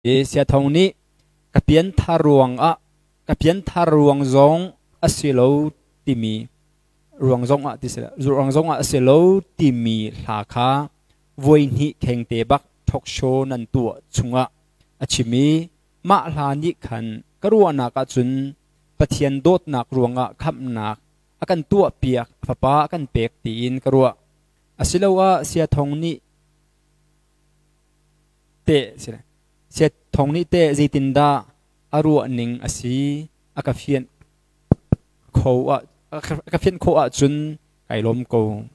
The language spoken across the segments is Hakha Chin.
Siathong nih ka pianthar ruangah ka pianthar ruang zong a si lo timi ruang zong ah ti si ruang zong ah a si lo timi hla kha voi hnih khengte bak talk show nan tuah chungah a chim i mah hla nih khan ka ruahnak ahcun Pathian dawtnak ruangah khamhnak a kan tuahpiak fapa a kan pek tiin ka ruah. Asiloah Siathong nih Teh Siathong nih teh zeitindah a ruah ning a si a ka fianh kho ah a ka fianh khawh ahcun kai lawm ko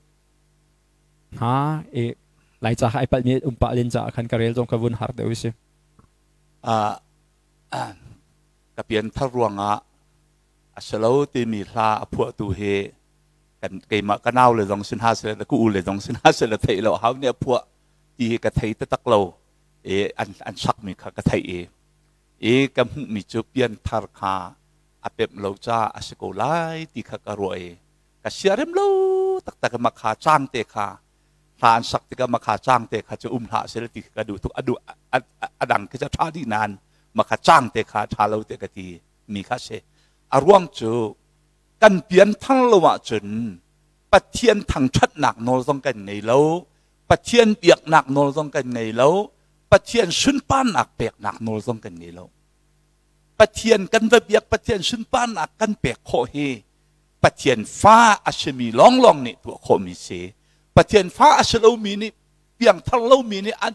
hnga. I Laica kha ai palhmi um pah len caah khan ka rel zong ka vun har deuh si. Ka pianthar ruangah a si lo timi hla a phuahtu hi kan keimah ka nau le zong sin ha seh le ka u le zong sin ha seh le theih lo hau nih a phuah ti hi ka thei taktak lo i an an sakmi kha ka theih i i ka hmuhmi cu pianthar kha a pemh lo ca a si ko lai ti kha ka ruah i ka siarem lo taktak i makha cang te kha hla an sak tikah makha cang te kha cu um hlah seh ti ka duh tuk a duh a dang khi cu ṭha dih nain makha cang te kha ṭha lo te ka ti mi kha si a ruang cu kan pianthar lo ahcun Pathian thangṭhatnak nawl zong kan ngei lo Pathian biaknak nawl zong kan ngei lo. Pathian sunparnak peknak nawl zong kan ngei lo. Pathian kan va biak, Pathian sunparnak kan pek khawh hi Pathian fa a simi lawnglawng nih tuah khawhmi si. Pathian fa a si lomi nih piangthar lomi nih an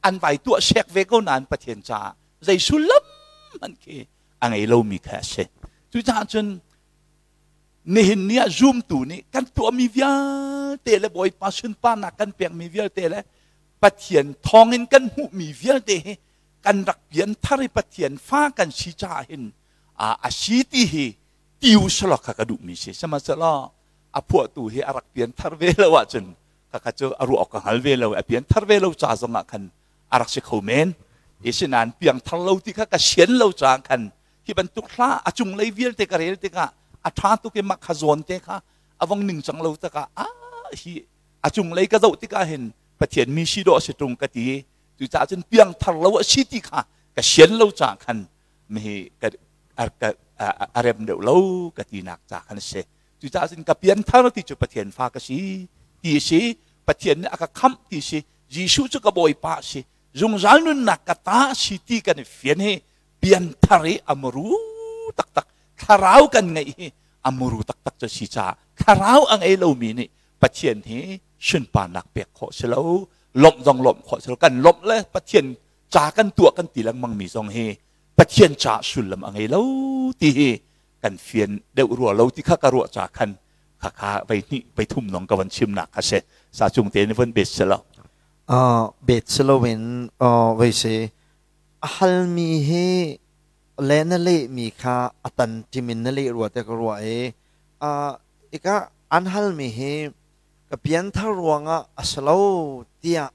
an vai tuah sek ve ko nain Pathian caah zei sullam hmanh khi a ngei lomi kha a si. Cucaah cun nihin ni ah zumtu nih kan tuahmi vialte le Bawipa sunparnak kan pekmi vialte le Pathian thawngin kan hmuhmi vialte hi kan rak pianthar i Pathian fa kan si caah hin a si ti hi tiu selaw kha ka duhmi si. Sihmanhsehlaw a phuahtu hi a rak pianthar ve lo ahcun khakha cu a ruah awk ka hngal ve lo. A pianthar ve lo ca zongah khan a rak si kho men. Asinain piangthar lo ti kha ka sian lo caah khan hi bantuk hla a cunglei vialte ka rel tikah a ṭha tuk i mah kha zawn te kha a vong ningcang lo takah a hi a cunglei ka zoh tikah hin Pathian mi si dawh a si ṭung ka ti. Cucaah cun piangthar lo a si ti kha ka sian lo caah khan mi ka a rem deuh lo ka tinak ca khan a si. Cucaah cun ka pianthar ti cu Pathian fa ka si ti a si, Pathian nih a ka khamh ti a si, Jesuh cu ka Bawipa a si, zungzal nunnak ka ta a si ti kan i fian hi pianthar i a muru taktak thlarau kan ngeih hi a muru taktak cu si caah thlarau a ngei lomi nih Pathian hi sunparnak pek khawh si lo, lawmh zong lawmh khawh si lo. Kan lawmh le Pathian ca kan tuah kan ti lengmang mi zong hi Pathian ca sullam a ngei lo ti hi kan fian deuh rua lo ti kha ka ruah ca khan kha kha vei hnih vei thum nong ka van chimnak kha si. Sa cung te ni von bet si lo. Bet si loin vei si A halmi hi le na lehmi kha a tanṭim in na leh rua tiah ka ruah i hika an halmi hi ka pianthar ruangah a si lo tiah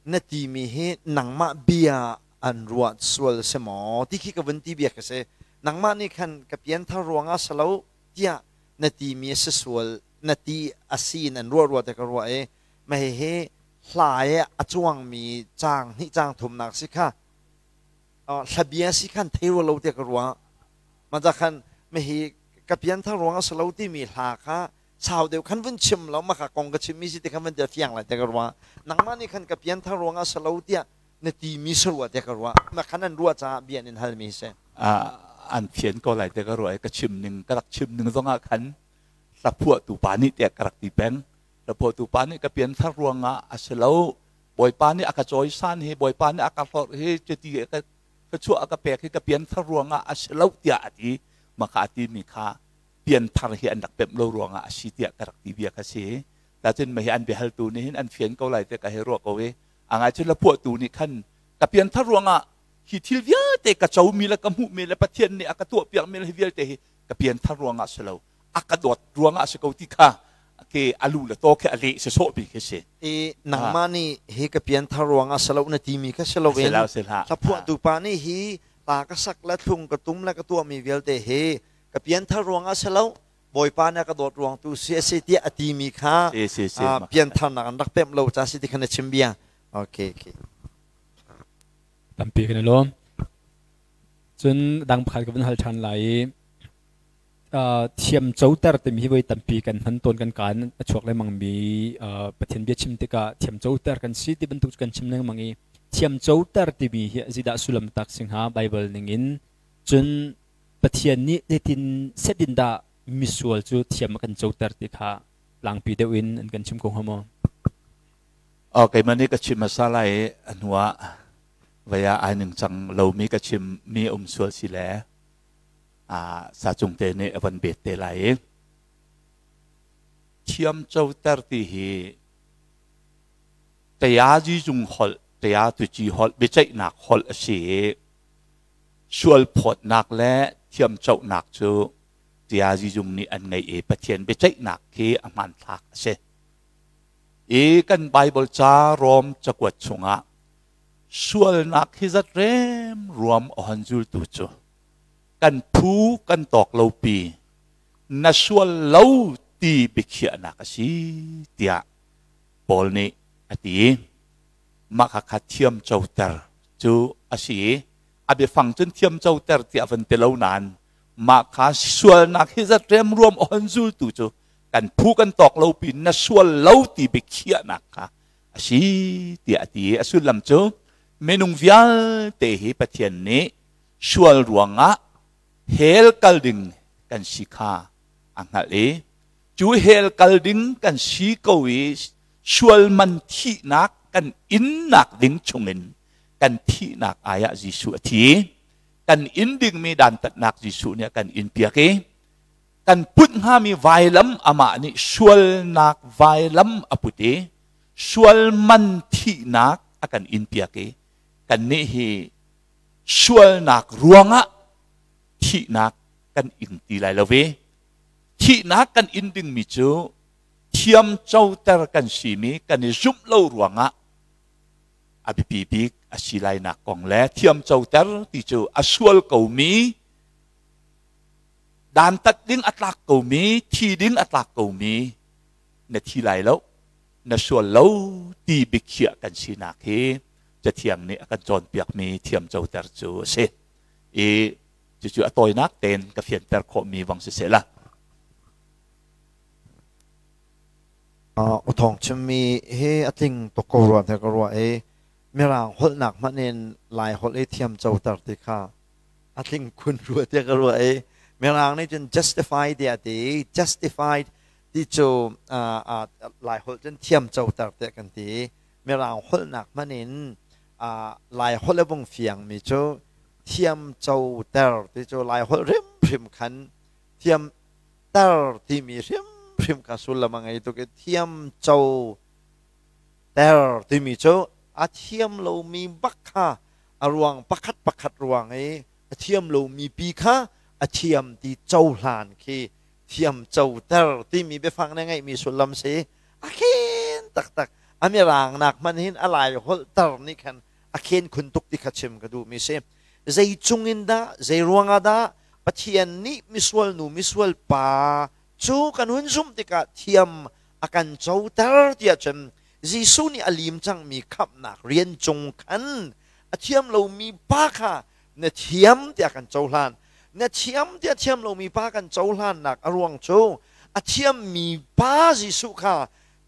na timi hi nangmah bia an ruah sual si maw ti khi ka vun ti bia ka si. Nangmah nih khan ka pianthar ruangah a si lo tiah na timi a si sual na ti a si in an ruah rua tiah ka ruah i mah hihi hla i a cuangmi caang hnih caang thumnak si kha hlabia si khan thei rua lo tiah ka ruah. Mah khan mihi ka pianthar ruang a si lo timi hla kha sau deuh khan vun chim lo mah kha kong ka chimmi si ti khan vun ti fiang lai tiah ka ruah. Nangmah nih khan ka pianthar ruang a si lo tiah na timi si rua tiah ka ruah. Mah khan an ruah caah bia in halmi si. An fian ko lai tiah ka ruah i ka chim ning ka rak chim ning zongah khan hla phuahtu pa nih tiah ka rak ti peng. Hlaphuahtu pa nih ka pianthar ruangah a si lo, Bawipa nih a ka cawisan hi, Bawipa nih a ka hlorh hi, cuti ka thluachuah a ka pek hi ka pianthar ruangah a si lo tiah a ti. Mah kha a timi kha pianthar hi an rak pemh lo ruangah a si tiah ka rak ti bia kha si. Tacun mah hi an biahaltu nih hin an fian ko lai tiah ka hei ruah ko i a ngai cun hlaphuahtu nih khan ka pianthar ruangah hi thil vialte ka comi le ka hmuhmi le Pathian nih a ka tuahpiakmi le hi vialte hi ka pianthar ruangah a si lo, a ka dawt ruangah a si ko ti kha ke a lu le taw khi a leh sawsawh mi khi si. I nangmah nih hi ka pianthar ruangah si lo na timi kha si loin hlaphuahtu pa nih hi ta ka sak le thlung ka tum le ka tuahmi vialte hi ka pianthar ruangah si lo, Bawipa nih a ka dawt ruang tu si a si tiah a timi kha piantharnak an rak pemh lo ca si ti kha na chim bia. Okay, okay. Tampi kan i lawm. Cun dang pakhat ka vun hal ṭhan lai i thiam coter timi hi voi tampi kan hman tawn kan kaan a chuak lengmang mi Pathian bia chim tikah thiam coter kan si ti bantuk kan chim lengmang i thiam coter timi hi zeidah sullam tak si hnga Bible ningin cun Pathian nih zeitin setin dah misual cu thiam a kan coter ti kha tlangpi deuh in an kan chim ko hnga maw? Oh, keimah nih ka chim hmasa lai i a hnuah vei ah ai ningcang lomi ka chim mi um sual si le sacung te nih a van bet te lai i thiam coter ti hi tayazi zung holh taya tuci holh biaceihnak holh a si i sual phawtnak le thiam cohnak cu tayazi zung nih an ngeih i Pathian biaceihnak khi a hmanthlak a si. I kan Bible ca Rom cakuat chungah sualnak hi zat rem ruam a hon zultu cu kan phu kan tawk lo pi na sual lo ti biakhiahnak a si tiah Paul nih a ti. Mah kha kha thiam coter cu a si i a biafang cun thiam coter tiah van ti lo nain mah kha sualnak hi zat remruam a hon zultu cu kan phu kan tawk lo pin na sual lo ti biakhiahnak kha a si tiah a ti i a sullam cu minung vialte hi Pathian nih sual ruangah hell kal ding kan si kha a hngalh i cu hell kal ding kan si ko i sual man thihnak kan innak ding chungin kan thihnak ai ah Jesuh a thi. Kan in dingmi dantatnak Jesuh nih a kan in piak i kan put hngami vailam amah nih sualnak vailam a put i sual man thihnak a kan in piak i kannih hi sualnak ruangah thihnak kan ing ti lai lo ve. Thihnak kan in dingmi cu thiam coter kan simi kan i zumh lo ruangah a biapi bik a si lainak kong le thiam coter ti cu a sual komi dantat ding a tlak komi thi ding a tlak komi na thi lai lo na sual lo ti biakhiah kan sinak hi cathiang nih a kan cawnpiakmi thiam coter cu a si i cucu a tawinak tein ka fianter khawhmi vang siseh la. U Thawng chimmi hi a tling tuk ko rua tiah ka ruah i Mirang holhnak hmanh in Lai holh i thiam coter ti kha a tling khun rua tiah ka ruah i Mirang nih cun justify tiah a ti i justified ti cu Lai holh cun thiam coter tiah kan ti i Mirang holhnak hmanh in Lai holh a vung fiangmi cu thiam coter ti cu Lai holh hrimhrim khan thiam ter timi hrimhrim kha sullam a ngei tuk i thiam co ter timi cu a thiam lomi bak kha a ruang pakhat pakhat ruang i a thiam lomi pi kha a thiam ti cohlan khi thiam coter timi biafang na ngeihmi sullam si a khen taktak a mirang nak hmanh hin a lai holh ter nih khan a khen khun tuk ti kha chim ka duhmi si. Zei cung in dah zei ruangah dah Pathian nih misual nu misual pa cu kan hun zumh tikah thiam a kan coter tiah cun Jesuh nih a lim cangmi khamhnak rian cung khan a thiam lomi pa kha na thiam tiah kan cohlan. Na thiam tiah thiam lomi pa kan cohlannak a ruang cu a thiammi pa Jesuh kha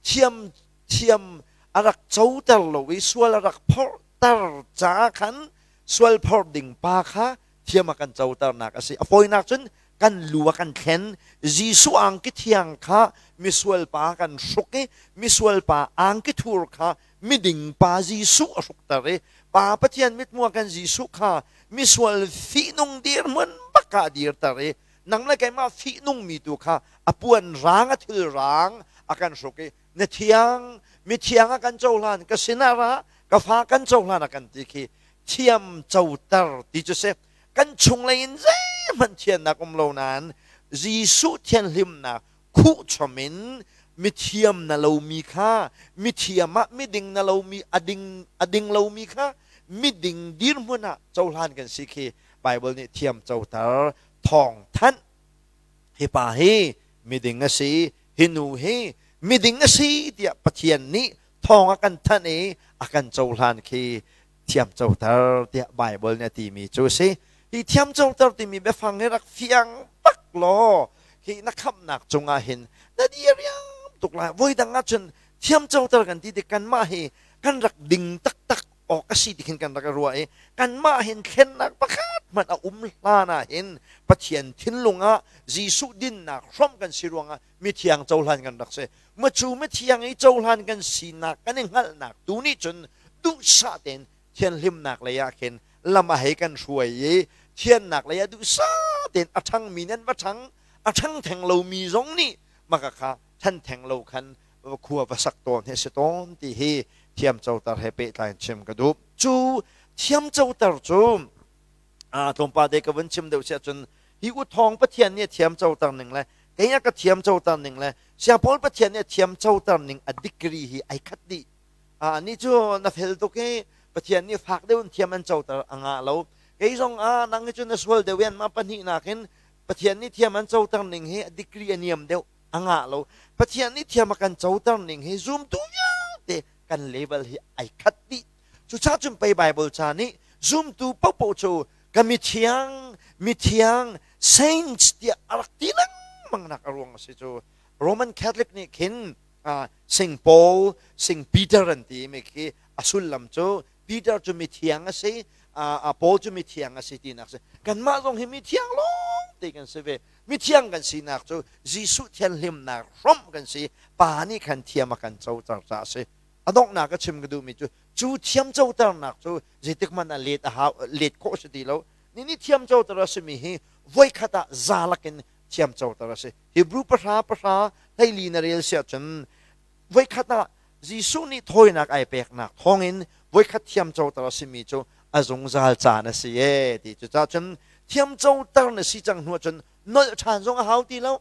thiam thiam a rak coter lo i sual a rak phorhter caah khan sual phorh ding pa kha thiam a kan coternak a si. A fawinak cun kan lu a kan thlen. Jesuh angki thiang kha misual pa kan hruk i misual pa angki thur kha miding pa Jesuh a hrukter i Pa Pathian mithmuh ah kan Jesuh kha misual fihnung dirhmun bak ah a dirter i nang le keimah fihnung mi tu kha a puan rang a thil rang a kan hruk i na thiang mithiang a kan cohlan ka sinah ra ka fa kan cohlan a kan ti khi thiam coter ti cu si. Kan chunglei in zeihmanh thiannak um lo nain Jesuh thianhlimnak khuh chom in mithiam na lomi kha mithiam ah miding na lomi a ding a ding lomi kha miding dirhmun ah cohlan kan si khi Bible nih thiam coter thawng thanh. Hi pa hi miding a si, hi nu hi miding a si tiah Pathian nih thawng a kan thanh i a kan cohlan khi. Thiamcoter tiah Baibal nih a timi cu a si. Hi thiamcoter timi biafang hi rak fiang bak law hi na khamhnak cungah hin na diriam tuk lai. Voidang ahcun thiamcoter kan ti tik kanmah hi kan rak ding taktak awk a si ti khin kan rak i ruah i kanmah hin thlennak pakhat hmanh a um hlan ah hin Pathian thinlung ah Jesuh dinnak hrawmh kan si ruangah mithiang cohlan kan rak si. Macu mithiang i cohlan kan sinak kan i hngalhnak tu nih cun duhsah tein thianhlimnak lei ah khin lam a hei kan hruai i thiannak lei ah duhsah tein a ṭhangmi nan va ṭhang, a ṭhang theng lomi zong nih maka kha ṭhan theng lo khan khua va sak tawn hi a si tawn ti hi thiamcoter he pehtlai in chim ka duh. Cu thiamcoter cu tlawmpal te ka vun chim deuh siah cun hi u thawng Pathian nih a thiamcoter ning le kei a ka thiamcoter ning le Siangpawl Pathian nih a thiamcoter ning a degree hi ai khat dih. Ni cu na fel tuk i Pathian nih fak deuh in thiam an coter a ngah lo. Kei zong ah nang hi cu na sual deuh i anmah pahnihnak in Pathian nih thiam an coter ning hi a degree a niam deuh a ngah lo. Pathian nih thiam a kan coter ning hi zumtu vialte kan level hi ai khat dih. Cucaah cun pei Bible ca nih zumtu paohpaoh cu ka mithiang, mithiang, saints tiah a rak ti lengmang nak a ruang a si cu. Roman Catholic nih khin Saint Paul, Saint Peter an ti mi khi a sullam cu Peter cu mithiang a si, Paul cu mithiang a si tinak si. Kanmah zong hi mithiang lawng te kan si ve. Mithiang kan sinak cu Jesuh thianhlimnak hrawmh kan si. Pa nih khan thiam a kan coter caah a si. A donghnak ka chim ka duhmi cu cu thiam coternak cu zeitik hmanh ah let a hau let khawh si ti lo. Ni nih thiam coter a simi hi voikhat ah za lakin thiam coter a si. Hebrew pahra pahra hleili na rel siah cun voikhat ah Jesuh nih thawinak ai peknak thawngin voikhat thiam coter a simi cu a zungzal caan a si ee ti. Cucaah cun thiam coter na si cang hnu ahcun nolh ṭhan zong a hau ti lo.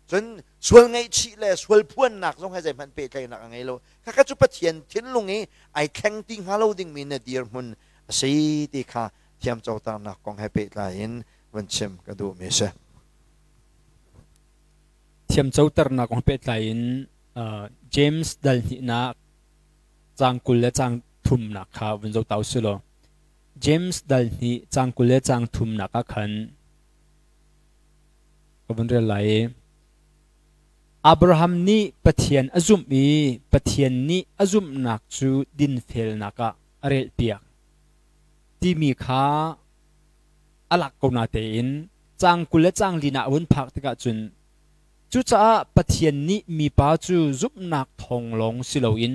Cun sual ngaihchih le sual phuannak zong he zeihmanh pehtlaihnak a ngei lo. Khakha cu Pathian thinlung i ai thleng ti hnga lo dingmi na dirhmun a si ti kha thiam coternak kong he pehtlai in vun chim ka duhmi a si. Thiamcoternak kong pehtlai in James dal hnihnak caang 20 le caang thumnak kha vun zoh ta u sih law. James dal hnih caang 20 le caang thumnak ah khan ka vun rel lai i Abraham nih Pathian a zumh i Pathian nih a zumhnak cu dinfelnak ah a relpiak timi kha a lak ko natein caang 20 le caang lina a vun phak tikah cun cucaah Pathian nih mipa cu zumhnak thawng lawng si loin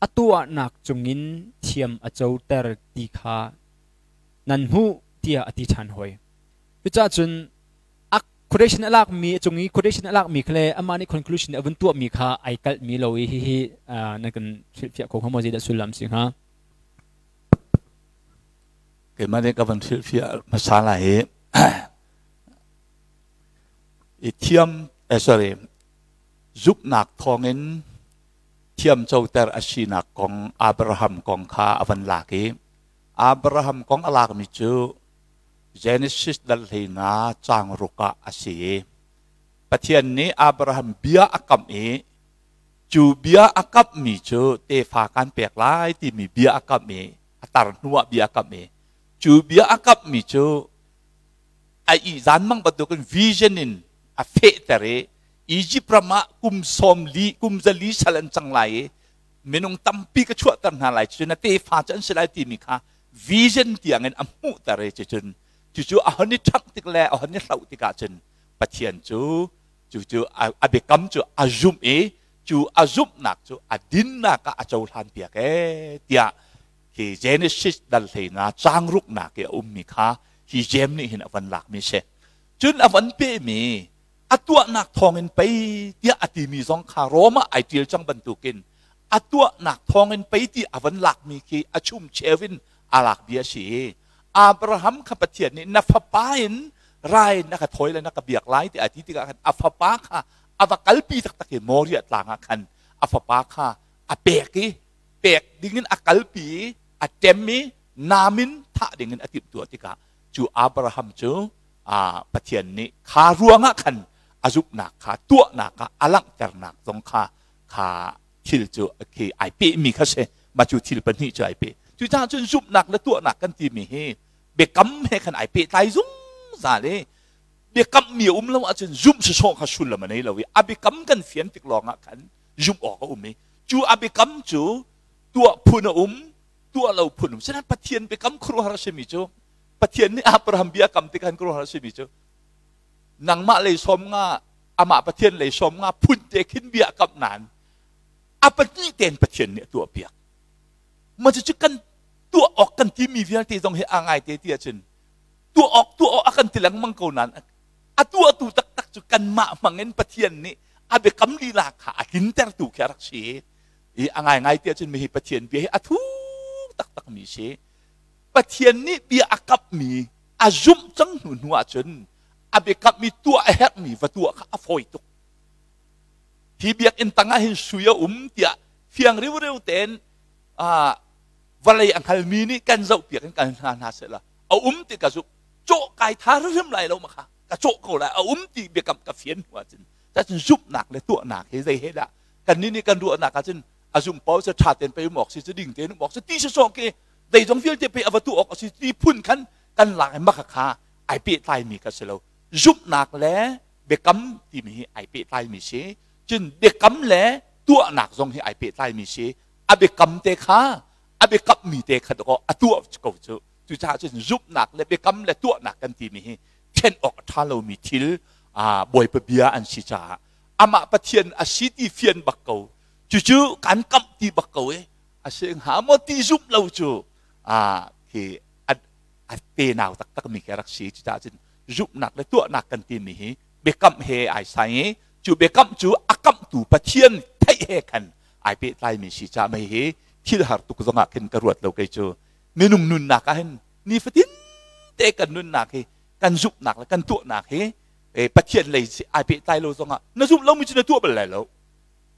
a tuahnak cungin thiam a coter ti kha nan hmuh tiah a ti ṭhan hoi. Cucaah cun a quotation a lakmi a cung i quotation a lakmi kha le amah nih conclusion a vun tuahmi kha ai kalhmi lo i hihi nan kan hrilhfiah kho hnga maw zeidah sullam si hnga? Keimah nih ka van hrilhfiah hmasa lai i i thiam eh, sorry zumhnak thawngin thiamcoter a sinak kong Abraham kong kha a van lak i Abraham kong a lakmi cu Genesis dal 15 caang ruk ah a si i Pathian nih Abraham bia a kamh i cu bia a kamhmi cu tefa kan pek lai timi bia a kamh i a tar hnuah bia a kamh i cu bia a kamhmi cu a ihzan mang bantukin vision in a fehter i Egypt ram ah kum sawm li kum zali sal an cang lai i minung tampi ka chuahter hna lai cu na tefa cu an si lai timi kha vision tiangin a hmuhter i cucun cucu a hon i ṭhangh tik le a hon i hloh tikah cun Pathian cu cu a biakam cu a zumh i cu a zumhnak cu a dinnak ah a cohlan piak ee tiah hi Genesis dal hleina caang ruknak i a ummi kha hi Jeim nih hin a van lakmi si. Cun a van pehmi a tuahnak thawngin pei tiah a timi zong kha Rome ah ai ṭial cang bantukin a tuahnak thawngin pei ti a van lakmi khi a chumcheu in a lak bia a si i Abraham kha Pathian nih na fapa in rai na ka thawi le na ka biak lai tiah a ti tikah khan a fapa kha a va kalpi taktak i Moriah tlang ah khan a fapa kha a pek i pek dingin a kalpi i a ṭem i nam in thah dingin a timhtuah tikah cu Abraham cu Pathian nih kha ruangah khan a zumhnak kha tuahnak ah a langhternak zong kha kha thil cu khi ai pehmi kha si. Mah cu thil pahnih cu ai peh. Cucaah cun zumhnak le tuahnak kan timi hi biakam he khan ai pehtlai zungzal i biakam mi a um lo ahcun zumh sawsawh kha sullam a nei lo i a biakam kan fian tik lawng ah khan zumh awk a um i cu a biakam cu tuah phun a um, tuah lo phun um. Sinain Pathian biakam khuaruahhar a simi cu, Pathian nih Abraham bia kam tik khan khuaruahhar a simi cu, nangmah lei sawm nga, amah Pathian lei sawm nga phun te khin bia kam nain a pahnih tein Pathian nih a tuah piak. Mah cucu kan tuah awk kan timi vialte zong hi a ngai te ti ahcun tuah awk tuah awk a kan ti lengmang ko nain a tuahtu taktak cu kanmah hmangin Pathian nih a biakam lila kha a tlintertu khi a rak si. I a ngaingai ti ahcun mihi Pathian bia hi a thuk taktak mi si. Pathian nih bia a kapmi a zumh cang hnu hnu ahcun a biakammi tuah a herhmi va tuah kha a fawi tuk. Hi biakinn tang ah hin sui a um tiah fiang riureu tein vawlei a hngalmi nih kan zohpiak in kan hna hna sehla a um ti ka zumh. Cawh kai tha hrim lai lo ma kha ka cawh ko lai, a um ti biakam ka fian hnu ahcun. Cun zumhnak le tuahnak hi zei he dah kannih nih kan ruahnak ahcun a zum paoh cu ṭha tein pei um awk si cu, ding tein um awk si ti sawsawh khi zeizong vialte pei a va tuah awk a si ti phun khan kan lak i maka kha ai pehtlaimi kha si lo. Zumhnak le biakam timi hi ai pehtlaimi si, cun biakam le tuahnak zong hi ai pehtlaimi si. A biakam te kha, a biakammi te kha dawkaw a tuah ko cu. Cucaah cun zumhnak le biakam le tuahnak kan timi hi ṭhen awk a ṭha lomi thil, Bawipa bia an si caah amah Pathian a si ti fian bak ko, cucu kan kamh ti bak ko i a si hnga maw ti zumh lo cu khi a tenau taktak mi khi a rak si. Cucaah cun zumhnak le tuahnak kan timi hi biakamh he ai sai i cu biakamh cu a kamhtu Pathian theih he khan ai pehtlai mi si caah mei hi thil har tuk zongah khin ka ruat lo. Kei cu minung nunnak ah hin nifatin te kan nunnak hi kan zumhnak le kan tuahnak hi Pathian lei ai pehtlai lo zongah na zumh lomi cu na tuah bal lai lo.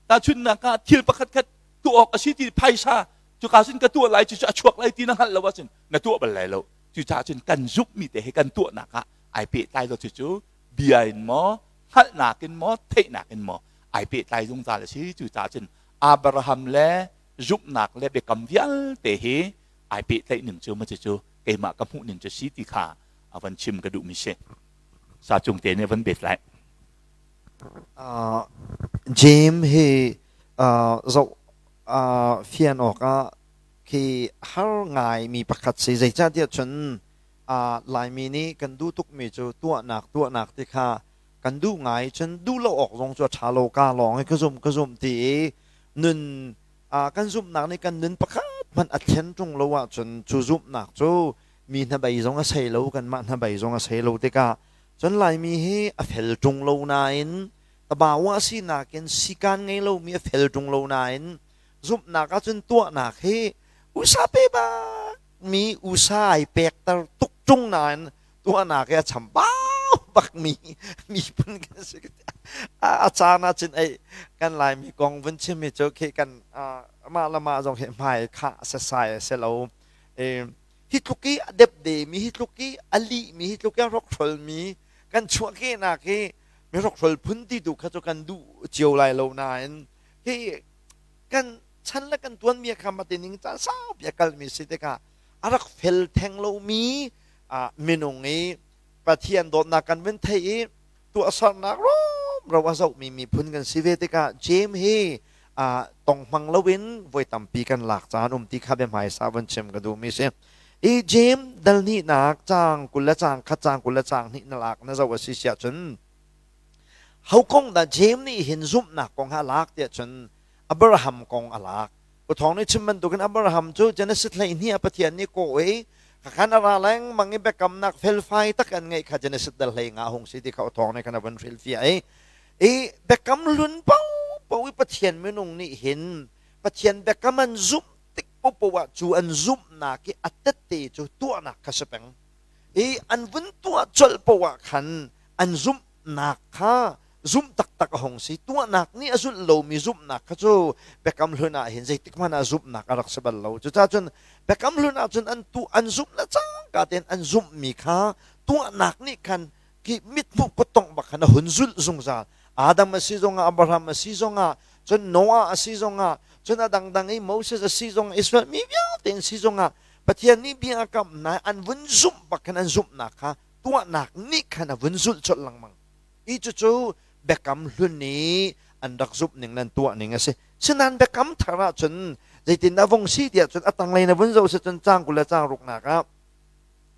Tahchunhnak ah, thil pakhat khat tuah awk a si ti, phaisa cuka cun ka tuah lai, cucu a chuak lai ti na hngalh lo ahcun na tuah bal lai lo. Cucaah cun kan zumhmi te he kan tuahnak ah ai pehtlai lo. Cucu bia in maw, hngalhnak in maw, theihnak in maw ai pehtlai zungzal a si. Cucaah cun Abraham le zumhnak le biakam vialte hi ai pehtlaih ning cu ma cucu keimah ka hmuh ning cu si ti kha a van chim ka duhmi si. Sa cung te nih van bet lai. James hi zoh fian awkah khi har ngai mi pakhat si. Zeicahtiah cun Laimi nih kan duh tukmi cu tuahnak tuahnak ti kha kan duh ngai, cun duh lo awk zong cu a ṭha lo, ka lawng i ka zum ka zum ti i nun kan zumhnak nih kan nun pakhat hmanh a thlen ṭung lo ahcun cu zumhnak cu mi hnabei zong a sei lo, kanmah hnabei zong a sei lo tikah cun Laimi hi a fel ṭung lo nain tabawa sinak in sikaan ngei lomi a fel ṭung lo nain zumhnak ahcun tuahnak hi usa pe bak mi, usa ai pekter tuk ṭung nain tuahnak hi a chambau bak mi miphun kan si. A caan ahcun ei kan Laimi kong vun chim hi cu khi kan mah le mah zong hi hmai khah sasai a si lo. Hi tluk i a depde mi, hi tluk i a lih mi, hi tluk i a hrokhrol mi kan chuahkehnak hi mi hrokhrol phun ti tu kha cu kan duh cio lai lo nain hi kan chan le kan tuanbia kha mate ning caan saupi a kalmi si tikah a rak fel theng lomi minung i Pathian dawtnak kan vun theih i tuahsernak rumro a zohmi miphun kan si ve tikah James hi tong hmang loin voi tampi kan lak caan um ti kha biahmaisa vun chim ka duhmi si. I James dal hnihnak caang 20 le caang 1, caang 20 le caang 2 na lak na zoh a si siah cun ho kong dah James nih hin zumhnak kong ha lak tiah cun Abraham kong a lak. Uthawng nih chim bantukin Abraham cu Genesis 12 ah Pathian nih kawh i khan a ra lengmang i biakamnak felfai tak an ngeih kha Genesis dal 15 hung si ti kha uthawng nih khan a vun hrilhfiah i i biakam hlun paohpaoh i Pathian minung nih hin Pathian biakam an zumh tik paohpaoh ah cu an zumhnak i a tette cu tuahnak kha si peng i an vun tuah colh paoh ah khan an zumhnak kha zumh taktak a hung si. Tuahnak nih a zulh lomi zumhnak kha cu Biakam Hlun ah hin zeitik hmanh ah zumhnak a rak si bal lo. Cucaah cun Biakam Hlun ah cun an tu an zumh le cangka tein an zumhmi kha tuahnak nih khan khi mithmuh kuttongh bak khan a hun zulh zungzal. Adam a si zongah, Abraham a si zongah, cun Noah a si zongah, Cun a dangdang i Moses a si zong Israel mi vialte an si zongah Pathian nih bia a kamh na an vun zumh bak khan an zumhnak kha tuahnak nih khan a vun zulh colh lengmang. Hi cucu biakam hlun i an rak zumh ning le an tuah ning a si. Sinain biakam thar ahcun zeitindah vung si tiah cun a tanglei na vun zoh si cun caang 20 le caang ruknak ah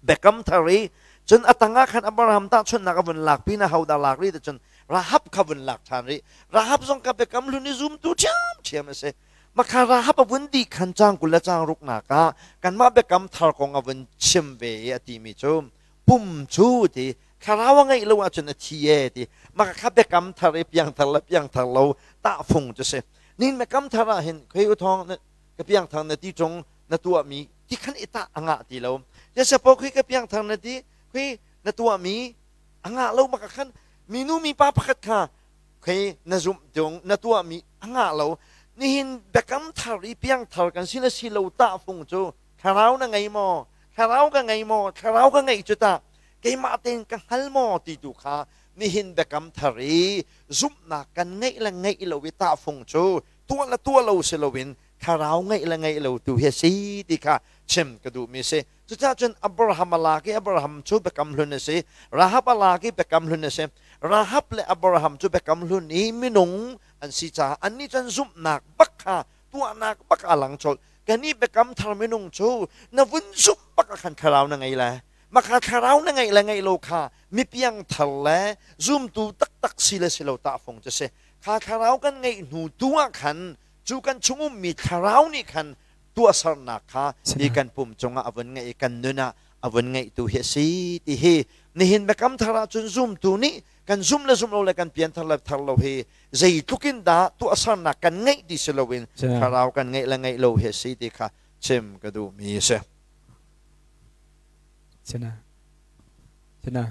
biakam thar i cun a tangah khan Abraham tahchunhnak a vun lak pin ah hodah lak rih ti cun Rahab kha vun lak ṭhan rih. Rahab zong kha biakam hlun i zumtu ṭhiamṭhiam a si. Makha Rahab a vun dih khan caang 20 le caang ruknak ah kanmah biakam thar kong a vun chim ve i a timi cu pum cu ti thlarau a ngeih lo ahcun a thi e ti maka kha biakam thar i piangthar le piangthar lo tahfung cu si nin biakam thar ah hin khoi u thong ka piangthar na ti tung na tuahmi ti khan i tah a ngah ti lo jesapo khi ka piangthar na ti khi na tuahmi a ngah lo maka khan minu mipa pakhat kha khi na zumh tung na tuahmi a ngah lo nihin biakam thar i piangthar kan si na si lo tahfung cu thlarau na ngei maw thlarau ka ngei maw thlarau ka ngeih cu tah keimah tein ka hngal maw ti tu kha nihin biakam thar i zumhnak kan ngeih le ngeih lo i tahfung cu tuah le tuah lo si loin thlarau ngeih le ngeih lo tu hi a si ti kha chim ka duhmi si. Cucaah cun Abraham a lak i Abraham cu biakam hlun a si. Rahab a lak i biakam hlun a si. Rahab le Abraham cu biakam hlun i minung an si caah annih cun zumhnak bak kha tuahnak bak a lang colh. Kannih biakam thar minung cu na vun zumh bak ah khan thlarau na ngei le makha thlarau na ngeih le ngeih lo kha mipiang thar le zumtu taktak si le si lo tahfung cu si. Kha thlarau kan ngeih hnu tu ah khan cu kan chung ummi thlarau nih khan tuahsernak kha hi kan pum cungah a vun ngeih i kan nun ah a vun ngeihtu hi a si ti hi nihin biakam thar ah cun zumtu nih kan zum le zum lo le kan pian thar le thar lo hi zeitluk in dah tuahsernak kan ngeih ti si loin thlarau kan ngeih le ngeih lo hi a si ti kha chim ka duhmi a si. Sina. Sina.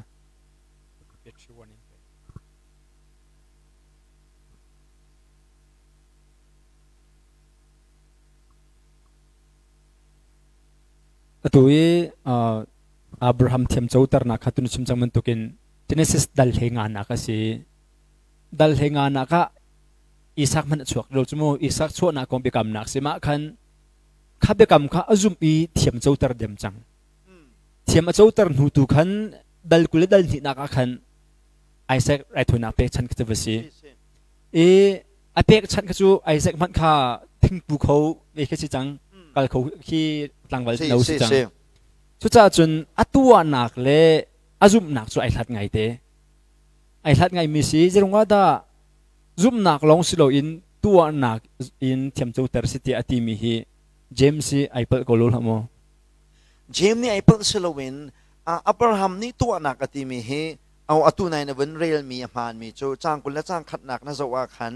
Atu i Abraham thiamcoternak kha tun chim cang bantukin Genesis dal hlei nga nak a si. Dal hlei nga nak ah Isak hmanh a chuak lo cu mu. Isak chuahnak kong biakamnak si mah khan kha biakam kha a zumh i thiam coter diam cang. Thiam a coter hnu tu khan dal 20 le dal hnihnak ah khan Isaac raithawinak pekchanh kha cu va si. I a pekchanh kha cu Isaac hmanh kha thingpu kho ve khi si cang kal kho khi tlangval no si cang. Cucaah cun a tuahnak le a zumhnak cu ai hlat ngai te. Ai hlat ngai mi si zeirung ah dah zumhnak lawng si loin tuahnak in thiamcoter si tiah a timi hi James hi ai palh ko lo hlah maw? James nih ai palh si loin Abraham nih tuahnak a timi hi atu nai na vun relmi a hmaanmi cu caang 20 le caang khatnak na zoh ah khan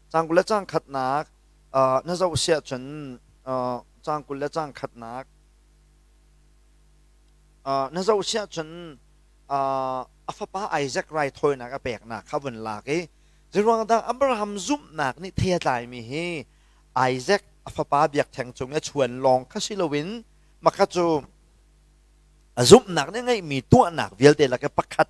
caang 20 le caang khatnak na zoh siah cun caang 20 le caang khatnak na zoh siah cun a fapa Isaac raithawinak a peknak kha vun lak i zeiruang dah Abraham zumhnak nih thei a tlaimi hi Isaac a fapa biakṭheng cung i a chuan lawng kha si loin maka cu A zumhnak nih ngeihmi tuahnak vialte lak i pakhat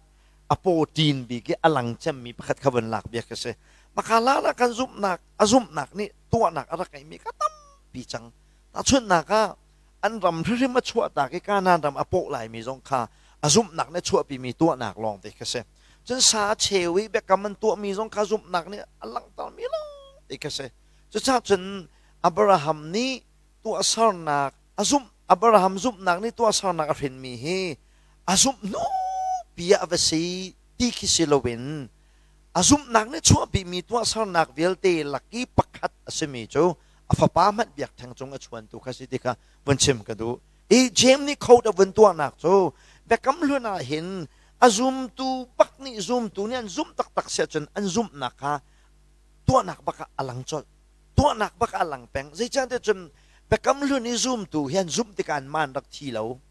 a pawṭin bik i a lang cemmi pakhat kha vun lak biak a si. Maka la kan zumhnak a zumhnak nih tuahnak a rak ngeihmi kha tampi cang. Tahchunhnak ah an ram hrimhrim a chuahtak i Kanaan ram a pawh laimi zong kha a zumhnak nih chuahpimi tuahnak lawng te kha si. Cun sa a cheu i biakam an tuahmi zong kha zumhnak nih a langhtermi lawng te kha si. Cucaah cun Abraham nih tuahsernak a zumh Abraham zumhnak nih tuahsernak a hrinmi hi a zumh hnu pi ah va si ti khi si loin a zumhnak nih chuahpimi tuahsernak vialte lak i pakhat a simi cu a fapa hmanh biakṭheng cung a chuantu kha si ti kha vun chim ka duh. I James nih quote a vun tuahnak cu Biakam Hlun ah hin a zumtu bak nih zumtu nih an zumh taktak si ahcun an zumhnak kha tuahnak bak ah a lang colh. Tuahnak bak ah a lang peng. Zeicahtiah cun Biakam Hlun i zumtu hi an zumh tikah anmah an rak thi lo.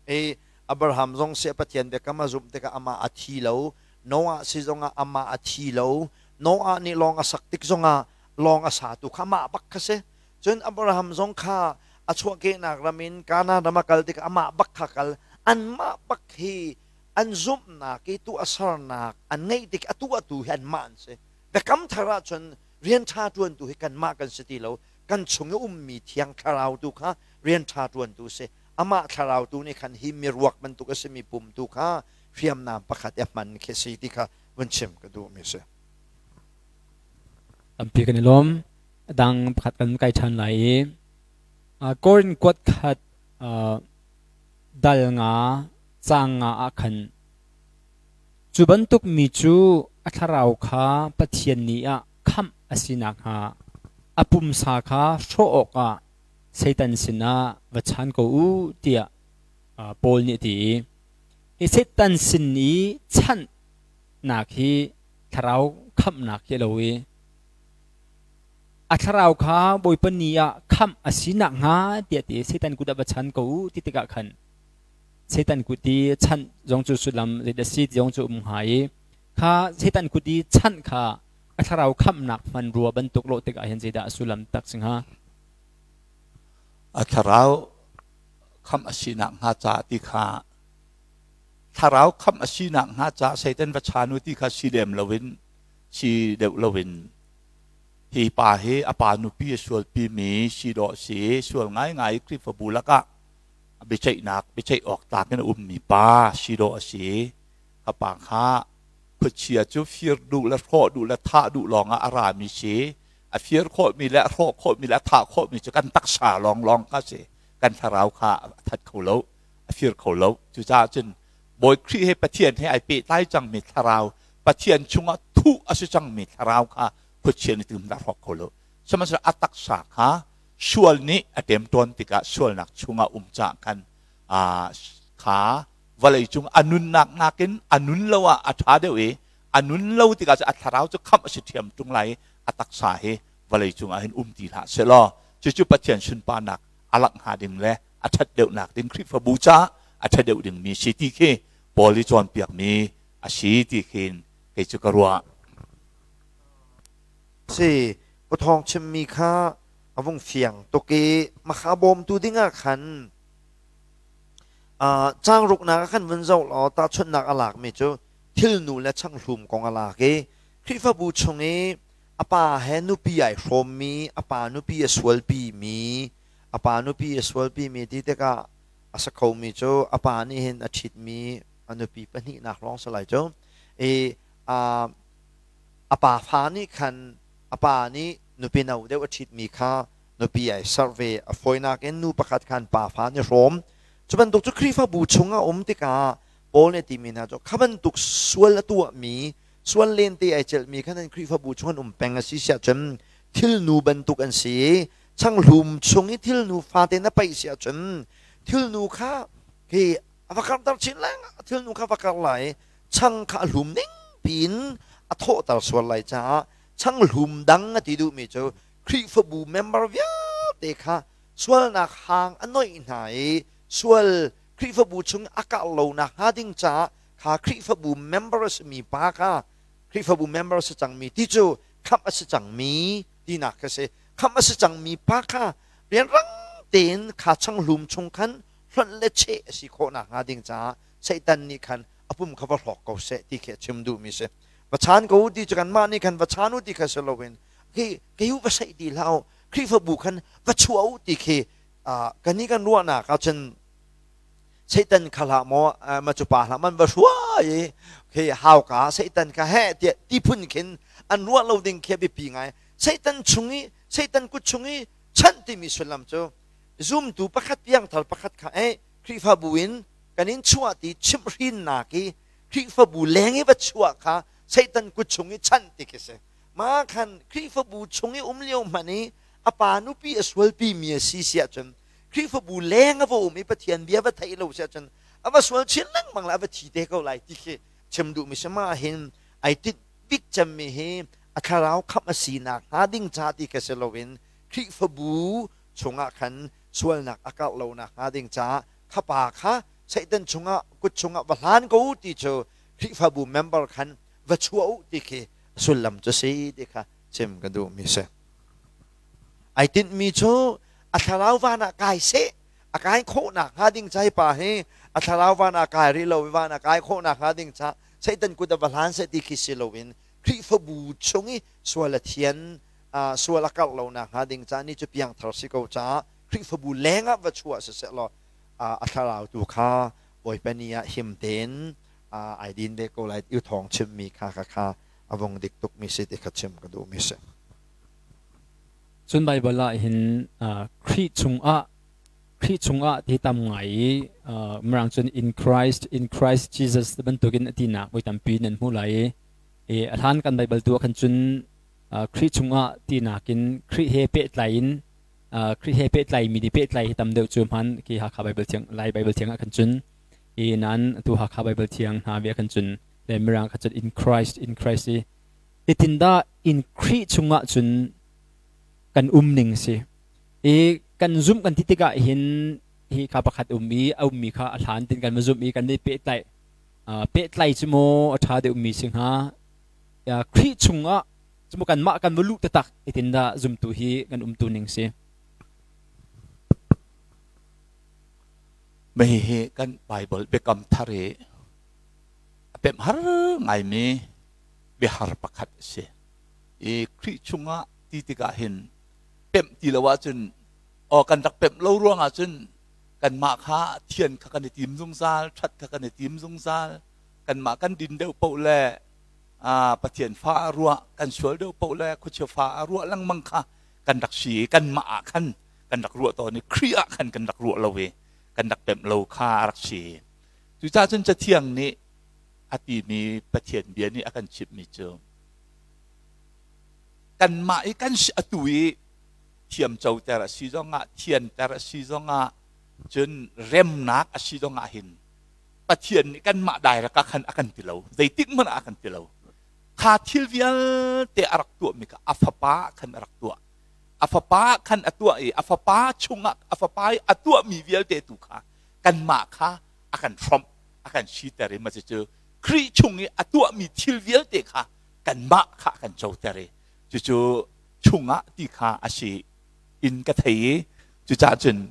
I Abraham zong si Pathian biakam a zumh tikah amah a thi lo. Noah si zongah amah a thi lo. Noah nih lawng a sak tik zongah lawng a satu kha amah bak kha si. Cun Abraham zong kha a chuahkehnak ram in Kanaan ram a kal tikah amah bak kha kal. Anmah bak hi an zumhnak i tuahsernak an ngeih tik atu atu hi anmah an si. Biakam thar ahcun rian ṭha ṭuantu hi kanmah kan si ti lo. Kan chung i ummi Thiang Thlarau tu kha rian ṭha ṭuantu si. Amah Thlarau tu nih khan hi miruak bantuk a simi pum tu kha hriamnam pakhat i a hman khi si ti kha vun chim ka duhmi a si. Tampi kan i lawm. A dang pakhat kan kai ṭhan lai i Korin kuat khat dal nga caang nga ah khan cu bantuk mi cu a thlarau kha Pathian nih ah khamh a si nakhnga a pumsa kha hrawh awkah Satan sinah va chan ko u tiah Paul nih a ti i hi Satan sin i chanhnak hi thlarau khamhnak hi a lo i a thlarau kha Bawipa ni ah khamh a si nakhnga tiah ti Satan kut ah va chan ko u ti tikah khan Satan kut i chanh zong cu sullam zeidah si ti zong cu um hnga i kha Satan kut i chanh kha a thlarau khamhnak hmanrua bantuk lawh tikah hin zeidah a sullam tak si hnga? A thlarau khamh a si nakhnga ca ti kha thlarau khamh a si nakhnga ca Satan va chan u ti kha si lem loin si deuh loin hi pa hi a pa nupi a sualpi mi si dawh si sual ngaingai Khrihfabu lakah biaceihnak biaceih awk tlak in a ummi pa si dawh a si. Ka pa kha khuachia cu fir duh le hrawh duh le thah duh lawngah a rami si. A fir khawhmi le a hrawh khawhmi le a thah khawhmi cu kan taksa lawnglawng kha si. Kan thlarau kha a that kho lo, a fir kho lo. Cucaah cun Bawi Khrih he Pathian he ai pehtlai cangmi thlarau, Pathian chungah thuh a si cangmi thlarau kha khuachia nih tum dah hrawk kho lo. Sihmanhsehlaw a taksa kha sual nih a ṭemṭawn tikah sualnak chungah um caah khan kha vawleicung a nunnak nakin a nun lo ah a ṭha deuh i a nun lo tikah a thlarau cu khamh a si ṭhiam ṭung lai i a taksa hi vawleicung ah hin um ti hlah sehlaw cucu Pathian sunparnak a langh hnga ding le a ṭhat deuhnak ding Khrihfabu caah a ṭha deuh dingmi si ti khi Paul i cawnpiakmi a si ti khin kei cu ka ruah. Si, pathawng chimmi kha a vung fiang tuk i makha bawmtu dingah khan Caang ruknak ah khan vun zoh law tahchunhnak a lakmi cu thilnu le changhlum kong a lak i Khrihfabu chung i a pa he nupi ai hrawmmi, a pa nupi a sualpimi, a pa nupi a sualpimi ti tikah a sa khomi cu a pa nih hin a ṭhitmi a nupi pahnihnak lawng si lai cu. I a pa fa nih khan a pa nih nupi no deuh a ṭhitmi kha nupi ai serh ve. A fawinak in nu pakhat khan pa fa an i hrawm. Cu bantuk cu Khrihfabu chung a um tikah Paul nih a timi hna cu kha bantuk sual a tuahmi, sual lente ai celhmi khan an Khrihfabu chung an um peng a si siah cun thilnu bantuk an si i changhlum chung i thilnu fate na paih si ahcun thilnu kha hi a va karhter chin lengah thilnu kha va karh lai chang kha a hlum ning piin a thawhter sual lai caah changhlum dang a ti duhmi cu Khrihfabu member vialte kha sualnak hang a noih hna i sual Khrihfabu chung a karh lo nakhnga ding caah kha Khrihfabu member a simi pa kha Khrihfabu member a si cangmi ti cu khamh a si cangmi tinak kha si. Khamh a si cangmi pa kha rianrang tein kha changhlum chung khan hlonh le cheh a si khawh nakhnga ding caah Satan nih khan a pum kha va hrawk ko seh ti khi a chim duhmi si. Va chan ko u ti cu kanmah nih khan va chan u ti kha si loin khi kei u va saih ti hlah u Khrihfabu khan va chuah u ti khi kan i kan ruahnak ahcun Satan kha hlah maw ma cu pa hlah man va hruai i khi hauka Satan kha heh tiah ti phun khin an ruah lo ding khi a biapi ngai. Satan chung i Satan kut chung i chanh timi sullam cu zumtu pakhat piangthar pakhat kha eh Khrihfabu in kan in chuah ti chimhhrinnak i Khrihfabu leng i va chuah kha Satan kut chung i chanh ti khi si. Mah khan Khrihfabu chung i um lio hmanh i a pa nupi a sualpi mi a si si ahcun Khrihfabu leng a va um i Pathian bia va theih lo si ahcun a va sual chin lengmang le a va thi te ko lai ti khi chim duhmi si. Mah hin ai tinh bik cemmi hi a thlarau khamh a sinak hnga ding ca ti kha si loin Khrihfabu chungah khan sualnak a karh lo nak hnga ding caah kha pa kha Satan chungah kut chungah va hlan ko u ti cu Khrihfabu member khan va chuah u ti khi sullam cu si ti kha chim ka duhmi si. Ai tinhmi cu a thlarau van ah kai seh, a kai khawhnak hnga ding ca hi pa hi a thlarau van ah kai rih lo i van ah kai khawhnak hnga ding ca Satan kut a va hlan seh ti khi si loin Khrihfabu chung i sual a thian. Sual a karh lo nakhnga ding ca ni cu piangthar si ko caah Khrihfabu leng ah va chuah siseh law a thlarau tu kha Bawipa ni ah him tein ai din ve ko lai ti thawng chimmi kha kha kha a vung dik tukmi si ti kha chim ka duhmi si. Cun Baibal ah hin Khrih chungah Khrih chungah ti tam ngai i Mirang cun in Christ in Christ Jesus bantukin a tinak voi tampi nan hmuh lai i a hlan kan Baibal tu ah khan cun Khrih chungah tinak in Khrih he pehtlai in Khrih he pehtlai mi nih pehtlai hi tam deuh cu hman khi Hakha Baibal thiang Lai Baibal thiang ah khan cun i nan tu Hakha Baibal thiang hna ve khan cun le Mirang kha cun in Christ in Christ i Hitindah in Khrih chungah cun kan um ning si. I kan zumh kan ti tikah hin hi kha pakhat um i a ummi kha a hlan tin kan va zumh i kan i pehtlai pehtlai cu maw a ṭha deuhmi si hnga. Khrih chungah cu maw kanmah kan va luh taktak hitindah zumtu hi kan umtu ning si. Mah hihi kan Bible biakam thar i a pemh har ngaimi biahar pakhat a si. I Khrih chungah ti tikah hin pemh ti lo ahcun aw kan rak pemh lo ruangah cun kanmah kha thian kha kan i tim zungzal, ṭhat kha kan i tim zungzal, kanmah kan din deuh paoh le Pathian fa a ruah, kan sual deuh paoh le khuachia fa a ruah lengmang kha kan rak si i kanmah ah khan kan rak ruah tawn i Khrih ah khan kan rak ruah lo i kan rak pemh lo kha a rak si. Cucaah cun Cathiang nih a timi Pathian bia nih a kan chimhmi cu kanmah i kan atu i thiamcoter a si zongah thianter a si zongah cun remnak a si zongah hin Pathian nih kanmah dairek ah khan a kan ti lo, zeitik hmanh ah a kan ti lo. Kha thil vialte a rak tuahmi kha a fapa khan a rak tuah. A fapa khan a tuah i a fapa chungah a fapa i a tuahmi vialte tu kha kanmah kha a kan hrawmh, a kan siter i mah cucu Khrih chung i a tuahmi thil vialte kha kanmah kha a kan coter i cucu chungah ti kha a si in ka thei i cucaah cun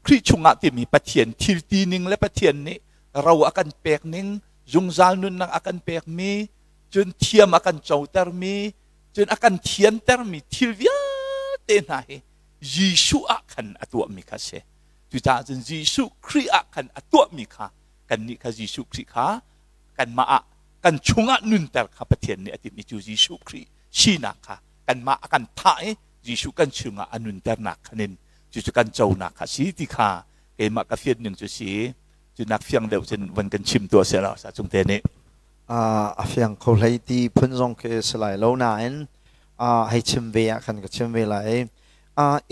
Khrih chungah timi Pathian thil ti ning le Pathian nih ro a kan pek ning, zungzal nunnak a kan pekmi, cun thiam a kan cotermi, cun a kan thiantermi thil vialte hna hi Jesuh ah khan a tuahmi kha a si. Cucaah cun Jesuh Khrih ah khan a tuahmi kha kannih kha Jesuh Khrih kha kanmah ah kan chungah nunter kha Pathian nih a timhmi cu Jesuh Khrih sinak kha kanmah a kan thah i Jesuh kan chungah a nunternak khan in cucu kan conak kha si ti kha keimah ka fian ning cu si. Cu nak fiang deuh cun van kan chim tuah seh law sa cung te nih. A fiang kho hlei ti phun zong khi si lai lo nain hei chim ve ah khan ka chim ve lai.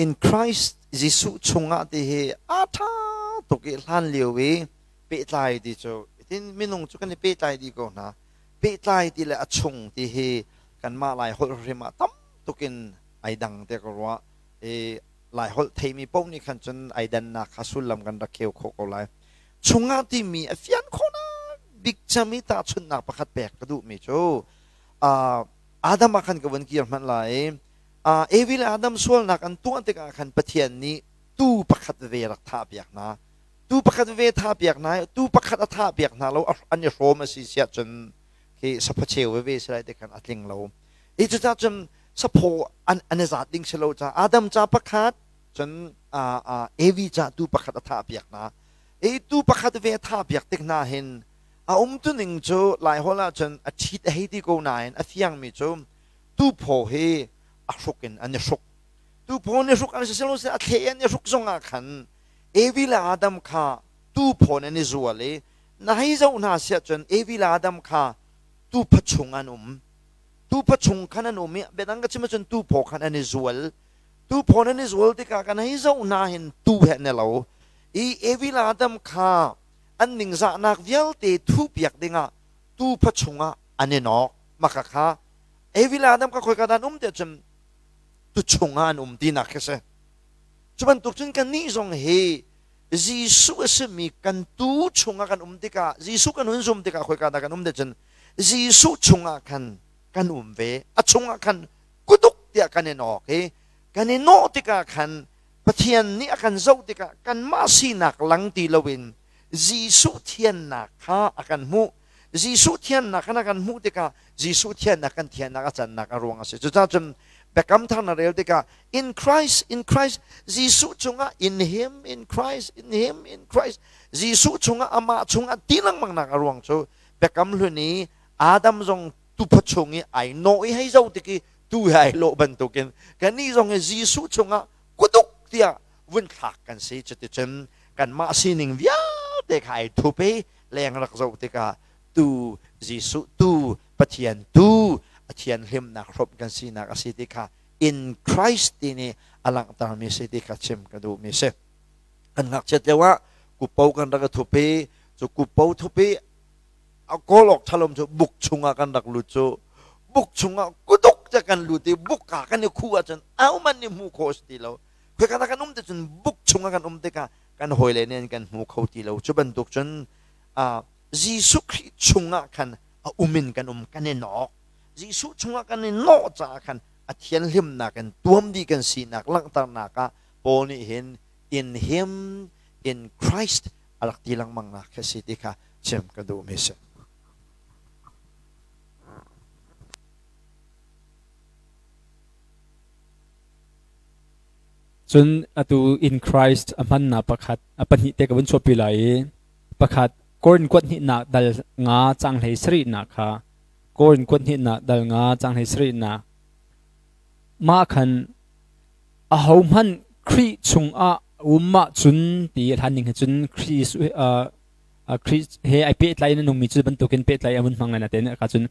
In Christ Jesuh chungah ti hi a ṭha tuk i hlan lio i pehtlai ti cu itin minung cu kan i pehtlai dih ko hna. Pehtlai ti le a chung ti hi kanmah Lai holh hrim ah tam tuk in ai dang te ka ruah. I Lai holh theimi paoh nih khan cun ai dannak kha sullam kan rak kheu khawh ko lai. Chungah timi a fian khawhnak bik cem i tahchunhnak pakhat pek ka duhmi cu Adam ah khan ka vun kir hmanh lai. Evi le Adam sualnak an tuah tikah khan Pathian nih tuu pakhat ve rak thahpiak hna. Tuu pakhat ve thahpiak hna i tuu pakhat a thahpiak hna lo an i hrawm a si siah cun khi saphacheu veve si lai ti khan a tling lo. I cucaah cun saphaw an an i zat ding si lo caah Adam ca pakhat cun Evi ca tuu pakhat a thahpiak hna. I tuu pakhat ve a thahpiak tik hna hin a umtuning cu Laiholh ah cun a ṭhit a hei ti ko nain a fiangmi cu tuphaw hi a hruk in an i hruk. Tuphaw an i hruk an si silo a thle an i hruk zongah khan Evi le Adam kha tuphaw in an i zual i na hei zoh hna siah cun Evi le Adam kha tupha chung an um. Tupha chung khan an um i biadang ka chim ahcun tuphaw khan an i zual. Tuphaw an i zual tikah kan hei zoh hna hin tu he an i lo. I Evi le Adam kha an ningzahnak vialte thuhpiak dingah tupha chungah an i nawk. Maka kha Evi le Adam kha khoika dah an um tiah cun tu chungah an um tinak khi si. Cu bantuk cun kannih zong hi Jesuh a simi kan tu chungah kan um tikah Jesuh kan hun zum tikah khoika dah kan um tiah cun Jesuh chungah khan kan um ve. A chungah khan kuduk tiah kan i nawk i kan i nawh tikah khan Pathian nih a kan zoh tikah kanmah sinak lang ti loin Jesuh thiannak kha a kan hmuh. Jesuh thiannak khan a kan hmuh tikah Jesuh thiannak kan thiannak a cannak a ruang a si. Cucaah cun Biakam thar na rel tikah in Christ, in Christ, Jesuh chungah, in him, in Christ, in him, in Christ, Jesuh chungah, amah chungah ti lengmang nak a ruang cu Biakam hlun i Adam zong tupha chung i ai nawh i hei zo tik i tu he ai lawh bantukin kannih zong hi Jesuh chungah kuduk tiah vun thlak kan si. Cuticun kanmah sining vialte kha ai thup i leng rak zoh tikah tu Jesuh tu Pathian tu a thianhlimnak hrawmh kan sinak a si ti kha in Christ ti nih a langhtermi si ti kha chim ka duhmi si. Kan ngakchiat lio ah kupo kan rak i thup i cu kupo thup i a kawl awk ṭhalom cu buk chungah kan rak lut cu buk chungah kuduk te kan lut i buk ah kan i khuh ahcun ahohmanh nih hmuh khawh a si ti lo. Khoika dah kan um ti cun buk chungah kan um tikah kan hawile nih an kan hmu kho ti lo. Cu bantuk cun Jesuh Khrih chungah khan a um in kan um, kan i nawk. Jesuh chungah kan i nawh caah khan a thianhlimnak in tuam dih kan sinak langhternak ah Paul nih hin in him, in Christ a rak ti lengmang nak khi si ti kha chim ka duhmi si. Cun atu in Christ a hmannak pakhat a pahnih te ka vun chuahpi lai i pakhat Korin kuat hnihnak dal nga cang hlei sarihnak kha Korin kuat hnihnak dal nga cang hlei sarihnak mah khan ahohmanh Khrih chungah um ahcun ti hlan ning he cun Khrih Khrih he ai pehtlai in a nungmi cu bantukin pehtlai a vun hmang lai natein ka cun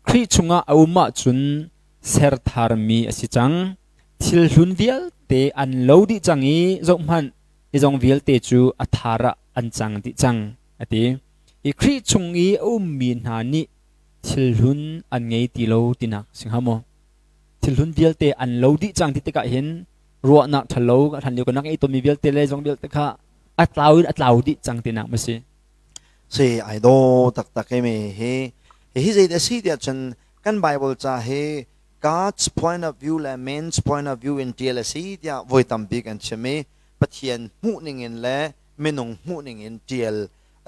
Khrih chungah a um ahcun ser tharmi a si cang. Thil hlun vialte an lo dih cang i zohhmanh izong vialte cu a thar ah an cang dih cang a ti. I Khrih chung i a ummi hna nih thil hlun an ngei ti lo tinak si hnga maw? Thil hlun vialte an lo dih cang ti tikah hin ruahnak ṭhalo hlan lio kan rak ngei tawnmi vialte le zong vialte kha a tlau in a tlau dih cang tinak ma si? Si ai daw taktak i mi hi hi zei dah si tiah cun kan Bible ca hi God's point of view le man's point of view in ṭial a si tiah voi tampi kan chim i Pathian hmuhning in le minung hmuhning in ṭial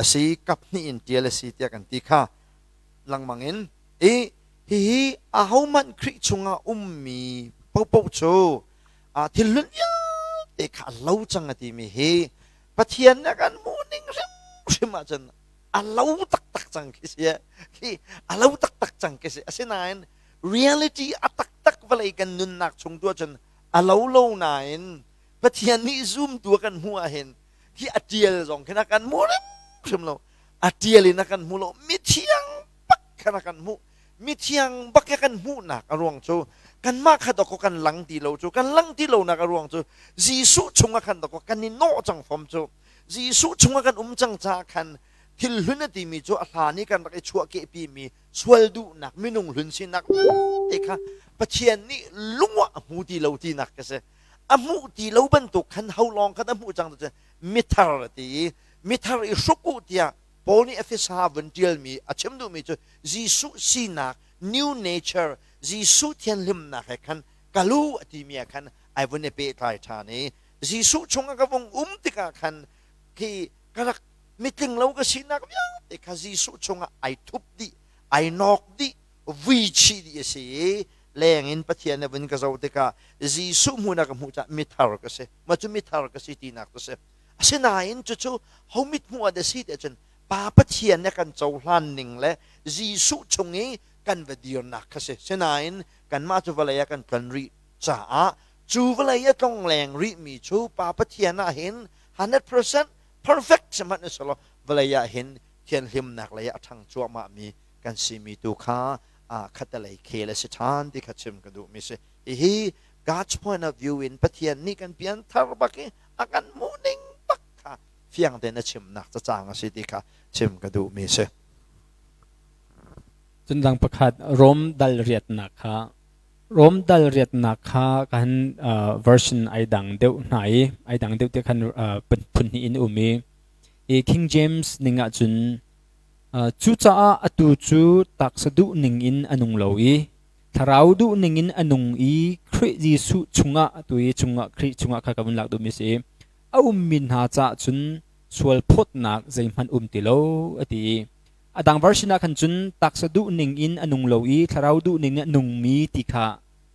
a si, kap hnih in ṭial a si tiah kan ti kha lengmang in i hihi ahohmanh Khrih chungah ummi paohpaoh cu thil hlun vialte kha a lo cang a timi hi Pathian nih a kan hmuhning hrimhrim ahcun a lo taktak cang khi si khi a lo taktak cang khi si. Asinain reality a taktak vawlei kan nunnak chung tu ahcun a lo lo nain Pathian nih zumtu a kan hmuh ahhin hi a tial zong khin a kan hmu hrimhrim lo. A tial in a kan hmu lo, mithiang bak khan a kan hmuh. Mithiang bak i kan hmuhnak a ruang cu kanmah kha dawkaw kan lang ti lo cu, kan lang ti lonak a ruang cu Jesuh chungah khan dawkaw kan i nawh cang fom cu. Jesuh chungah kan um cang caah khan thil hlun a timi cu a hlan i kan rak i chuahkehpi mi sual duhnak minung hlun sinak vialte kha Pathian nih lung ah a hmu ti lo tinak ka si. A hmuh ti lo bantuk khan ho lawng khan a hmuh cang cu mithar a ti i mithar i hruk u tiah Paul nih Efesa vun ṭialmi a chim duhmi cu Jesuh sinak new nature, Jesuh thianhlimnak he khan kalu a timi ah khan ai vun i pehtlai ṭhan i Jesuh chungah ka vung um tikah khan khi ka rak mitling lo ka sinak vialte kha Jesuh chungah ai thup dih, ai nawk dih, vui chih dih a si i leng in Pathian nih vun ka zoh tikah Jesuh hmun ah ka hmuh caah mithar ka si. Mah cu mithar ka si tinak cu si. Asinain cucu ho mit hmuh ah dah si tiah cun Pa Pathian nih kan cohlan ning le Jesuh chung i kan va dirnak kha si. Sinain kanmah cu vawlei ah kan tlon rih caah cu vawlei a tlongleng rihmi cu Pa Pathian ah hin 100% perfect si hmanh usulaw vawlei ah hin thianhlimnak lei ah a ṭhang cuahmahmi kan simi tu kha khattelei khel a si ṭhan ti kha chim ka duhmi si. Hihi God's point of view in Pathian nih kan pianthar bak i a kan hmuhning bak kha fiang tein a chimnak cacang a si ti kha chim ka duhmi si. Cun dang pakhat Rom dal riatnak kha Rom dal riatnak kha kan version ai dang deuh hna i ai dang deuh te khan phun hnih in um i i King James ning ah cun cucaah atu cu taksa duh ning in a nung lo i thlarau duh ning in a nung i Khrih Jesuh chungah atu i chungah Khrih chungah kha ka vun lak duhmi si a ummi hna caah cun sual phawtnak zeihmanh um ti lo a ti i A dang version ah khan cun taksa duh ning in a nung lo i thlarau duh ning in a nungmi ti kha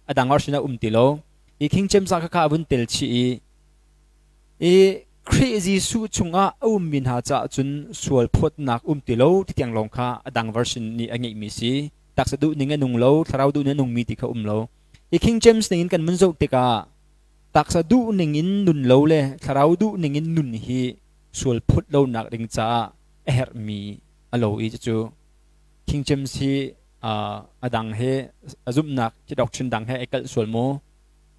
A dang version ah um ti lo. I King James ah khakha a vun tel chih i i Khrih Jesuh chungah a ummi hna caah cun sual phawtnak um ti lo ti tiang lawng kha a dang version nih a ngeihmi si. Taksa duh ning a nung lo, thlarau duh ning a nungmi ti kha um lo. I King James ning in kan vun zoh tikah taksa duh ning in nun lo le thlarau duh ning in nun hi sual phawt lonak ding caah a herhmi a lo i cucu King James hi a dang he a zumhnak khi doctrine dang he ai kalh sual maw?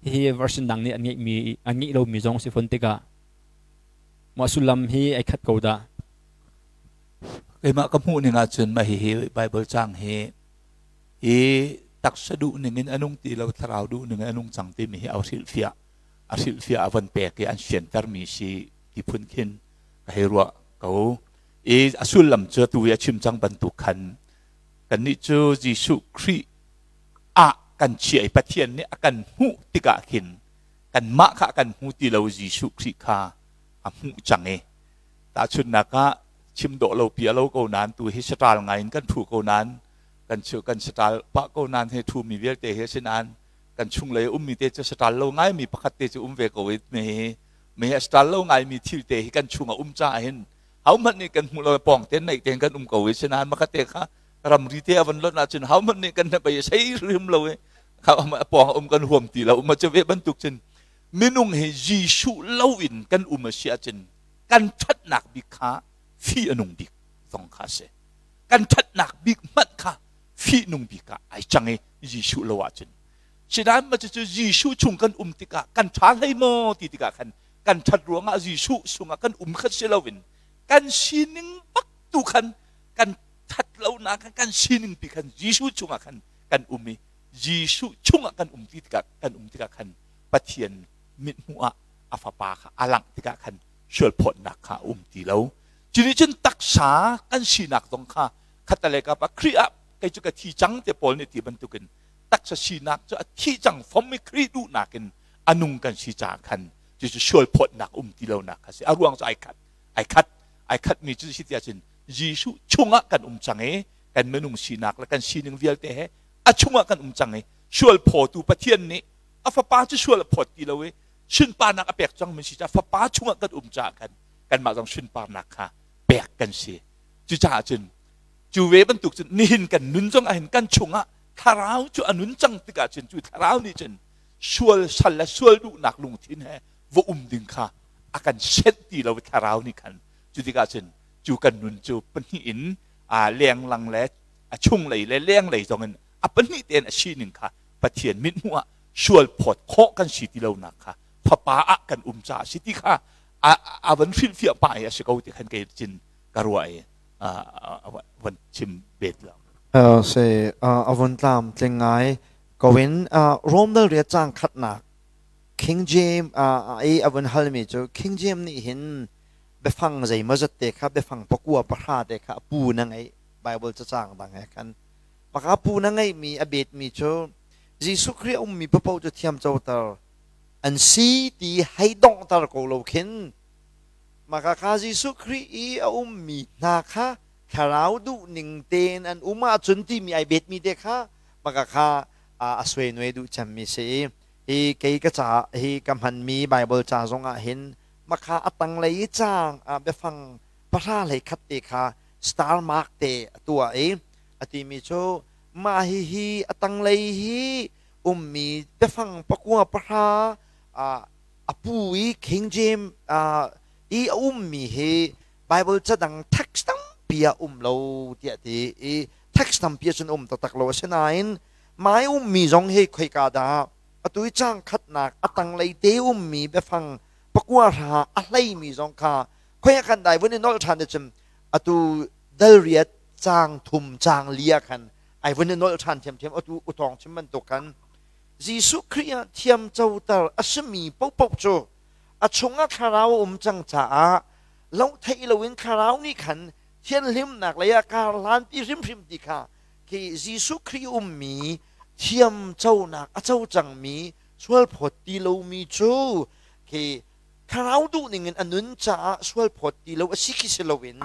Hihi version dang nih an ngeihmi an ngeih lomi zong si fawn tikah mah sullam hi ai khat ko dah. Keimah ka hmuh ning ahcun mah hihi Bible cang hi i taksa duh ning in a nung ti lo thlarau duh ning in a nung cang timi hi a hrilhfiah a hrilhfiah a von pek i an fiantermi si ti phun khin ka hei ruah ko. I a sullam cu tu i a chim cang bantuk khan kannih cu Jesuh Khrih ah kan chiah i Pathian nih a kan hmuh tikah khin kanmah kha a kan hmu ti lo Jesuh Khrih kha a hmuh cang i tahchunhnak ah chim dawh lo pi a lo ko nain tu hi saṭal ngai in kan ṭhu ko nain kan chu kan saṭal pah ko nain he ṭhumi vialte he sinain kan chunglei ummi te cu saṭal lo ngaimi pakhat te cu um ve ko i me me a saṭal lo ngaimi thil te hi kan chungah um caah hin hohmanh nih kan hmuh lo pawng te naih tein kan um ko i sinain makhat te kha ramri te a van lonh ahcun hohmanh nih kan hnabei sei hrim lo i kha pawng um kan huam ti lo ma cu ve bantuk cun minung hi Jesuh lo in kan um a si ahcun kan ṭhatnak bik kha fi a nung bik zong kha a si kan ṭhatnak bik hmanh kha fi nung bik ah ai cang i Jesuh lo ahcun sinain ma cucu Jesuh chung kan um tikah kan ṭha hlei maw ti tikah khan kan ṭhat ruangah Jesuh sungah kan um kha si loin kan sining bak tu khan kan ṭhat lonak khan kan sining pi khan Jesuh chungah khan kan um i Jesuh chungah kan um ti tikah kan um tikah khan Pathian mithmuh ah a fapa kha a langh tikah khan sualphawtnak kha a um ti lo. Cunih cun taksa kan sinak zong kha khattelei kap ah Khrih ah kei cu ka thi cang te Paul nih ti bantukin taksa sinak cu a thi cang fom i Khrih duhnak in a nung kan si caah khan cucu sualphawtnak um ti lonak kha si. A ruang cu ai khat. Ai khat. Ai khatmi cu si tiah cun Jesuh chungah kan um cang i kan minung sinak le kan sining vialte he a chungah kan um cang i sual phawtu Pathian nih a fapa cu sual a phawt ti lo i sunparnak a pek cang mi si caah fapa chungah kan um caah khan kanmah zong sunparnak kha pek kan si. Cucaah cun cu ve bantuk cun nihin kan nun zong ahhin kan chungah thlarau cu a nun cang tikah cun cu thlarau nih cun sual sal le sual duhnak lungthin he va um ding kha a kan senh ti lo thlarau nih khan cu tikah cun cu kan nun cu pahnih in a lenglang le a chunglei le lenglei zong in a pahnih tein a sining kha Pathian mithmuh ah sual phawt khawh kan si ti lonak kha fapa ah kan um caah si ti kha a van hrilhfiah pah i a si ko ti khan kei cin ka ruah i van chim bet lo. Se a vun tlam tling ngai kowin Rom dal riat cang khatnak King James i a vun halmi cu King James nih hin biafang zeimawzat te kha biafang pakua pahra te kha a pu na ngeih Bible cacang dang he khan maka pu na ngeihmi a betmi cu Jesuh Khrih a ummi paoh cu thiam coter an si ti hei donghter ko lo khin maka kha Jesuh Khrih i a ummi hna kha thlarau duh ning tein an um ahcun timi ai betmi te kha maka kha a suai duh cemmi si i hi kei ka ca hi ka hmanmi Bible ca zong ah hin makha a tanglei i caang biafang pahra hlei khat te kha star mark te a tuah i a timi cu mah hihi a tanglei hi ummi biafang pakua pahra a pu i King James i a ummi hi Bible cadang text tampi ah um lo tiah ti i text tampi ah cun um taktak lo asinain mai ummi zong hi khoika dah atu i caang khatnak a tanglei te ummi biafang pakua hra a hleimi zong kha khoi ah khan dai vun i nolh ṭhan cun atu dal riat caang thum caang li ah khan ai vun i nolh ṭhan thiamthiam atu utawng chim bantuk khan Jesuh Khrih ah thiam coter a simi paohpaoh cu a chungah thlarau a um cang caah loh theih loin thlarau nih khan thianhlimnak lei ah kar hlanpi hrimhrim ti kha khi Jesuh Khrih ummi thiam conak a co cangmi sualphawt ti lomi cu khi thlarau duhning in a nun caah sualphawt ti lo a si khi si loin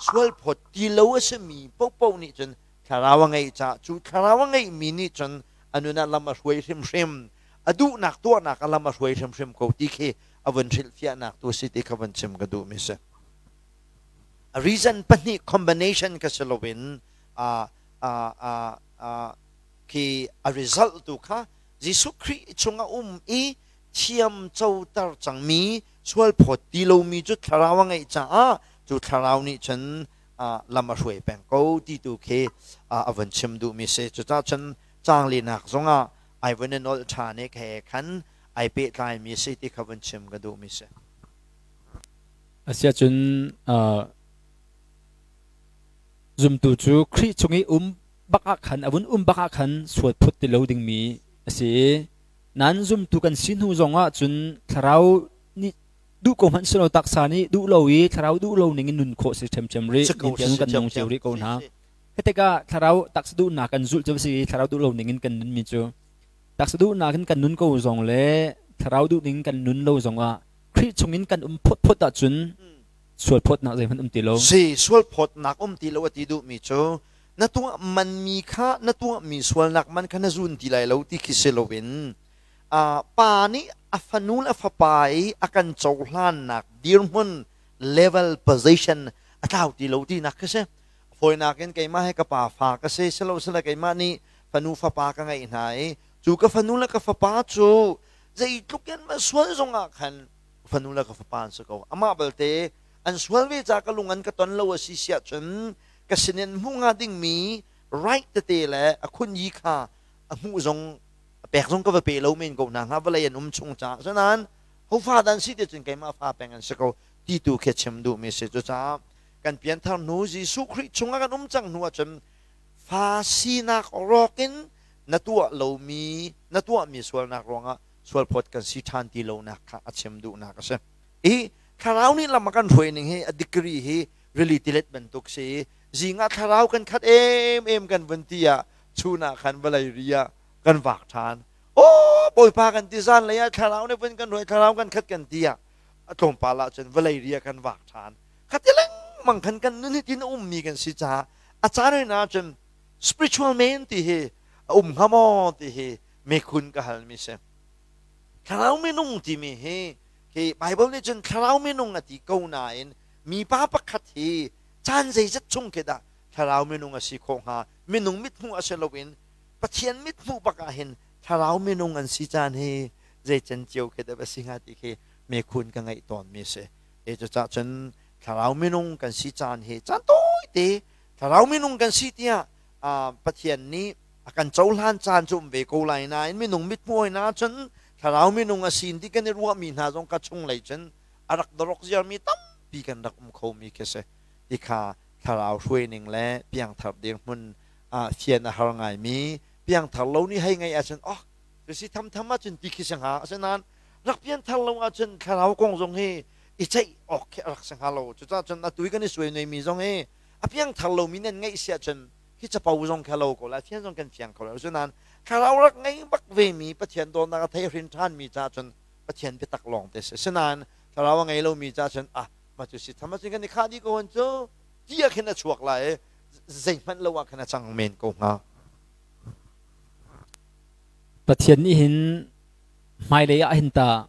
sualphawt ti lo a simi paohpaoh nih cun thlarau a ngeih caah cu thlarau a ngeihmi nih cun A nun ah lam a hruai hrimhrim. A duhnak tuahnak a lam a hruai hrimhrim ko ti khi a vun hrilhfiahnak tu si ti kha vun chim ka duhmi si. A reason pahnih combination ka si loin khi a result tu kha Jesuh Khrih chungah um i thiam coter cangmi sual phawt ti lomi cu thlarau a ngeih caah cu thlarau nih cun lam a hruai peng ko ti tu khi a vun chim duhmi si. Cucaah cun caang linak zongah ai vun i nolh ṭhan i he khan ai pehtlaimi si ti kha vun chim ka duhmi si. Asiahcun zumtu cu Khrih chung i um bak ah khan a vun um bak ah khan sual phut ti lo dingmi a si i nan zumtu kan si hnu zongah cun thlarau nih duh ko hmanh silo taksa nih duh lo i thlarau duh lo ning in nun khawh si ṭhemṭhem rih tiang kan nung cio rih ko hna. Hi tikah thlarau taksa duhnak kan zulh cu si i thlarau duh lo ning in kan nunmi cu taksa duhnak in kan nun ko zong le thlarau duh ning kan nun lo zongah Khrih chungin kan um phawtphawt ahcun sual phawtnak zeihmanh um ti lo. Si, sual phawtnak um ti lo a ti duhmi cu na tuah manmi kha na tuahmi sualnak man kha na zun ti lai lo ti khi si loin pa nih a fanu le a fapa i a kan cohlannak dirhmun level position a tlau ti lo tinak khi si. Fawinak in keimah he ka pa fa ka si silo sila keimah nih fanu fapa ka ngeih hna i cu ka fanu le ka fapa cu zeitluk in ma sual zongah khan fanu le ka fapa an si ko. Amah balte an sual ve ca ka lung an ka ton lo a si siah cun ka sinin hmuh hnga dingmi right tete le a khun yi kha a hmuh zong a pek zong ka va pe lo men ko hna hnga vawlei an um chung caah. Asinain hofa dan si te cun keimah fa peng an si ko ti tu khi chim duhmi si. Cucaah kan pianthar hnu Jesuh Khrih chungah kan um cang hnu ahcun fa sinak rawk in na tuah lomi na tuahmi sualnak ruangah sualphawt kan si ṭhan ti lonak kha a chim duhnak a si. I thlarau nih lam a kan hruai ning hi a degree hi rili tilet bantuk si i zing ah thlarau kan khat em em kan vun ti ah chun ah khan vawlei ri ah kan vak ṭhan. Aw Bawipa kan ti zan lei ah thlarau nih vun kan hruai thlarau kan khat kan ti ah a tlawmpal ah cun vawlei ri ah kan vak ṭhan. Khati lengmang khan kan nun hi tin a ummi kan si caah a caan ah cun spiritual man ti hi a um hnga maw ti hi mekhun ka halmi si. Thlarau minung timi hi hi Bible nih cun thlarau minung a ti ko nain mipa pakhat hi caan zeizat chung khi dah thlarau minung a si khawh hnga? Minung mithmuh a si loin Pathian mithmuh bak ah hin thlarau minung an si caan hi zei can cio khi dah a si hnga ti khi mekhun ka ngeih tawnmi si. E cucah cun thlarau minung kan si caan hi caan tawite thlarau minung kan si tiah Pathian nih a kan cohlan caan cu um ve ko lai nain minung mithmuh hna cun thlarau minung a sin ti kan i ruahmi hna zong ka chunglei cun a rak dorok ziarmi tampi kan rak um khomi khi si. Ti kha thlarau hruaining le piangthar dirhmun ah fian a har ngaimi piangthar lo nih hei ngaih ahcun oh cu si thamtham ahcun ti khi si hnga. Asinain rak pianthar lo ahcun thlarau kong zong hi i ceih awk khi a rak si hnga lo. Cucaah cun atu i kan i suai mi zong hi a piangthar lomi nan ngeih si ahcun hi capo zong kha lo ko lai, fian zong kan fiang kho lo. Asinain thlarau rak ngei bak vemi Pathian dawtnak a thei hrin ṭhanmi caah cun Pathian biatak lawng te si. Asinain thlarau a ngei lomi caah cun ah mah cu si tham ahcun kan i khah dih ko hon cu ti ah khin a chuak lai i zeihmanh lo ah khan a cang men ko hnga. Pathian nih hin hmailei ah hin ta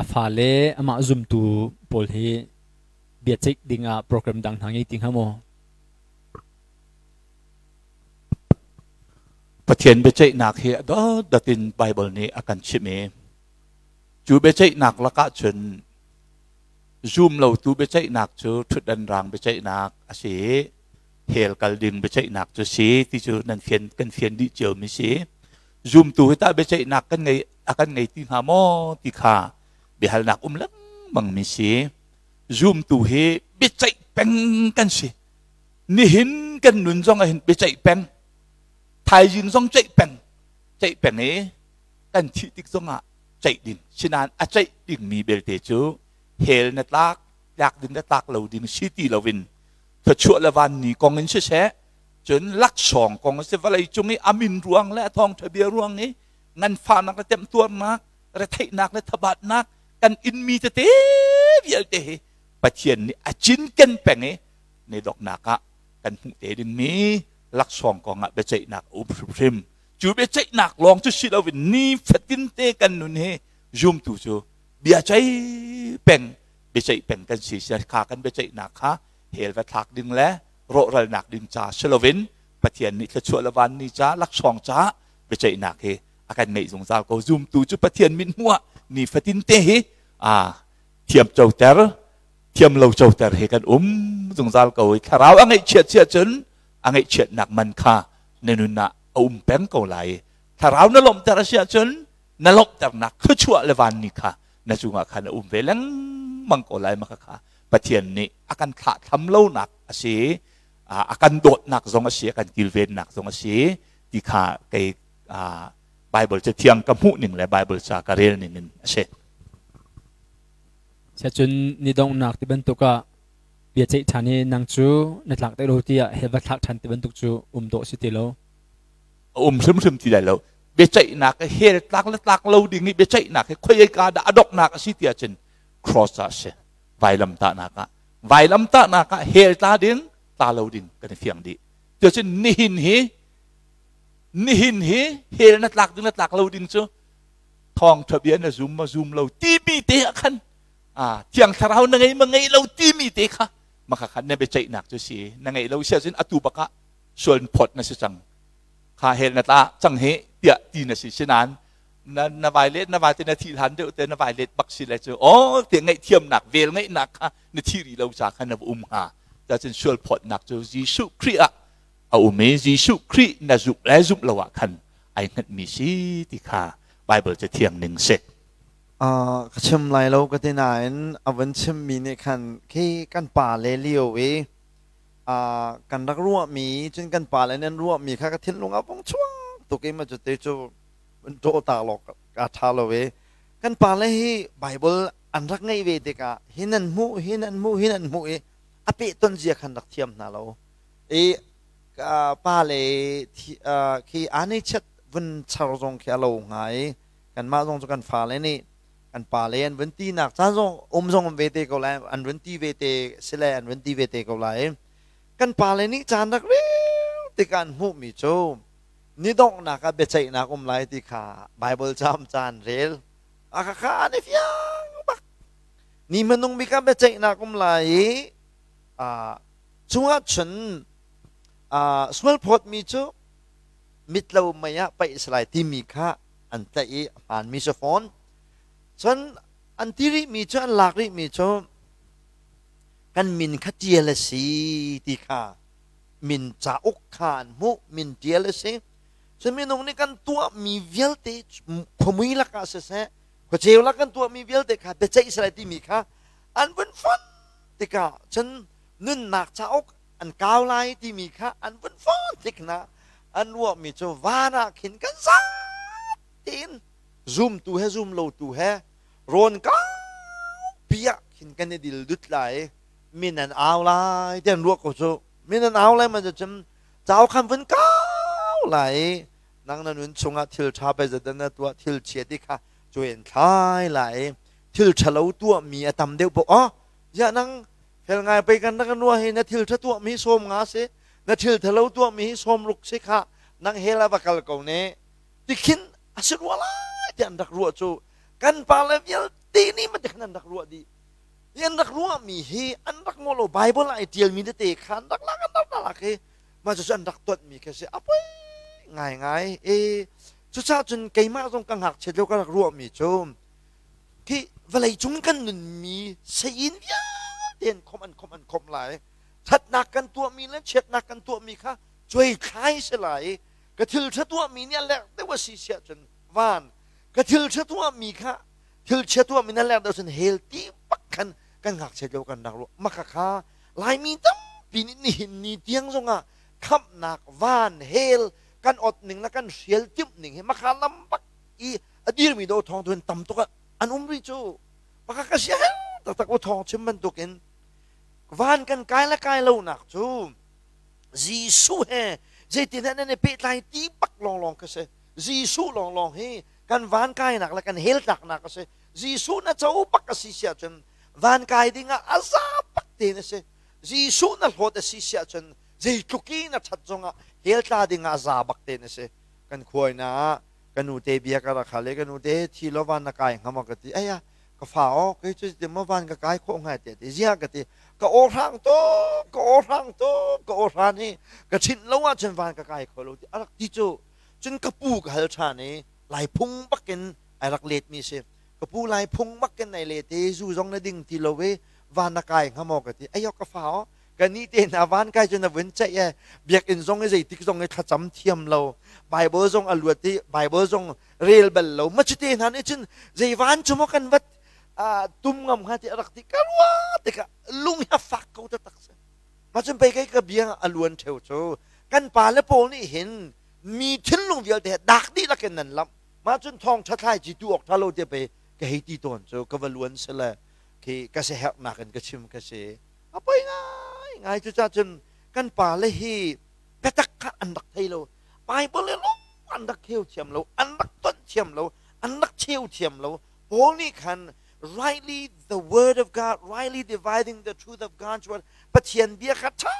a fale amah zumtu pawl hi biaceih dingah program dang hna ngei ti hnga maw? Pathian biaceihnak hi a dotdot in Bible nih a kan chimh i cu biaceihnak lakah cun zum lotu biaceihnak cu ṭhutdan rang biaceihnak a si i hell kal ding biaceihnak cu si ti cu nan fian kan fian dih cio mi si. Zumtu hi tah biaceihnak kan ngei a kan ngei ti hnga maw ti kha biahalnak um lengmang mi si. Zumtu hi biaceih peng kan si. Nihin kan nun zong ah hin biaceih peng, thaizing zong ceih peng, ceih peng i kan thih tik zong ah ceih ding. Sinain a ceih dingmi belte cu hell na tlak, tlak ding le tlak lo ding si ti loin thluachuah le vanni kong in siseh, cun laksawng kong a si, vawlei cung i a min ruang le a thawngṭha bia ruang i nganfahnak le temtuarnak, retheihnak le thabatnak kan inmi tete vialte hi Pathian nih a cinken peng i ne donghnak ah kan hmuh te dingmi laksawng kong ah biaceihnak a um hrimhrim. Cu biaceihnak lawng cu si loin nifatin te kan nun hi zumtu cu bia ceih peng biaceih peng kan si. Kha kan biaceihnak kha hell va thlak ding le rawhralnak ding ca si loin Pathian nih thluachuah le vanni ca laksawng ca biaceihnak hi a kan ngeih zungzal ko. Zumtu cu Pathian mit hmuh ah nifatin te hi thiam coter thiam lo coter hi kan um zungzal ko i thlarau a ngaihchiat si ahcun a ngaihchiatnak man kha na nun ah a um peng ko lai. Thlarau na lawmhter a si ahcun na lawmhternak thluachuah le vanni kha na cungah khan a um ve lengmang ko lai. Maka kha Pathian nih a kan thlahthlam lonak a si, a kan dawtnak zong a si, a kan kilvennak zong a si ti kha kei Bible cathiang ka hmuh ning le Bible ca ka rel ning in a si. Cun ni donghnak ti bantuk ah bia ceih ṭhan i nang cu na tlak deuh lo tiah he va thlak ṭhan ti bantuk cu um dawh si ti lo. A um hrimhrim ti lai lo. Biaceihnak hel tlak le tlak lo ding i biaceihnak hi khoi ka dah a donghnak a si ti ahcun cross ah a si. Vailamtahnak ah. Vailamtahnak ah hel tla ding, tla lo ding kan i fiang dih. Cuacun nihin hi nihin hi hel na tlak ding le tlak lo ding cu thawngṭha bia na zum ma zum lo timi te ah khan thiang thlarau na ngei ma ngei lo timi te kha maka khan na biaceihnak cu si. Na ngei lo si ahcun atu bakah sual phawt na si cang kha, hel na tla cang hi tiah ti na si. Sinain na na vai let na vai te na thi hlan deuh te na vai let bak si le cu o te ngaihthiamnak vel ngeihnak kha na thi ri lo ca kha na um hnga. Cun sual phawtnak cu Jesuh Khrih ah a um i Jesuh Khrih na zumh le zumh lo ah khan ai hngatmi si ti kha Bible cathiang ning si. Ka chim lai lo ka ti nain a vun chimmi nih khan khi kan pa le lio i kan rak ruahmi cun kan pa le nan ruahmi kha ka thinlung ah vung chuak tuk i ma cu te cu vun ṭawh ta law ka ṭha lo i kan pa le hi Bible an rak ngeih ve tikah hi nan hmuh hi nan hmuh hi nan hmuh i a pehton zia khan rak thiam hna lo i pa le khi aa chiat vun char zong khi a lo hnga i kanmah zong cu kan fale nih kan pale an vun ti nak caan zong um zong um ve te ko lai, an vun ti ve te sile an vun ti ve te ko lai. Kan pale nih caan rak rel tikah an hmuhmi cu ni donghnak ah biaceihnak um lai ti kha Bible cam caan rel a kha kha an i fiang bak. Ni hmanung bik ah biaceihnak um lai i chungah cun sual phawtmi cu mitlo mei ah paih a si lai timi kha an tlaih i a hmaanmi si fawn. Cun an ti rihmi cu, an lak rihmi cu kan min kha ṭial a si ti kha min cauk kha an hmuh, min ṭial a si. Cun minung nih kan tuahmi vialte khuamui lakah siseh, khuaceu lak kan tuahmi vialte kha biaceih si lai timi kha an vun fonh tikah cun nunnak cauk an kau lai timi kha an vun fawn tik hna. An ruahmi cu van ah khin kan zat tein zumtu he zum lotu he rawn kaupi ah khin kan i dil dut lai, min an au lai ti an ruah ko cu. Min an au lai man cun cau khan vun kau lai, nang na nun chungah thil ṭha pe zat na tuah, thil chia ti kha cuin thlai lai, thil ṭhalo tuahmi a tam deuh poh oh ziah nang fel ngai pei kan rak ruah hi, na thil ṭha tuahmi 50 si, na thil thalo tuahmi hi 60 si kha, nang hell ah va kal ko ne tikhin a si rua lai ti an rak ruah cu. Kan pa le vialte nih ma tikhan an rak ruah dih hi, an rak ruahmi hi an rak ngol lo. Bible ah i ṭialmi tete kha an rak lak an rak lak i mah cucu an rak tonmi khi a si. A poi ngaingai e. Cucaah cun keimah zong ka ngakchiat lio ka rak ruahmi cu khi vawlei cung kan nunmi sein vialte an khomh an khomh an khomh lai, ṭhatnak kan tuahmi le chiatnak kan tuahmi kha cuai thlai si lai. Ka thil ṭha tuahmi nih a lek deuh a si siah cun van, ka thil ṭha tuahmi kha thil chia tuahmi nih a lek deuh cun hell ti bak khan kan ngakchiat lio kan rak ruah. Maka kha Laimi tampi nih nihin ni tiang zongah khamhnak van hell kan ot ning le kan hrial timh ning hi makha lam bak i a dirmi do thawng tu tam tuk an um rih cu. Pakhat ka sia taktak u thawng chim bantukin van kan kai le kai lonak cu Jesuh he zeitin nan i pehtlai ti bak lawnglawng ka si. Jesuh lawnglawng hi kan van kainak le kan hell tlaknak a si. Jesuh na co bak a si siah cun van kai ding ah a za bak tein a si. Jesuh na hlawt a si siah cun zeitluk i na ṭhat zongah hell tla ding ah a za bak tein a si. Kan khua ina ah ka nu te bia ka rak hal i ka nu te thi lo van na kai hnga maw ka ti. Ai ka fa aw kei cu ti maw van ka kai khawh ngai te ti. Ziah ka ti. Ka aw hrang tuk, ka aw hrang tuk, ka aw hran hi ka chinh lo ahcun van ka kai kho lo ti a rak ti cu. Cun ka pu ka hal ṭhan i Laiphung bakin ai rak let mi si. Ka pu Laiphung bakin ai let i zu zong na ding ti lo i van na kai hnga maw ka ti. Ai ka fa aw ka ni te hna van kai cu na vun ceih e biakinn zong i zeitik zong i thlacam thiam lo Bible zong a luat i Bible zong rel bal lo ma cu te hna nih cun zei van cu maw kan vat tum ngam hnga ti a rak ti ka rua tikah lung hi a fak ko taktak si ma cun pei kei ka bia a luan theo cu kan pa le pawl nih hin mi thinlung vialte he dak dihlak in nan lamh mah cun thawng ṭha thlai ci tu awk ṭha lo te pei ka hei ti tawn cu ka va luan sele khi ka se herhnak in ka chim ka si a poi ngai ngai cu ca cun kan pa le hi biatak kha an rak thei lo Bible le lung an rak kheu thiam lo an rak ton thiam lo an rak cheu thiam lo Paul nih khan rightly the word of God rightly dividing the truth of God's word Pathian bia kha ṭha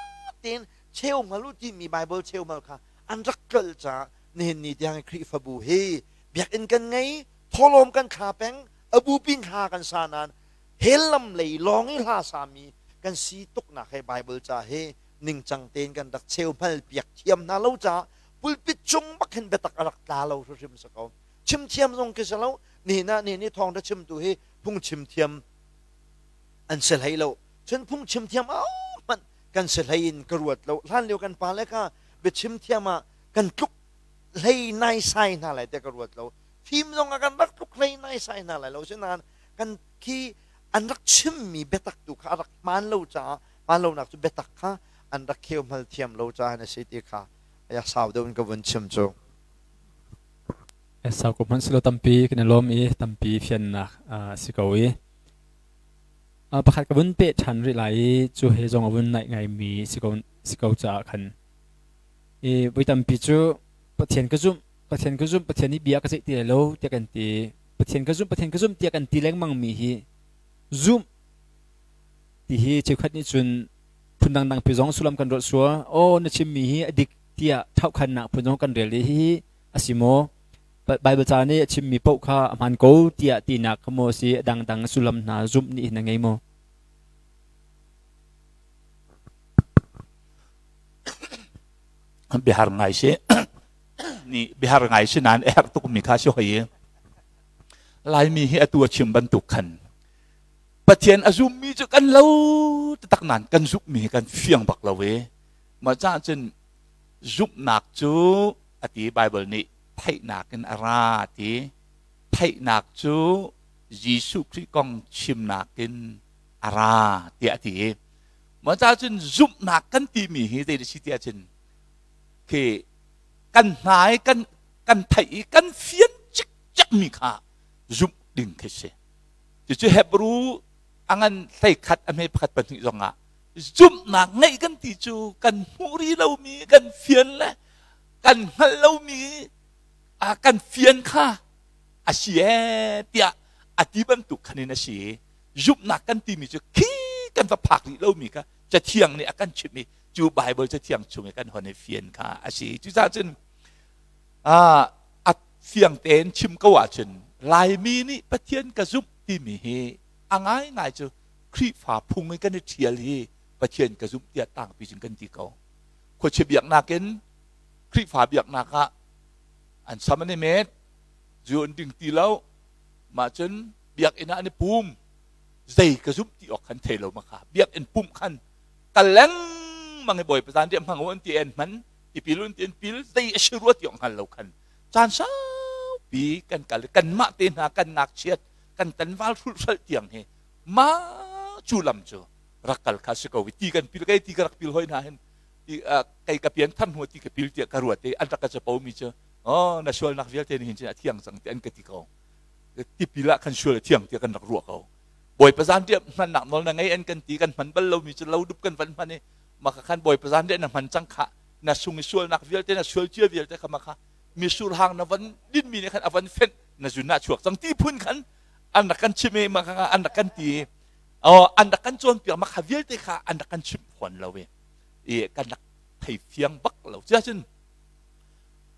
tein cheu hngal u timi Bible cheu hngal kha an rak tlolh caah nihin ni tiang Khrihfabu hi biakinn kan ngei thawhlawm kan thla peng a bupi hla kan sa nain hell lam lei lawng i hla sami kan si tuknak he Bible ca hi ningcang tein kan rak cheu hmal piak thiam hna lo caah pulpit cung bak hin biatak a rak tla lo hrimhrim si ko chim thiam zong khi si lo nihin ah nihin i thawngṭha chimtu hi phung chim thiam an si hlei lo cun phung chim thiam hmanh kan si hlei in ka ruat lo hlan lio kan pale kha biachim thiam ah kan tluk hlei naisai hna lai te ka ruat lo fim zong ah kan rak tluk hlei naisai hna lai lo sinain kan khi an rak chimmi biatak tu kha a rak hmaan lo caah hmaan lonak cu biatak kha an rak kheu hmal thiam lo caah na si ti kha ya sau deuh in ka vun chim cu. Sau ko hmanh silo tampi kan i lawm i tampi fiannak si ko i pakhat ka vun peh ṭhan rih lai i cu he zong a vun naih ngaimi si ko caah khan i voi tampi cu Pathian ka zumh Pathian ka zumh Pathian nih bia ka ceih ti lai lo tiah kan ti Pathian ka zumh Pathian ka zumh tiah kan ti lengmang mi hi zumh ti hi cheukhat nih cun phun dangdang pi zong sullam kan ruat sual aw na chimmi hi a dik tiah thaukhannak phun zong kan rel i hihi a si maw Bible ca nih a chimmi paoh kha a hmaan ko tiah tinak kha maw a si a dangdang sullam hna zumh nih hin a ngei maw? Biahar ngai si ni biahar ngai si nain a herh tukmi kha si hoi i Laimi hi atu a chim bantuk khan Pathian a zummi cu kan lo taktak nain kan zumhmi hi kan fiang bak lo i mah caah cun zumhnak cu a ti Bible nih theihnak in a ra ti theihnak cu Jesuh Khrih kong chimnak in a ra tiah a ti mah caah cun zumhnak kan timi hi zei si tiah cun khi kan hna i kan kan theih i kan fian cikcek mi kha zumh ding khi si cucu Hebrew a ngan hlei khat a hme pakhat pahnih zong ah zumhnak ngeih kan ti cu kan hmuh rih lomi kan fian le kan hngalh lomi kan fian kha a si ee tiah a ti bantuk khan in a si zumhnak kan timi cu khi kan va phak rih lomi kha cathiang nih a kan chimh i cu Bible cathiang chung i kan hon i fian kha a si cucaah cun a fiang tein chim ko ahcun Laimi nih Pathian ka zumh timi hi a ngaingai cu Khrihfa phung i kan i ṭhial hi Pathian ka zumh tiah tangpi cun kan ti ko. Khuachia biaknak in Khrihfa biaknak ah an sam an i met, zu an ding ti lo, mah cun biakinn ah an i pum, zei ka zumh ti awk khan thei lo ma kha biakinn pumh khan kal lengmang i Bawipa zan riah hmang u an ti en hman tipil un ti an pil zei a si rua ti awk hngal lo khan caan saupi kan kal kanmah te hna kan ngakchiat kan tanval hrulhhralh tiang hi ma cu lam cu rak kal kha si ko ti kan pil kei ti ka rak pil hoi hna hin ti kei ka pian thar hnu ti ka pil tiah ka ruat i an rak ka capo mi cu oh na sualnak vialte ni hin cun a thiang cang ti an ka ti ko tipil ah khan sual a thiang tiah kan rak ruah ko Bawipa zan riah hmannak nawl na ngei an kan ti kan hman bal lomi cu lo dup kan van hman i maka khan Bawipa zan riah na hman cang kha na sung i sualnak vialte na sual cia vialte kha maka misur hang na van dinmi nih khan a van fenh na zun ah chuak cang ti phun khan an rak kan chim i maka an rak kan ti oh an rak kan cawnpiak maka vialte kha an rak kan chimh fawn lo i i kan rak thei fiang bak lo cun.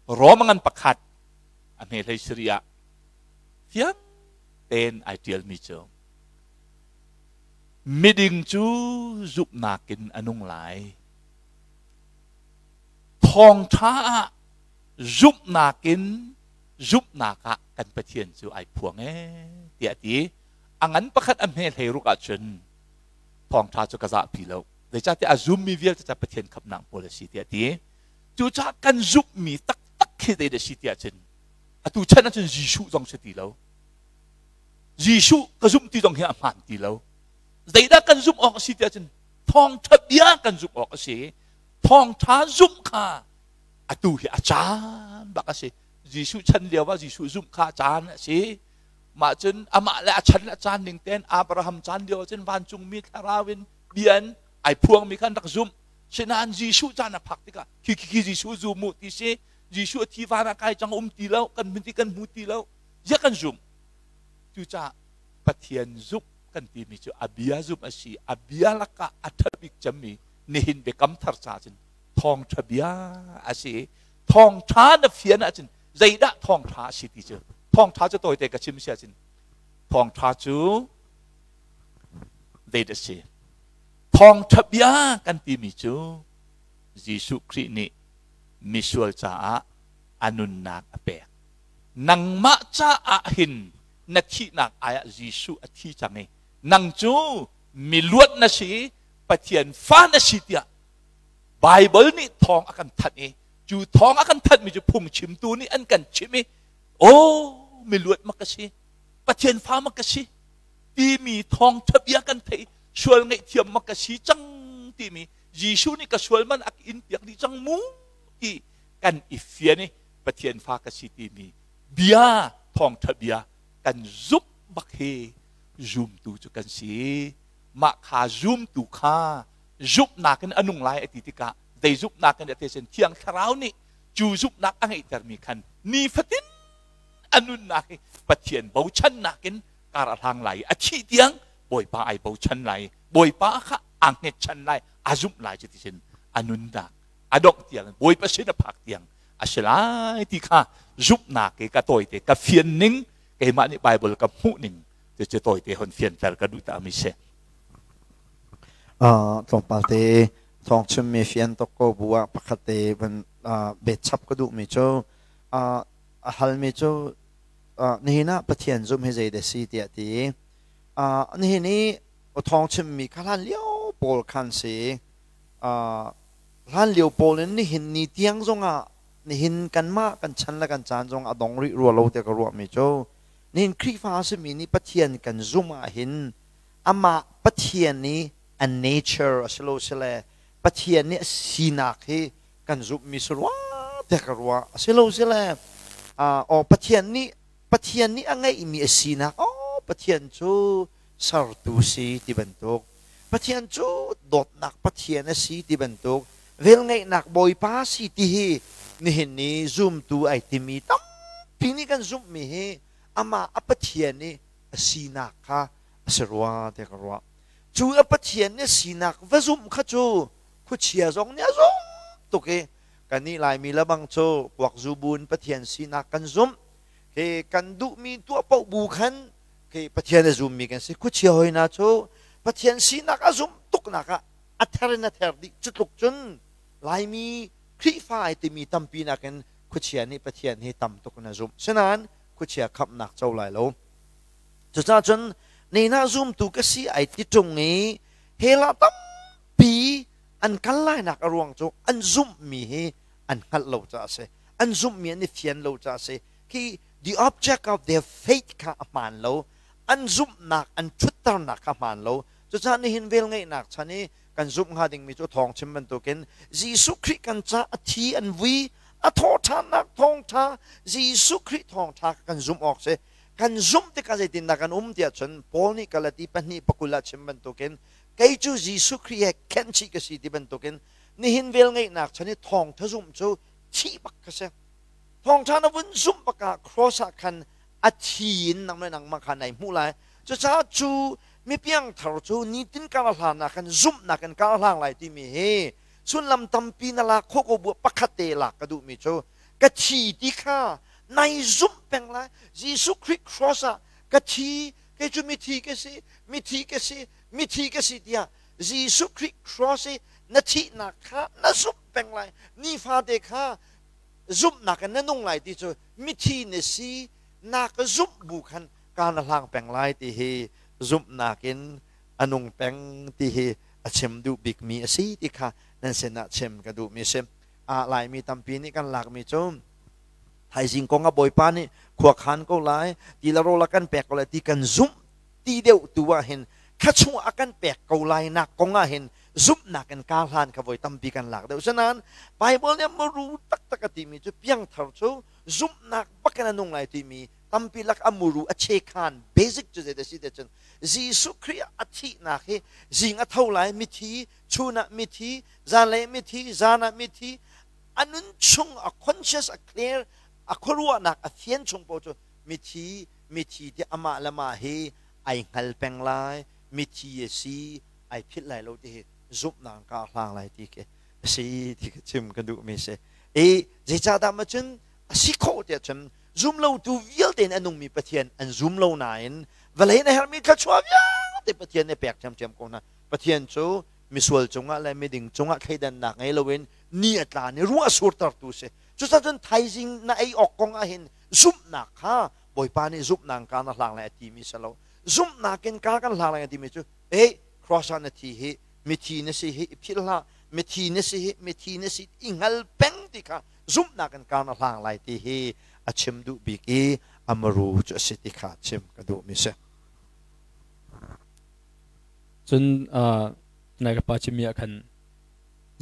Rom ngan pakhat a hme hlei siri ah fiang tein ai ṭialmi cu miding cu zumhnak in a nung lai. Thawngṭha ah zumhnak in zumhnak ah kan Pathian cu ai phuang ee tiah a ti. A ngan pakhat a hme hlei ruk ahcun thawngṭha cu ka zahpi lo. Zeicahtiah a zummi vialte ca Pathian khamhnak hmual a si tiah a ti. Cucaah kan zumhmi taktak khi zeidah a si tiah cun atu chan ahcun Jesuh zong si ti lo. Jesuh ka zumh ti zong hi a hmaan ti lo. Zeidah kan zumh awk a si tiah cun thawngṭha bia kan zumh awk a si. Thawngṭha zumh kha atu hi a caan bak a si. Jesuh chan lio ah Jesuh zumh kha a caan a si. Mah cun amah le a chan le a caan ning tein Abraham caan lio ah cun vancungmi thlarau in bia in ai phuangmi kha an rak zumh. Sinain Jesuh caan a phak tikah khi khi khi Jesuh zum u ti si. Jesuh a thi van ah kai cang um ti lo, kan hmun ti kan hmu ti lo. Ziah kan zumh? Cucaah Pathian zumh kan timi cu a bia zumh a si. A bia lakah a ṭha bik cemmi nihin biakam thar ca cun thawngṭha bia a si. Thawngṭha na fian ahcun zeidah thawngṭha a si ti cu thawngṭha cu tawite ka chim si ahcun thawngṭha cu zeidah a si? Thawngṭha bia kan timi cu Jesuh Khrih nih misual caah a nunnak a pek. Nangmah caah hin na thihnak ai ah Jesuh a thi cang i nang cu miluat na si, Pathian fa na si tiah Baibal nih thawng a kan thanh i cu thawng a kan thanhmi cu phungchimtu nih an kan chimh i aw miluat mak ka si, Pathian fa mak ka si timi thawngṭha bia kan theih sual ngaihthiam mak ka si cang timi Jesuh nih ka sual man a ka in piak dih cang mu ti kan i fian i Pathian fa ka si timi bia thawngṭha bia kan zumh bak hi zumtu cu kan si. Mah kha zumtu kha zumhnak in a nung lai a ti tikah zei zumhnak in a ti sin Thiang Thlarau nih cu zumhnak a ngeihtermi khan nifatin a nunnak hi Pathian bochannak in kar a hlang lai i a thih tiang Bawipa ai bochan lai i Bawipa kha aa hngetchan lai a zumh lai cu ti a nunnak a dongh tiang Bawipa sin a phak tiang a si lai ti kha zumhnak i ka tawite ka fian ning keimah nih Bible ka hmuh ning cu tawite hon fianter ka duh ta mi si. Tlawmpal te thawng chimmi fian tuk ko bu ah pakhat te van bet chap ka duhmi cu a halmi cu nihin ah Pathian zumh hi zeidah si tiah ti. Nihin i thawng chimmi kha hlan lio pawl khan si. Hlan lio pawl in nihin ni tiang zongah nihin kanmah kan chan le kan caan zong a dong rih rua lo tiah ka ruahmi cu nihin Khrihfa a simi nih Pathian kan zumh ahhin amah Pathian i a nature a si lo sile Pathian nih a sinak hi kan zumhmi si rua tiah ka ruah. A si lo sile aw Pathian nih Pathian nih a ngeihmi a sinak aw Pathian cu sertu si ti bantuk Pathian cu dawtnak Pathian a si ti bantuk velngeihnak Bawipa si ti hi nihin ni zumtu ai timi tampi nih kan zumhmi hi amah a Pathian i a sinak kha a si rua tiah ka ruah. Cu a Pathian nih a sinak va zumh kha cu khuachia zong nih a zumh tuk i kannih Laimi lebang cu kuakzu bu in Pathian sinak kan zumh. Khi kan duhmi tuah paoh bu khan khi Pathian a zummi kan si. Khuachia hoi hna cu Pathian sinak a zumh tuknak ah a ther in a ther dih. Cu tluk cun Laimi Khrihfa ai timi tampi nakin khuachia nih Pathian hi tam tuk in a zumh. Sinain khuachia khamhnak co lai lo. Cucaah cun neinah zumtu ka si ai ti ṭung i hell ah tampi an kal lainak a ruang cu an zumhmi hi an hngalh lo caah a si. An zumhmi an i fian lo caah a si. Khi the object of their faith kha a hmaan lo. An zumhnak, an ṭhutternak kha a hmaan lo. Cucaah nihin velngeihnak chan i kan zumh hnga dingmi cu thawng chim bantukin Jesuh Khrih kan ca a thi an vui, a thawhṭhannak thawngṭha, Jesuh Khrih thawngṭha kha kan zumh awk si. Kan zumh tikah zeitindah kan um tiah cun Paul nih Galati pahnih pakul ah chim bantukin kei cu Jesuh Khrih he khenhchih ka si ti bantukin nihin velngeihnak chan i thawngṭha zumh cu thih bak ka si. Thawngṭha na vun zumh bak ah cross ah khan a thi in nang le nangmah kha nai hmuh lai. Cucaah cu mipiangthar cu nitin kar hlan ah khan zumhnak in kar hlang lai timi hi sullam tampi na lak khawh ko bu pakhat te lak ka duhmi cu Ka thi ti kha nai zumh peng lai. Jesuh Khrih cross ah ka thi, kei cu mithi ka si, mithi ka si, mithi ka si tiah Jesuh Khrih cross i na thihnak kha na zumh peng lai. Nifate kha zumhnak in na nung lai ti cu mithi na si na ka zumh bu khan ka na hlang peng lai ti hi zumhnak in a nung peng ti hi a chim duh bikmi a si ti kha nan sinah chim ka duhmi a si. Laimi tampi nih kan lakmi cu thaizing kong ah Bawipa nih khua khan ko lai, ti le rawl a kan pek ko lai ti kan zumh ti deuh tu ah hin thla chung a kan pek ko lai nak kong ah hin zumhnak in kar hlan kha voi tampi kan lak deuh. Sinain Bible nih muru taktak a timi cu piangthar cu zumhnak bak in a nung lai timi tampi lak a muru a chekhan basic cu zei si te cun Jesuh Khrih a thihnak hi zing a tho lai mithi, chun ah mithi, zanlei mithi, zan ah mithi, a nun chung a conscious a clear a khuaruahnak a fian chung paoh cu mithi mithi ti amah le mah hi ai hngal peng lai, mithi a si ai philh lai lo ti hi zumhnak ka hlang lai ti khi a si ti khi chim ka duhmi si. I zeicahdah ma cun a si khawh tiah cun zum lotu vialte in a nungmi Pathian an zum lo nain vawlei na herhmi thluachuah vialte Pathian nih pek ṭhiamṭhiam ko hna. Pathian cu misual cungah le miding cungah thleidannak ngei loin ni a tla ni ruah a surtertu si. Cucaah cun thaizing na ei awk kong ah hin zumhnak kha Bawipa nih zumhnak ka na hlang lai a timi si lo. Zumhnak in ka kan hlang lai a timi cu eh cross ah na thi hi mithi na si hi i philh hlah, mithi na si hi mithi na si i hngal peng ti kha zumhnak in ka na hlang lai ti hi a chim duh bik i amaru cu a si ti kha chim ka duhmi si. Cun nai ka pa chimmi ah khan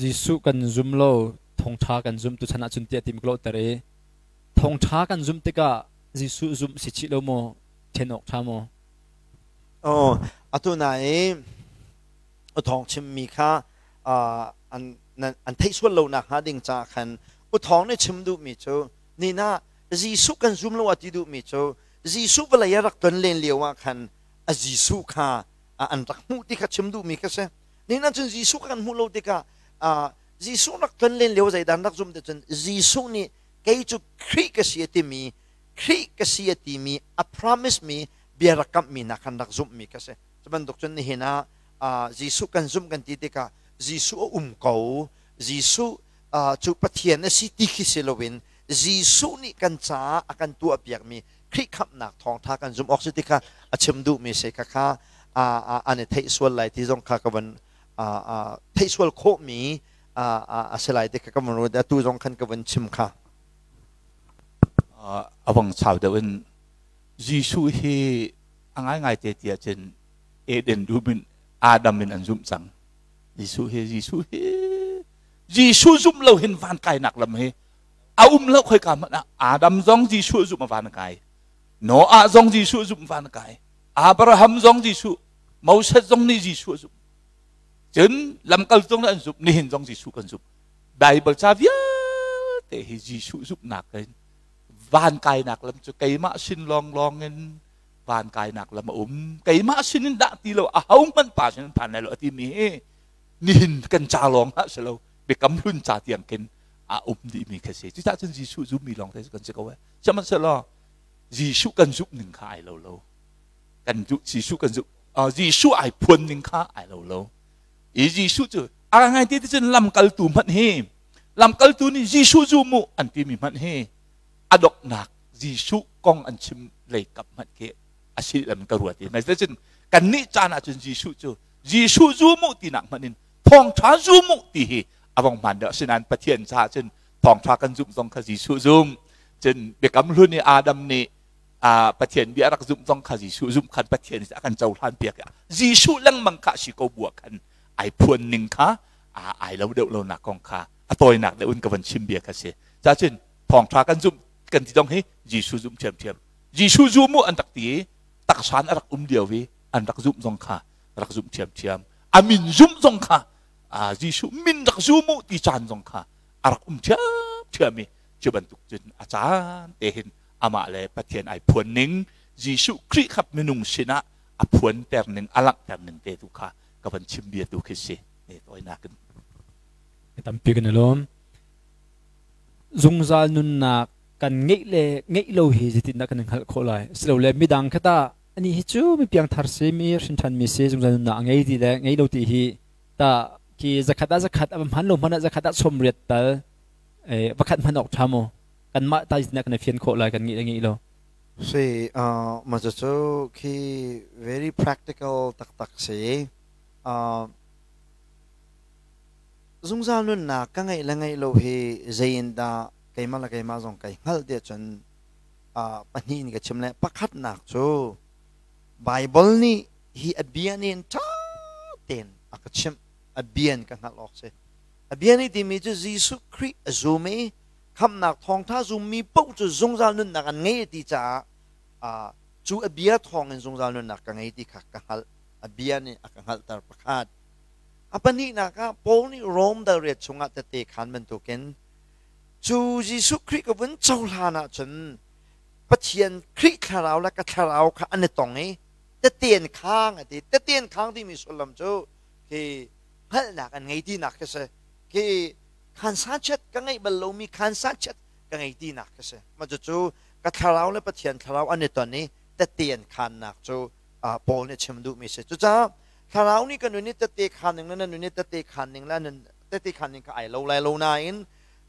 Jesuh kan zum lo, thawngṭha kan zum tu chan ah cun tiah tim ka lawhter i thawngṭha kan zum tikah Jesuh zumh si chih lo maw, ṭhen awk ṭha maw? Oh, atu na i uthawng chimmi kha an theih sual lo nak hnga ding caah khan uthawng nih chim duhmi cu nina Jesuh kan zum lo a ti duhmi cu Jesuh vawlei a rak ton len lio ah khan a Jesuh kha an rak hmuh ti kha chim duhmi kha si. Nihin cun Jesuh kha kan hmuh lo tikah Jesuh rak ton len lio zeidan rak zum te cun Jesuh nih kei cu Khrih ka si a timi Khrih ka si a timi a promise mi bia rak kamhmi hna khan rak zumhmi kha si. Cu bantuk cun nihin ah Jesuh kan zumh kan ti tikah Jesuh a um ko, Jesuh cu Pathian a si ti khi si loin Jesuh nih kan caah a kan tuahpiakmi Khrih khamhnak thawngtha kan zumh awk si ti kha a chim duhmi si kha kha an i theih sual lai ti zong kha ka van theih sual khawhmi a si lai ti kha ka van ruat atu zong khan ka van chim kha. A vang chau deuh in Jesuh hi a ngaingai te tiah cun Eden dum in Adam in an zumh cang. Jesuh hi Jesuh hi Jesuh zumh lo hin van kainak lam hi a um lo khoi ka hmanh ah Adam zong Jesuh zumh a van kai, Noah zong Jesuh zumh van kai, Abraham zong Jesuh, Moses zong nih Jesuh zumh, cun lamkal zong nih an zumh, nihin zong Jesuh kan zumh. Bible ca vialte hi Jesuh zumhnak in van kainak lam cu keimah sin lawnglawng in van kainak lam a um, keimah sin in dah ti lo a ho hmanh pa sin in phan lai lo a timi hi nihin kan ca lawng ah si lo, biakam hlun ca tiang khin a um dihmi kha si. Cucaah cun Jesuh zummi lawng te kan si ko eh. Sihmanhsehlaw Jesuh kan zumh ning kha ai lo lo. Kan Jesuh kan zumh Jesuh ai phuan ning kha ai lo lo. I Jesuh cu a ngai ti cun lamkaltu hmanh hi lamkaltu nih Jesuh zum mu an timi hmanh hi a donghnak Jesuh kong an chim lei kap hmanh khi a si lam ka ruat i nai cun kannih caan ah cun Jesuh cu Jesuh zum u tinak hmanh in thawngṭha zum u ti hi a vong hmaan deuh. Asinain Pathian caah cun thawngṭha kan zumh zong kha Jesuh zum, cun biakam hlun i Adam nih Pathian bia rak zumh zong kha Jesuh zumh khan Pathian a kan cohlan piak i Jesuh lengmang kha si ko bua khan ai phuan ning kha ai lo deuh lo nak kong kha a tawinak deuh in ka van chim bia kha si. Ca cun thawngṭha kan zumh kan ti zong hi Jesuh zumh ṭhiamṭhiam, Jesuh zum u an rak ti i taksan a rak um lio i an rak zumh zong kha rak zumh ṭhiamṭhiam, a min zumh zong kha Jesuh min rak zum u ti caan zong kha a rak um ṭhiamṭhiam i cu bantuk cun a caan te hin amah le Pathian ai phuan ning, Jesuh Khrih kha minung sinah a phuanter ning, a langhter ning te tu kha ka van chim bia tu khi si ne tawinak in. Tampi kan i lawm. Zungzal nunnak kan ngeih le ngeih lo hi zeitindah kan hngalh khawh lai? Silole midang kha tah anih hi cu mi piangthar si, mi hrinṭhan mi si, zungzal nunnak a ngei ti le ngei lo ti hi tah khi zakhat ah zakhat a va hman lo hmanh ah zakhat ah 80 tal pakhat hman awk ṭha maw? Kanmah ta zeitindah kan i fian khawh lai kan ngeih le ngeih lo? Si, mah cucu khi very practical taktak si. Zungzal nunnak ka ngeih le ngeih lo hi zei in dah keimah le keimah zong kai hngalh tiah cun pahnih in ka chim le pakhatnak cu Baibal nih hi a bia nih in ṭha tein a ka chimh, a bia in ka hngalh awk si. A bia nih timi cu Jesuh Khrih a zum i khamhnak thawngṭha zummi paoh cu zungzal nunnak an ngei ti caah cu a bia thawngin zungzal nunnak ka ngei ti kha ka hngalh. A bia nih a ka hngalhter pakhat. A pahnihnak ah Paul nih Rom dal riat chungah tette khaan bantukin cu Jesuh Khrih ka vun cohlan ahcun Pathian Khrih thlarau le ka thlarau kha an i tong i tette an khang a ti. Tette an khang timi sullam cu khi hngalhnak an ngei tinak khi si. Khi khansa chiat ka ngeih bal lomi khansa chiat ka ngei tinak khi si. Mah cucu ka thlarau le Pathian thlarau an i ton i tette an khaannak cu Paul nih chim duhmi si. Cucaah thlarau nih ka nun i tette khaan ning le na nun i tette khaan ning le nun tette khaan ning kha ai lo lai lo nain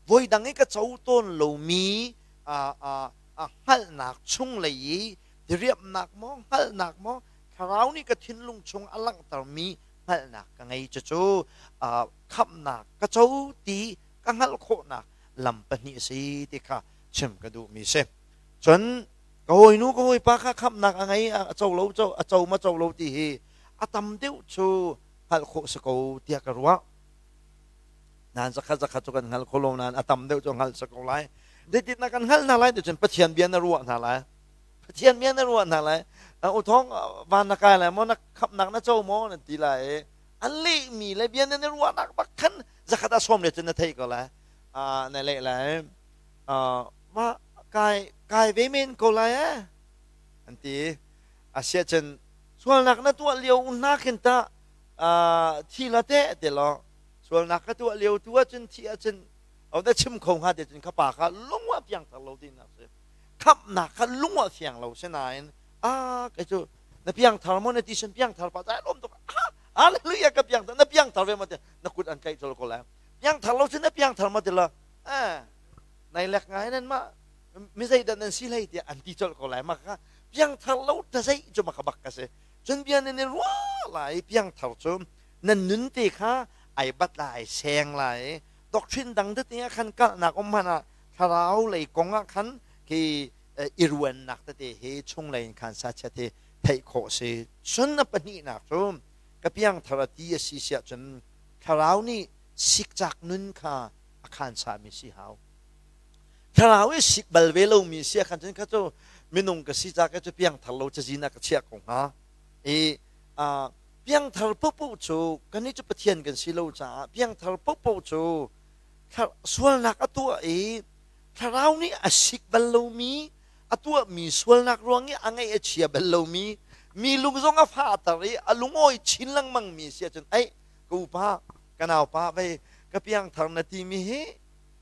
voi dang i ka co tawn lomi hngalhnak chunglei i diriamhnak maw hngalhnak maw thlarau nih ka thinlung chung a langhtermi hngalhnak ka ngei. Cucu khamhnak ka co ti ka hngalh khawhnak lam pahnih a si ti kha chim ka duhmi si. Cun ka hawinu ka hawipa kha khamhnak a ngei a co lo a co ma co lo ti hi a tam deuh cu hngalh khawh si ko tiah ka ruah. Nain zakhat zakhat cu kan hngal kho lo nain a tam deuh cu hngalh si ko lai. Zeitin na kan hngalh hna lai ti cun Pathian bia na ruah hna lai. Pathian bia na ruah hna lai. U thong van na kai lai maw, na khamhnak na co maw nan ti lai i an lehmi le bia na ruahnak bak khan zakhat a sawm le cun na theih ko lai. Na leh lai. Mah kai kai ve men ko lai eh an ti. Asiahcun sualnak na tuah lio hna khin tah thi la teh ti law sualnak ka tuah lio tu ahcun thi ahcun o na chim kho hnga te cun kha pa kha lung ah fiang thar lo tinak si. Khamhnak kha lung ah fiang lo si nain a kei cu na piang thar maw na ti sin piang thar pa cai lom tuk, hallelujah, ka piang thar, na piang thar ve ma te na kut an tlaih col ko lai. Piang thar lo cun na piang thar ma ti la nai lek ngai nan mah mi zeidah nan si hlei tiah an ti colh ko lai. Mah kha piangthar lo ta zei cu maka bak ka si. Cun bia nan i ruah lai, piangthar cu nan nun te kha ai bat lai, seng lai, doctrine dang tete ah khan kalhnak um hmanh ah thlarau lei kong ah khan khi i ruannak tete hi chung lei in khan sa chiat hi theih khawh si. Cun a pahnihnak cu ka piangthar a ti a si siah cun thlarau nih sikcak nun kha a khan sami si hau. Thlarau i sik bal ve lomi si khan cun kha cu minung ka si ca ka cu piangthar lo cazin ah ka chiah ko hnga. I piangthar popo cu kannih cu Pathian kan si lo caah piangthar popo cu sualnak a tuah i thlarau nih a sik bal lomi, a tuahmi sualnak ruang i a ngaih a chia bal lomi, mi lung zong a fahter i a lungawi chin lengmang mi si ahcun ei ka upa ka naupa vei ka piangthar na timi hi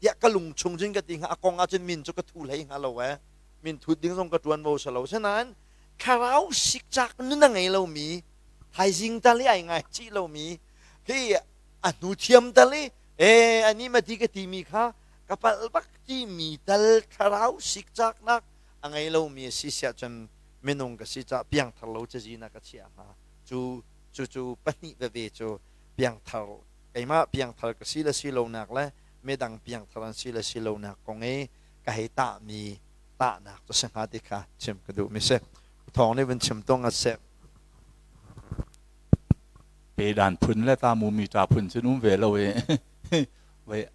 tiah ka lung chung cun ka ti hnga. A kong ahcun min cu ka thu hlei hnga lo ee, min thut ding zong ka ṭuan vo si lo. Sinain thlarau sikcak nun a ngei lomi, thaizing tal i ai ngai chih lomi khi a hnu thiam tal i e ani ma ti ka timi kha ka palh bak timi tal thlarau sikcaknak a ngei lomi a si siah cun minung ka si caah piangthar lo cazin ah ka chiah hnga. Cu cu cu pahnih veve cu piangthar keimah piangthar ka si le si lonak le midang piangthar an si le si lonak kong i ka hei tahmi tahnak cu si hnga ti kha chim ka duhmi si. Thawng nih vun chim tung a si. Pe dan phun le ta mu mi ta phun cun um ve lo e ve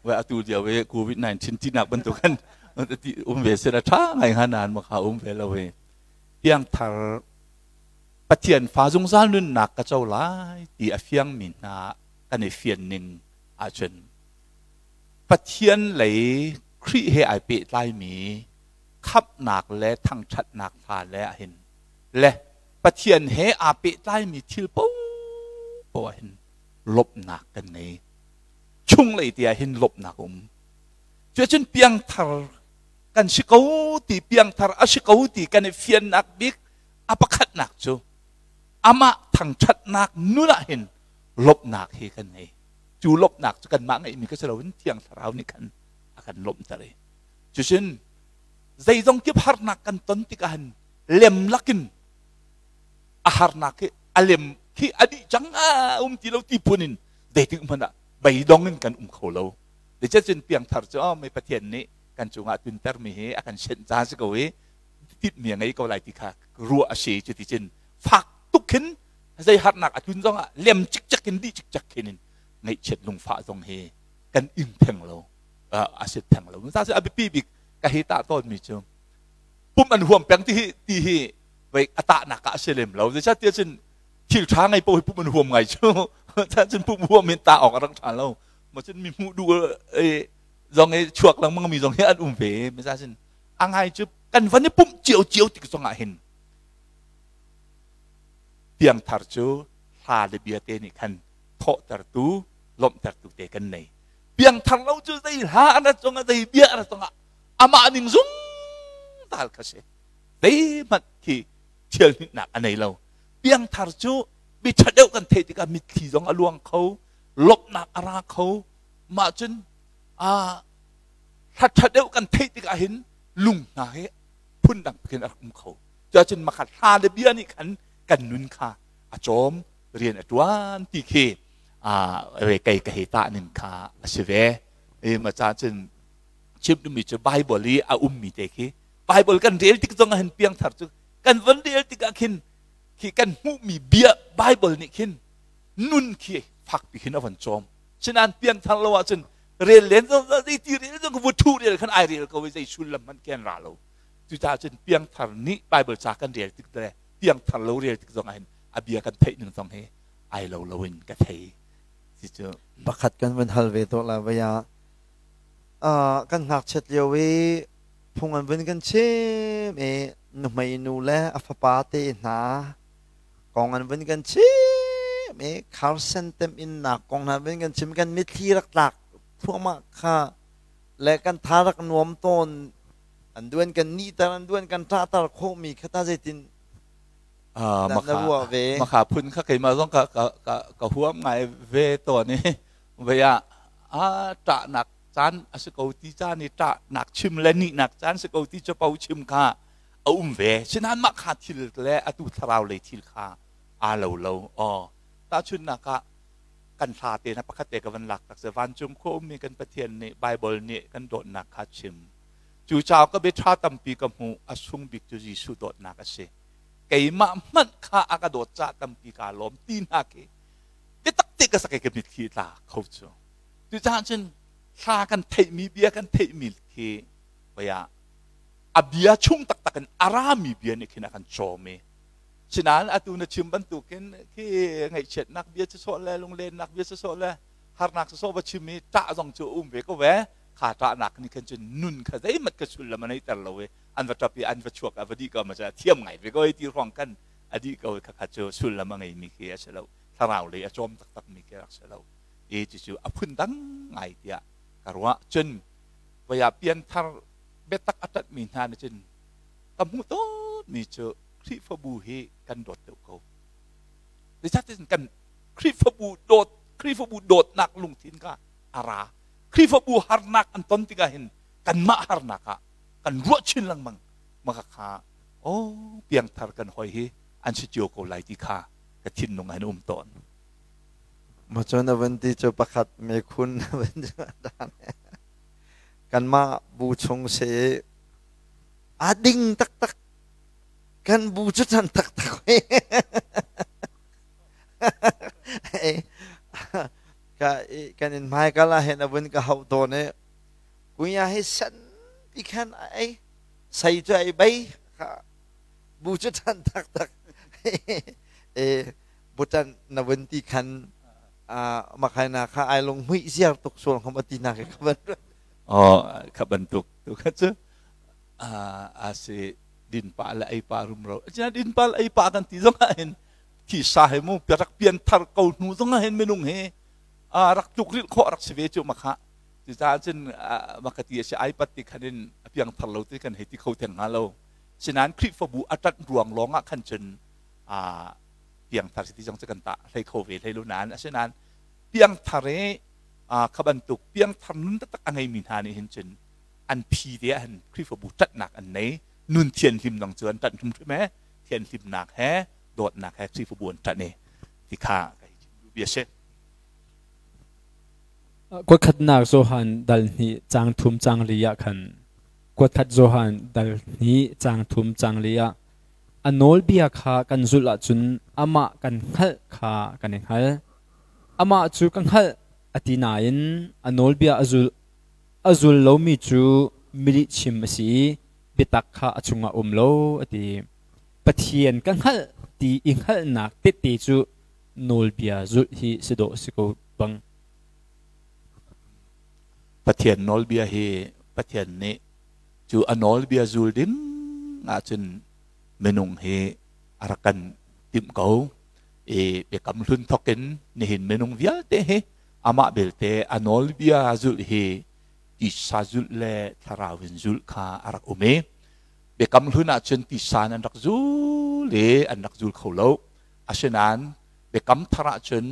ve atu lio e COVID-19 tinak bantuk kan um ve se la tha ngai ha nan ma kha um ve lo e. Piangthar Pathian fa zungzal nunnak ka co lai ti a fiangmi hna kan i fian ning ahcun Pathian lei Khrih he ai pehtlaimi khamhnak le thangṭhatnak hla le ahhin le Pathian he aa pehtlaimi thil paohpaoh ahhin lawmhnak kan ngei. Chunglei te ahhin lawmhnak um. Cuacun piangthar kan si ko ti piangthar a si ko ti kan i fiannak bik a pakhatnak cu amah thangṭhatnak nun ah hin lawmhnak hi kan ngei. Cu lawmhnak cu kanmah ngeihmi ka si loin Thiang Thlarau nih khan a kan lawmhter i cucun zeizong kip harnak kan ton tikah hin lem lakin a harnak hi a lem khi a dih cang a um ti lo ti phun in zeitik hmanh ah beidong in kan um kho lo. Zeicahcun piangthar cu oh, mei Pathian nih kan cungah tuntermi hi a kan senh ca si ko i tinhmi a ngei ko lai ti kha ruah a si. Cuticun fak tuk khin zei harnak a tlun zongah lem cikcek in dih cikcek khin in ngaihchiat lungfah zong hi kan ing theng lo, a si theng lo. Cu a biapi bik ka hi tah tawnmi cu pum an huam peng ti hi ti hi vei a tahnak ah a si lem lo. Zeicahtiah cun thil ṭha ngei paoh hi pum an huam ngai cu. Cun pum huam in tah awk a rak ṭha lo. Ma cun mi hmuh duh zong i chuak lengmang mi zong hi an um ve. Misa cun a ngai cu kan van i pumh cio cio tik zong ah hin piangthar cu hla le bia te nih khan thawhtertu lawmhtertu te kan nei. Piangthar lo cu zei hla an rat zongah, zei bia an rat zongah amah ning zungzal kha si, zeihmanh khi thial hnihnak a nei lo. Piangthar cu mi ṭha deuh kan theih tikah mitthli zong a luang kho, lawmhnak a ra kho. Mah cun a hla ṭha deuh kan theih tikah hin lung hna hi phundang khin a rak um kho. Cuacun makhat hla le bia nih khan kan nun kha a cawm, rian a ṭuan ti khi re kei ka hei tah ning kha a si ve. E ma ca cun chim duhmi cu Bible i a ummi te khi Bible kan rel tik zong ah hin piangthar cu kan von rel tikah khin khi kan hmuhmi bia Bible nih khin nun khi fakpi khin a von cawm. Sinain piangthar lo ahcun rel len zong zei ti rel zong vu thu rel khan ai rel ko i zei sullam hmanh khi an ra lo. Cucaah cun piangthar nih Bible ca kan rel tik le piangthar lo rel tik zong ah hin a bia kan theih ning zong hi ai lo lo in ka thei. Cucu pakhat kan vun hal ve to la vaya kan ngakchiat lio i phung an vun kan chim i nuhmei nu le a fapa te hna kong an vun kan chim i Carson tem innak kong hna vun kan chim, kan mitthli rak tlak thluahmah kha le kan tha rak nuam tawn. An duan kan nihter, an duan kan ṭahter khawhmi kha ta zeitin na ruah ve? Makha phun kha keimah zong ka ka ka ka huam ngai ve tawn i vei ah a ṭahnak caan a si ko ti caan i ṭahnak chim le nihnak caan si ko ti capo chim kha a um ve. Sinain mah kha thil le atu thlarau lei thil kha aa lo lo. Aw, tahchunhnak ah kan hla te na pakhat te ka van lak tak se vancung khua ummi kan Pathian nih Bible nih kan dawtnak kha chim. Cu caah ka bia ṭha tampi ka hmuh, a sung bik cu Jesuh dawtnak a si. Keimah hmanh kha a ka dawt caah tampi kaa lawm ti hna khi biatak te ka sak i ka mitthli tla kho cu. Cucaah cun hla kan theihmi, bia kan theihmi khi vei ah a bia chung taktak in a rami bia nih khin a kan cawm i sinain atu na chim bantukin khi ngaihchiatnak bia sisawh le lunglennak bia sisawh le harnak sisawh va chim i ṭah zong cu a um ve ko ve. Kha ṭahnak nih khan cun nun kha zeihmanh ka sullam a neiter lo i an va ṭap i an va chuak a va dih ko ma thiam ngai ve ko i ti ruang kan a dih ko. Kha kha cu sullam a ngeimi khi a si lo, thlarau lei a cawm taktak mi khi rak si lo i cucu a phun dang ngai tiah ka ruah. Cun voi ah pianthar biatak a ṭanhmi hna nih cun ka hmuh tawnmi cu Khrihfabu hi kan dawt deuh ko. Zeicahtiah kan Khrihfabu dawt, Khrihfabu dawtnak lungthin kha a ra. Khrihfabu harnak an ton tikah hin kanmah harnak ah kan ruah chin lengmang. Maka kha oh, piangthar kan hoi hi an si cio ko lai ti kha ka thinlung ah hin um tawn. Ma cun a vun ti cu pakhat mekhun a vun kanmah bu chung si a ding taktak, kan bu cu chan taktak. Ka kan in hmai kal ah hin a vun ka hauh tawn i kuya hi san pi khan ai sei cu ai bei kha bu cu ṭhan taktak e butan na vun ti khan makhaina kha ai lung hmuih ziar tuk sual khom ati na ke kha ban. Oh, kha bantuk tu kha cu a si din pa le ei pa rumro din pa le ei pa kan ti zong ah hin thi sa he mu rak pian thar ko hnu zong ah hin minung he rak tluk rilh khawh rak si ve cu makha. Cucaah cun maka ti a si ai pat ti khan in a piangthar lo ti kan hei ti kho theng hnga lo. Sinain Khrihfabu a ṭanh ruang lawng ah khan cun piangthar si ti zong cu kan tah hlei kho ve hlei lo nain asinain piangthar i kha bantuk piangthar nun taktak a ngeimi hna nih hin cun an phi te ah hin Khrihfabu ṭanhnak an nei. Nun thianhlim dang cu an ṭanh hrimhrim he thianhlimnak he dawtnak he Khrihfabu an ṭanh i ti kha ka hei chim duh bia si. Kuatkhatnak Johan dal hnih caang thum caang li ah khan kuatkhat Johan dal hnih caang thum caang li ah a nawlbia kha kan zulh ahcun amah kan hngalh kha kan i hngal. Amah cu ka hngalh a ti nain a nawlbia a zul a zul lomi cu milihchim a si i biatak kha a chungah um lo a ti. Pathian ka hngalh ti i hngalhnak tehte cu nawlbia zulh hi si dawh si ko bang. Pathian nawlbia hi Pathian nih cu a nawlbia zul ding ahcun minung hi a rak kan timh ko. I biakam hlun thawk in nihin minung vialte hi amah belte a nawlbia zulh hi tisa zulh le thlarau in zulh kha a rak um i biakam hlun ahcun tisa in an rak zul i an rak zul kho lo. Asinain biakam thar ahcun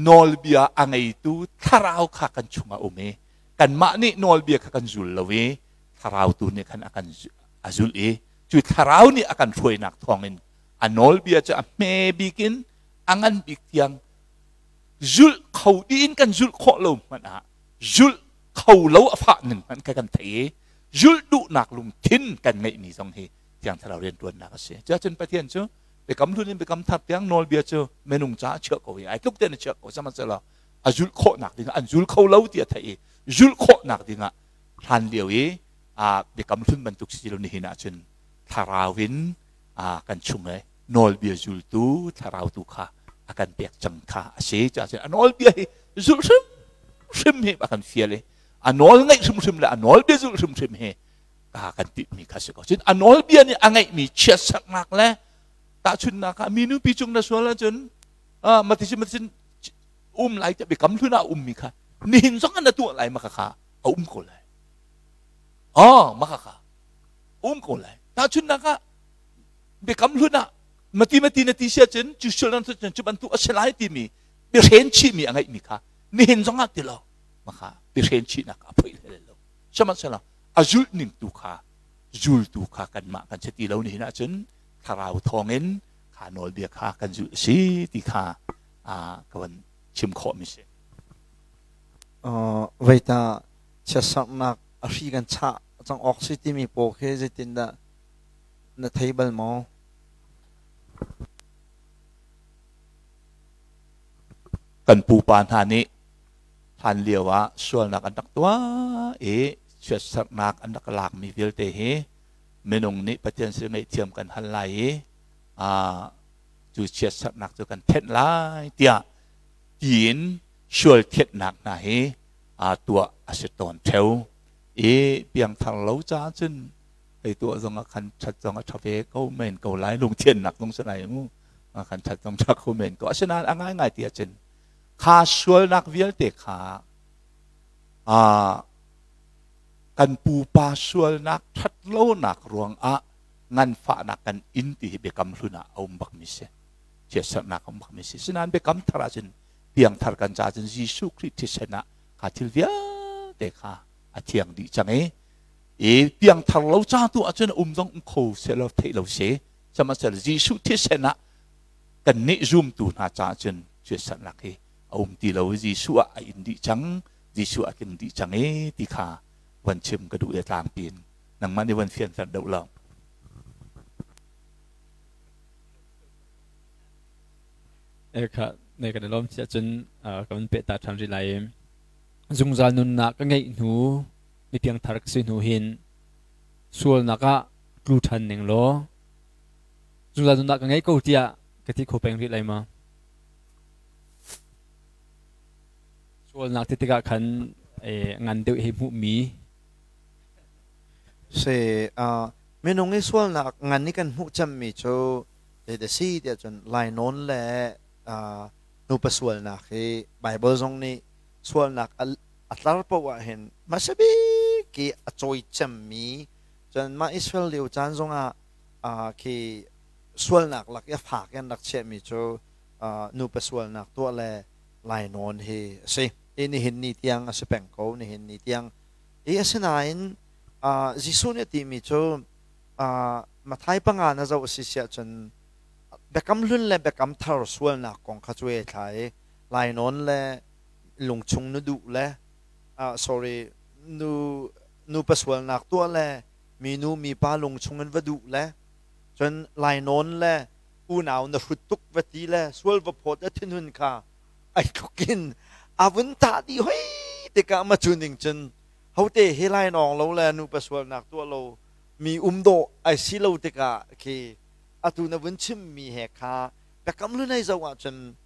nawlbia a ngeitu thlarau kha kan chungah um i kanmah nih nawlbia kha kan zul lo i thlarau tu nih khan a kan a zulh i cu thlarau nih a kan hruainak thawngin a nawlbia cu a hme bik in a ngan bik tiang zulh kho dih in kan zulh khawh lo hmanh ah zulh kho lo a fah ning hmanh kha kan theih i zulh duhnak lungthin kan ngeihmi zong hi Thiang Thlarau rianṭuannak a si. Cuacun Pathian cu biakam hlun in biakam thar tiang nawlbia cu minung caah a chiah ko i ai tluk tein a chiah ko sihmanhsehlaw a zulh khawhnak dingah an zul kho lo ti a theih i zulh khawhnak dingah hlan lio i biakam hlun bantuk si lo nihin ahcun thlarau in kan chung i nawlbia zultu thlarau tu kha a kan pek cang kha a si. Cuacun a nawlbia hi zulh hrimhrim hi a kan fial i a nawl ngaih hrimhrim le a nawlbia zulh hrimhrim hi ka kan tihmi kha si ko. Cun a nawlbia nih a ngeihmi chiatsaknak le tahchunhnak ah mi nupi cung na sual ahcun matisin matisin um lai tiah biakam hlun ah ummi kha nihin zong ah na tuah lai maka kha a um ko lai. Oh, maka kha um ko lai. Tahchunhnak ah biakam hlun ah mati mati na ti sia cun cu sual nan cun cu bantuk a si lai timi biahren chihmi a ngeihmi kha nihin zong ah ti lo maka biahren chihnak a phoih hlei lo. Sihmanhsehlaw a zulh ning tu kha zultu kha kanmah kan si ti lo nihin ahcun thlarau thawngin kha nawlbia kha kan zulh a si ti kha ka van chim khawhmi si. Veita chiatserhnak a hri kan chah cang awk si timi paw khi zeitindah na thei bal maw? Kan pupa hna nih hlan lio ah sualnak an rak tuah i chiatserhnak an rak lakmi vialte hi minung nih Pathian sin ngaihthiam kan hal lai i cu chiatserhnak cu kan thenh lai tiah tiin sual thianhnak hna hi tuah a si tawn theo i piangthar lo caah cun hei tuah zong ah khan ṭhat zong a ṭha ve ko men ko lai lungthiannak zong si lai mu khan ṭhat zong ṭha kho men ko asinain a ngaingai ti ahcun kha sualnak vialte kha kan pupa sualnak ṭhatlonak ruangah nganfahnak kan in ti hi biakam hlun ah a um bakmi si chiatserhnak a um bakmi si sinain biakam thar ahcun piangthar kan caah cun Jesuh Khrih thisen ah kha thil vialte kha a thiang dih cang i i piangthar lo ca tu ahcun um zong um kho seh lo theih lo si sihmanhsehlaw Jesuh thisen ah kannih zumtu hna caah cun chiatserhnak hi a um ti lo. Jesuh ah a in dih cang, Jesuh a tling dih cang e ti kha van chim ka duh e tlangpi in nangmah nih van fianter deuh lo. Kha ne kan i lawm si ahcun ka van peh ta ṭhan rih lai i zungzal nunnak ka ngeih hnu mi piangthar ka si hnu hin sualnak ah tlu ṭhan ning law zungzal nunnak ka ngei ko tiah ka ti kho peng rih lai ma? Sualnak ti tikah khan ngan deuh hei hmuhmi Si minung i sualnak ngan i kan hmuh cemmi cu zeidah si tiah cun lainawn le nupa sualnak hi Bible zong nih sualnak a A tlar paoh ah hin hmasa bik i a cawi cemmi cun mah Israel lio caan zongah khi sualnak lak i a fak in an rak chiahmi cu nupa sualnak tuah le lainawn hi a si. I nihin ni tiang a si peng ko nihin ni tiang. I asinain Jesuh nih a timi cu Matthai panga na zoh a si siah cun Biakam Hlun le Biakam Thar sualnak kong kha cu e thla i lainawn le lungchung na duh le sorry nu nupa sualnak tuah le minu mipa lungchung in va duh le cun lainawn le unau na hrut tuk va ti le sual va phawt le thinhun kha ai tluk in a vun tah dih hoi tikah ma cu ning cun hote hi lainawng lo le nupa sualnak tuah lo mi um dawh ai si lo tikah khi atu na vun chimmi he kha biakam hlun ai zoh ahcun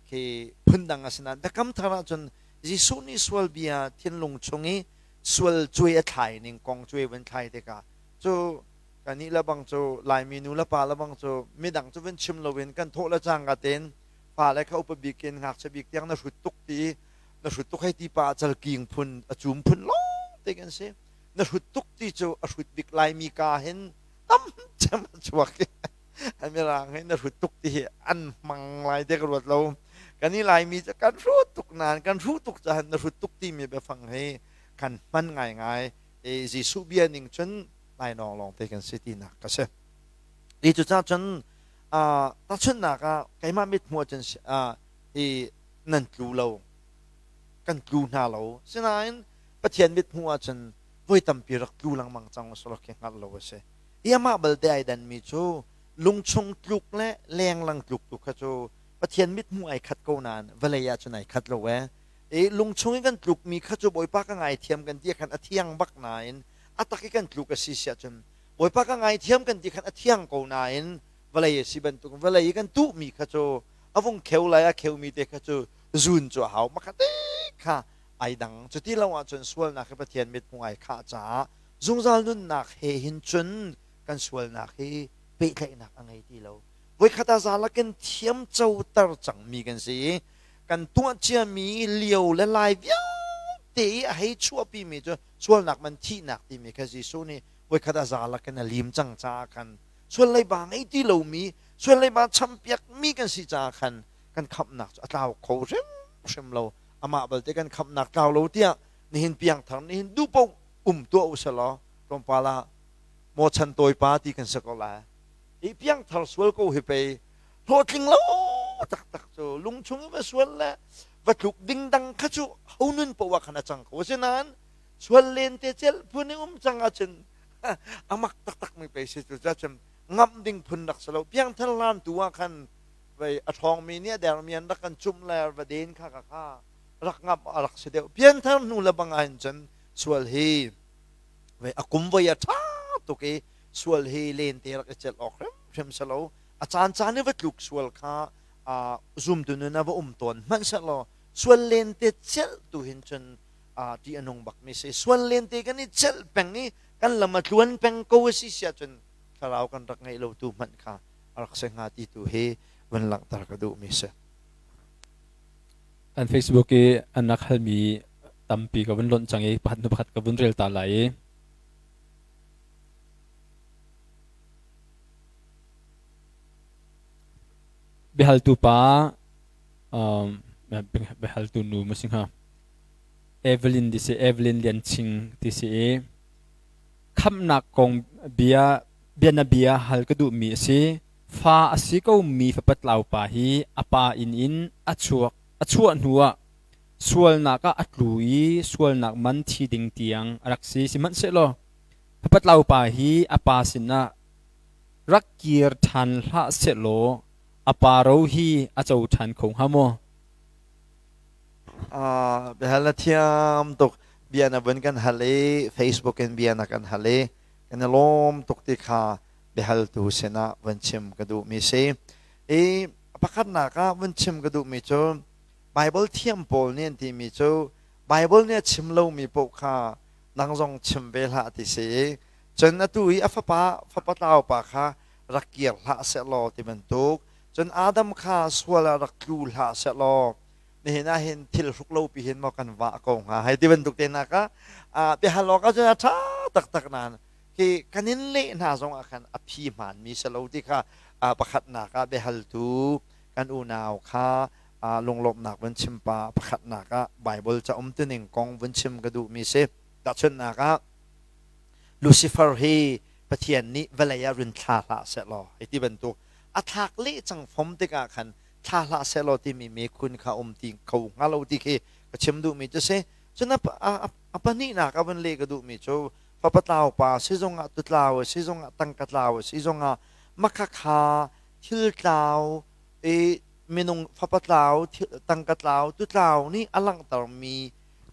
khi phundang a si nain biakam thar ahcun Jesuh nih sual bia thinlung chung i sual cuai a thlai ning kong cuai vun thlai tikah cu kannih le bang cu Laimi nu le pa le bang cu midang cu vun chim loin kan thawh le cangka tein fale kha upa bik in ngakchia bik tiang na hrut tuk ti na hrut tuk hei ti pa calking phun a cum phun lawng te kan si na hrut tuk ti cu a hrut bik Laimi ka hin tam cem a chuak i Mirang hi na hrut tuk ti hi an hmang lai te ka ruat lo. Kan i Laimi cu kan hrut tuk nain kan hruh tuk caah na hrut tuk timi biafang hi kan hman ngaingai. I Jesuh bia ning cun lainawng lawng te kan si tinak ka si. I cucaah cun tahchunhnak ah keimah mithmuh ahcun i nan tlu lo kan tlu hna lo. Sinain Pathian mithmuh ahcun voi tampi rak tlu lengmang cang usulaw khi hngalh lo a si. I amah balte ai danmi cu lungchung tluk le lenglang tluk tu kha cu Pathian mithmuh ai khat ko nain vawlei ah cun ai khat lo ee. I lungchung i kan tlukmi kha cu Bawipa ka ngaithiam kan ti khan a thiang bak nain a tak i kan tluk a si siah cun Bawipa ka ngaithiam kan ti khan a thiang ko nain vawlei a si bantuk vawlei i kan tuhmi kha cu a vung kheu lai a kheumi te kha cu zun cu a hau makhat kha ai dang cuti lo ahcun sualnak hi Pathian mithmuh ai khah caah Zungzal nunnak he hin cun kan sualnak hi pehtlaihnak a ngei ti lo. Voikhat ah zalakin thiam coter cangmi kan si i kan tuah ciami lio le lai vialte i a hei chuahpimi cu sualnak man thihnak timi kha Jesuh nih voikhat ah zalakin a lim cang caah khan sual leiba ngei ti lomi sual leiba champiakmi kan si caah khan kan khamhnak cu a tlau kho hrimhrim lo. Amah balte kan khamhnak tlau lo tiah nihin piangthar nihin duh paoh um tuah u selaw tlawmpal ah maw chan tawi pa ti kan si ko lai i piangthar sual ko hi pei hlawhtling lo taktak cu lungchung i va sual le va tluk ding dang kha cu ho nun poah khan a cang ko asinain sual len te cel phun i um cang ahcun a mak taktak mi pei si cu cun ngamh ding phun rak si lo piangthar hlan tu ah khan vei a ṭhawngmi nih a dermi an rak kan cumh le va den kha ka kha rak ngamh a rak si deuh pianthar hnu le bang ahhin cun sual hi vei a kum voi a ṭha tuk i sual hi lente rak i celh awk hrimhrim si lo a caan caan i va tluk sual kha zumtu nun ah va um tawn hmanhsehlaw sual lente celh tu hin cun ṭih a nung bakmi si sual lente kan i celh peng i kan lam a tluan peng ko a si siah cun thlarau kan rak ngeih lo tu hmanh kha a rak si hnga ti tu hi van langhter ka duhmi si. An Facebook i an rak halmi tampi ka vun lonh cang i pakhat hnu pakhat ka vun rel ta lai i biahaltu pa biahaltu nu ma si hnga Evelyn ti si Evelyn Lian Ching ti si i khamhnak kong bia bianabia hal ka duhmi a si. Fa a si komi fapatlau pa hi a pa inn in a chuak a chuah hnuah sualnak ah a tlu i sualnak man thi ding tiang a rak si. Sihmanhsehlaw fapatlau pa hi a pa sinah rak kir ṭhan hlah sehlaw a pa ro hi a co ṭhan kho hnga maw? Biahal na thiam tuk. Bia na vun kan hal i Facebook in bia na kan hal i kan i lawm tuk ti kha biahaltu sinah vun chim ka duhmi si. I pakhatnak ah vun chim ka duhmi cu Bible thiam pawl nih an timi cu Bible nih a chim lomi paoh kha nang zong chim ve hlah ti si i cun atu i a fapa fapa tlau pa kha rak kir hlah sehlaw ti bantuk cun Adam kha sual ah rak tlu hlah sehlaw. Nihin ah hin thil hruk lo pi hin maw kan vah ko hnga hei ti bantuk te hna kha biahal awk ahcun a ṭha taktak nain khi kan in leh hna zong ah khan a phi hmaanmi si lo ti kha pakhatnak ah biahaltu kan unau kha lunglawmhnak vun chim pa pakhatnak ah Bible ca umtuning kong vun chim ka duhmi si. Tahchunhnak ah Lucifer hi Pathian nih vawlei ah run thla hlah sehlaw hei ti bantuk a thlak leh cang fom tikah khan thla hlah sehlaw timi mekhun kha um ti kho hnga lo ti khi ka chim duhmi cu si. Cun a pahnihnak a vun leh ka duhmi cu fapa tlau pa si zongah tutlau a si zongah tangka tlau a si zongah makhakha thil tlau i minung fapa tlau tangka tlau tutlau nih a langhtermi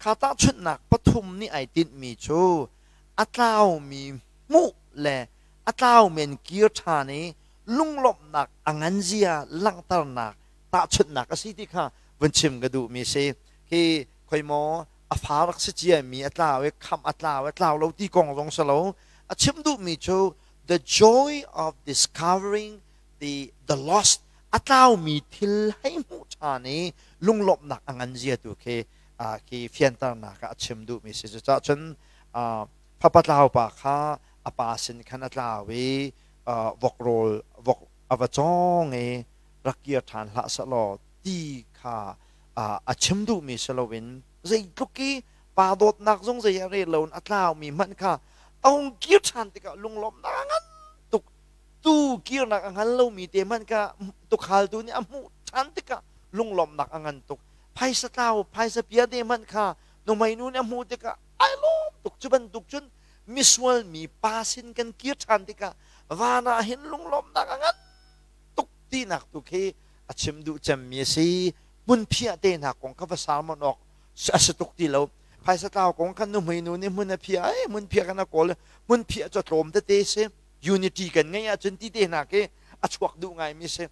kha tahchunhnak pathum nih ai tinhmi cu a tlaumi hmuh le a tlau men kir ṭhan i lunglawmhnak a ngan zia langhternak tahchunhnak a si ti kha vun chim ka duhmi si. Hi khoi maw a fa rak si ciami a tlau i khamh a tlau a tlau lo ti kong zong si lo. A chim duhmi cu the joy of discovering the lost, a tlaumi thil hei hmuh ṭhan i lunglawmhnak a ngan zia tu khi khi fianternak ah a chim duhmi si. Cucaah cun fapa tlau pa kha a pa sin khan a tlau i vok rawl vok a va cawng i rak kir ṭhan hlah sehlaw ti kha a chim duhmi si loin zeitluk i pa dawtnak zong zei ah rel loin a tlaumi hmanh kha a hung kir ṭhan tikah lunglawmhnak a ngan tuk. Tu kirnak a hngal lomi te hmanh kha tukhaltu nih a hmuh ṭhan tikah lunglawmhnak a ngan tuk. Phaisa tlau phaisa pia te hmanh kha nuhmei nu nih a hmuh tikah ai lawm tuk. Cu bantuk cun misual mi pa sin kan kir ṭhan tikah van ah hin lunglawmhnak a ngan tuk tinak tu khi a chim duh cemmi a si. Hmunphiah te hna kong kha va sermon awk a si tuk ti lo. Phaisa tlau kong khan nuhmei nu nih hmun a phiah ai hmunphiah kan a kawl, hmunphiah cu a tlawm tete si. Unity kan ngeih ahcun ti te hna khi a chuak duh ngaimi si.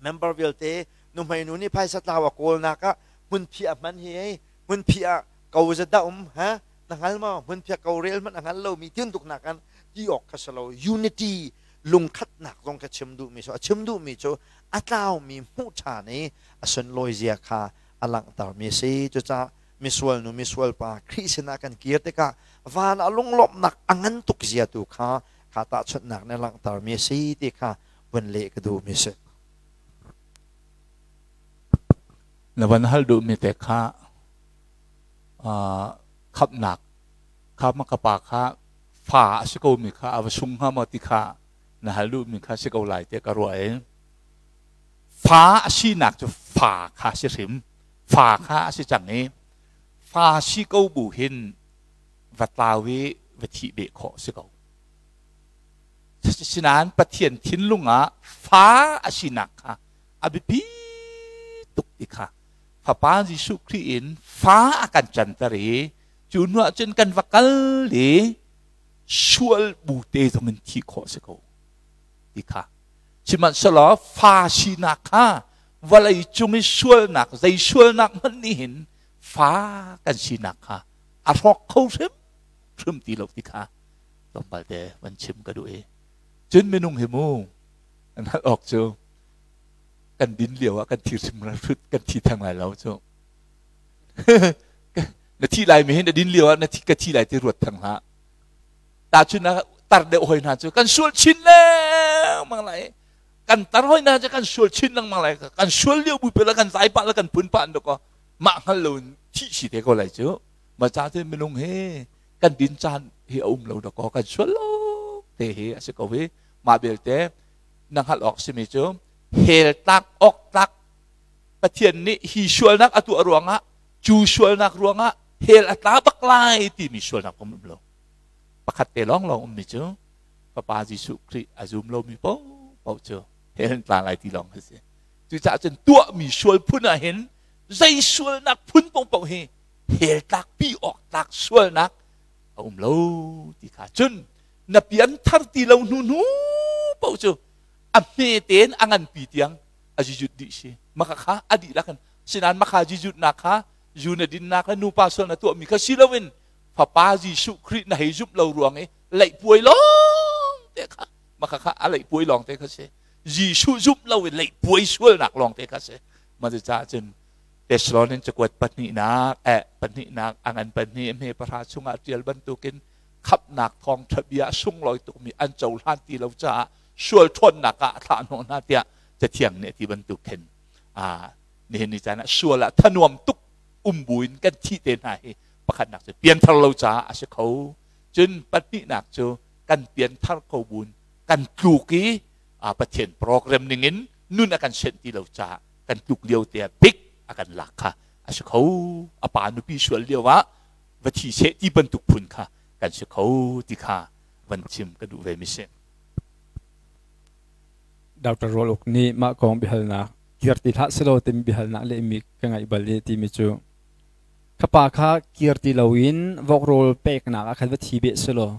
Member vialte nuhmei nu nih phaisa tlau a kawlnak ah hmunphiah hman hi ei hmunphiah ko za dah um ha na hngal maw? Hmunphiah ko rel hmanh a hngal lomi tintuk nak kan ti awk kha si lo. Unity lungkhatnak zong kha chim duhmi cu a chim duhmi cu a tlaumi hmuh ṭhan i a sunlawi zia kha a langhtermi a si. Cucaah misual nu misual pa Khrih sinah kan kir tikah van a lunglawmhnak a ngan tuk zia tu kha kha tahchunhnak nih a langhtermi a si ti kha vun leh ka duhmi a si. Na van hal duhmi te kha khamhnak kha ma ka pa kha fa a si ko mi kha a va sung hnga maw ti kha na hal duhmi kha si ko lai te ka ruah i fa a sinak cu fa kha si hrim, fa kha a si cang i fa si ko bu hin va tlau i va thih beh khawh si ko. Sinain Pathian thinlung ah fa a sinak kha a biapi tuk ti kha Fapa Jesuh Khrih in fa a kan canter i cu hnu ah cun kan va kal i sual bu te zong in thih khawh si ko ti kha. Sihmanhsehlaw fa sinak kha vawlei cung i sualnak, zei sualnak hmanh nih hin fa kan sinak kha a hrawk kho hrim hrim ti lo ti kha tlawmpal te van chim ka duh i cun minung hi mu an hal awk cu kan din lio ah kan thi hrim kan thi theng lai lo cu. Na thi lai mi hin na din lio ah na thi ka thi lai ti ruat theng hlah. Ta cu na tar deuh hoi hna cu kan sual chin lengmang lai, kan tar hoi hna cu kan sual chin lengmang lai, kan sual lio bu pe la kan zai pah la kan phun pah ko mah hngal lo in thi si te ko lai cu. Ma ca te minung he kan din caan hi a um lo da ko, kan sual lo te hi a si ko hi. Mah belte na hngalh awk simi cu hell tlak awk tlak Pathian nih hi sualnak a tuah ruangah, cu sualnak ruangah hell a tla bak lai timi sualnak um lo. Pakhat te lawng lawng ummi cu Fapa Jesuh Khrih a zum lomi paoh cu hell an tla lai ti lawng a si. Cucaah cun tuahmi sual phun ah hin zei sualnak phun paohpaoh hi hell tlak pi awk tlak sualnak a um lo ti kha. Cun na pian thar ti lo hnu hnu paoh cu a hme tein a nganpi tiang a jijut dih si maka kha a dihlak in. Sinain makha jijutnak kha zu na dinnak le nupa sual na tuahmi kha si loin Fapa Jesuh Khrih na hei zumh lo ruang i leihpuai lawng te kha, maka kha a leihpuai lawng te kha si. Jesuh zumh lo in leihpuai sualnak lawng te kha si. Ma caah cun Thessalonian cakuat pahnihnak eh pahnihnak a ngan pahnih hme pahra chungah ṭial bantukin khamhnak thawngṭha bia sunglawi tukmi an cohlan ti lo caah sual ṭhawnnak ah a thlah hnawh hna tiah Cathiang nih a ti bantuk khin nihin ni caan ah sual ah thanuam tuk um buin kan thih te hna hi pakhatnak cu pianthar lo caah a si kho. Cun pahnihnak cu kan pianthar ko buin kan tluk i Pathian program ningin nun a kan senh ti lo caah kan tluk lio te ah bik a kan lak kha a si kho. A pa nupi sual lio ah va thi seh ti bantuk phun kha kan si kho ti kha van chim ka duh ve mi si. Dr. Rual Uk nih mah kong biahalnak kir ti hlah selaw timi biahalnak lehmi ka ngaih bal i timi cu ka pa kha kir ti loin vok rawl peknak ah khan va thi beh selaw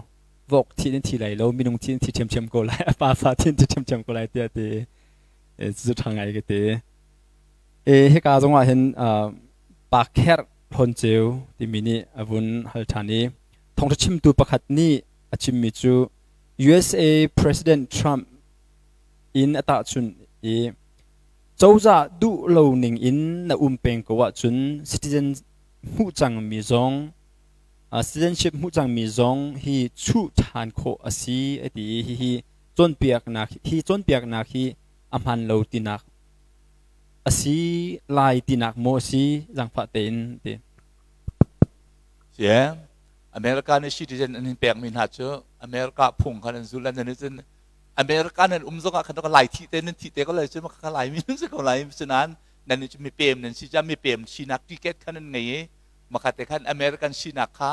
vok thi in thi lai lo, minung thi in thi ṭhiamṭhiam ko lai, a pa fa thi in thi ṭhiamṭhiam ko lai tiah ti cu ṭha ngai ka ti. E hika zongah hin pa kherh hlawn ceu timi nih a vun hal ṭhan i thawngṭha chimtu pakhat nih a chimmi cu USA President Trump in a tahchunh i cozah duh lo ning in na um peng ko ahcun citizen hmuh cangmi zong citizenship hmuh cangmi zong hi chuh ṭhan khawh a si a ti i hihi cawnpiaknak hi cawnpiaknak hi a hmaan lo tinak a si lai tinak maw a si zaangfah tein ti. Yeah. America nih citizen an in pekmi hna cu America phung khan an zul an nih cun America nan um zongah khan lai thi te nan thi te ko lai cu ka lai mi nan si ko lai sinain nan nih cu mipem nan si ca mipem sinak ticket khan nan ngei i makhat te khan American sinak kha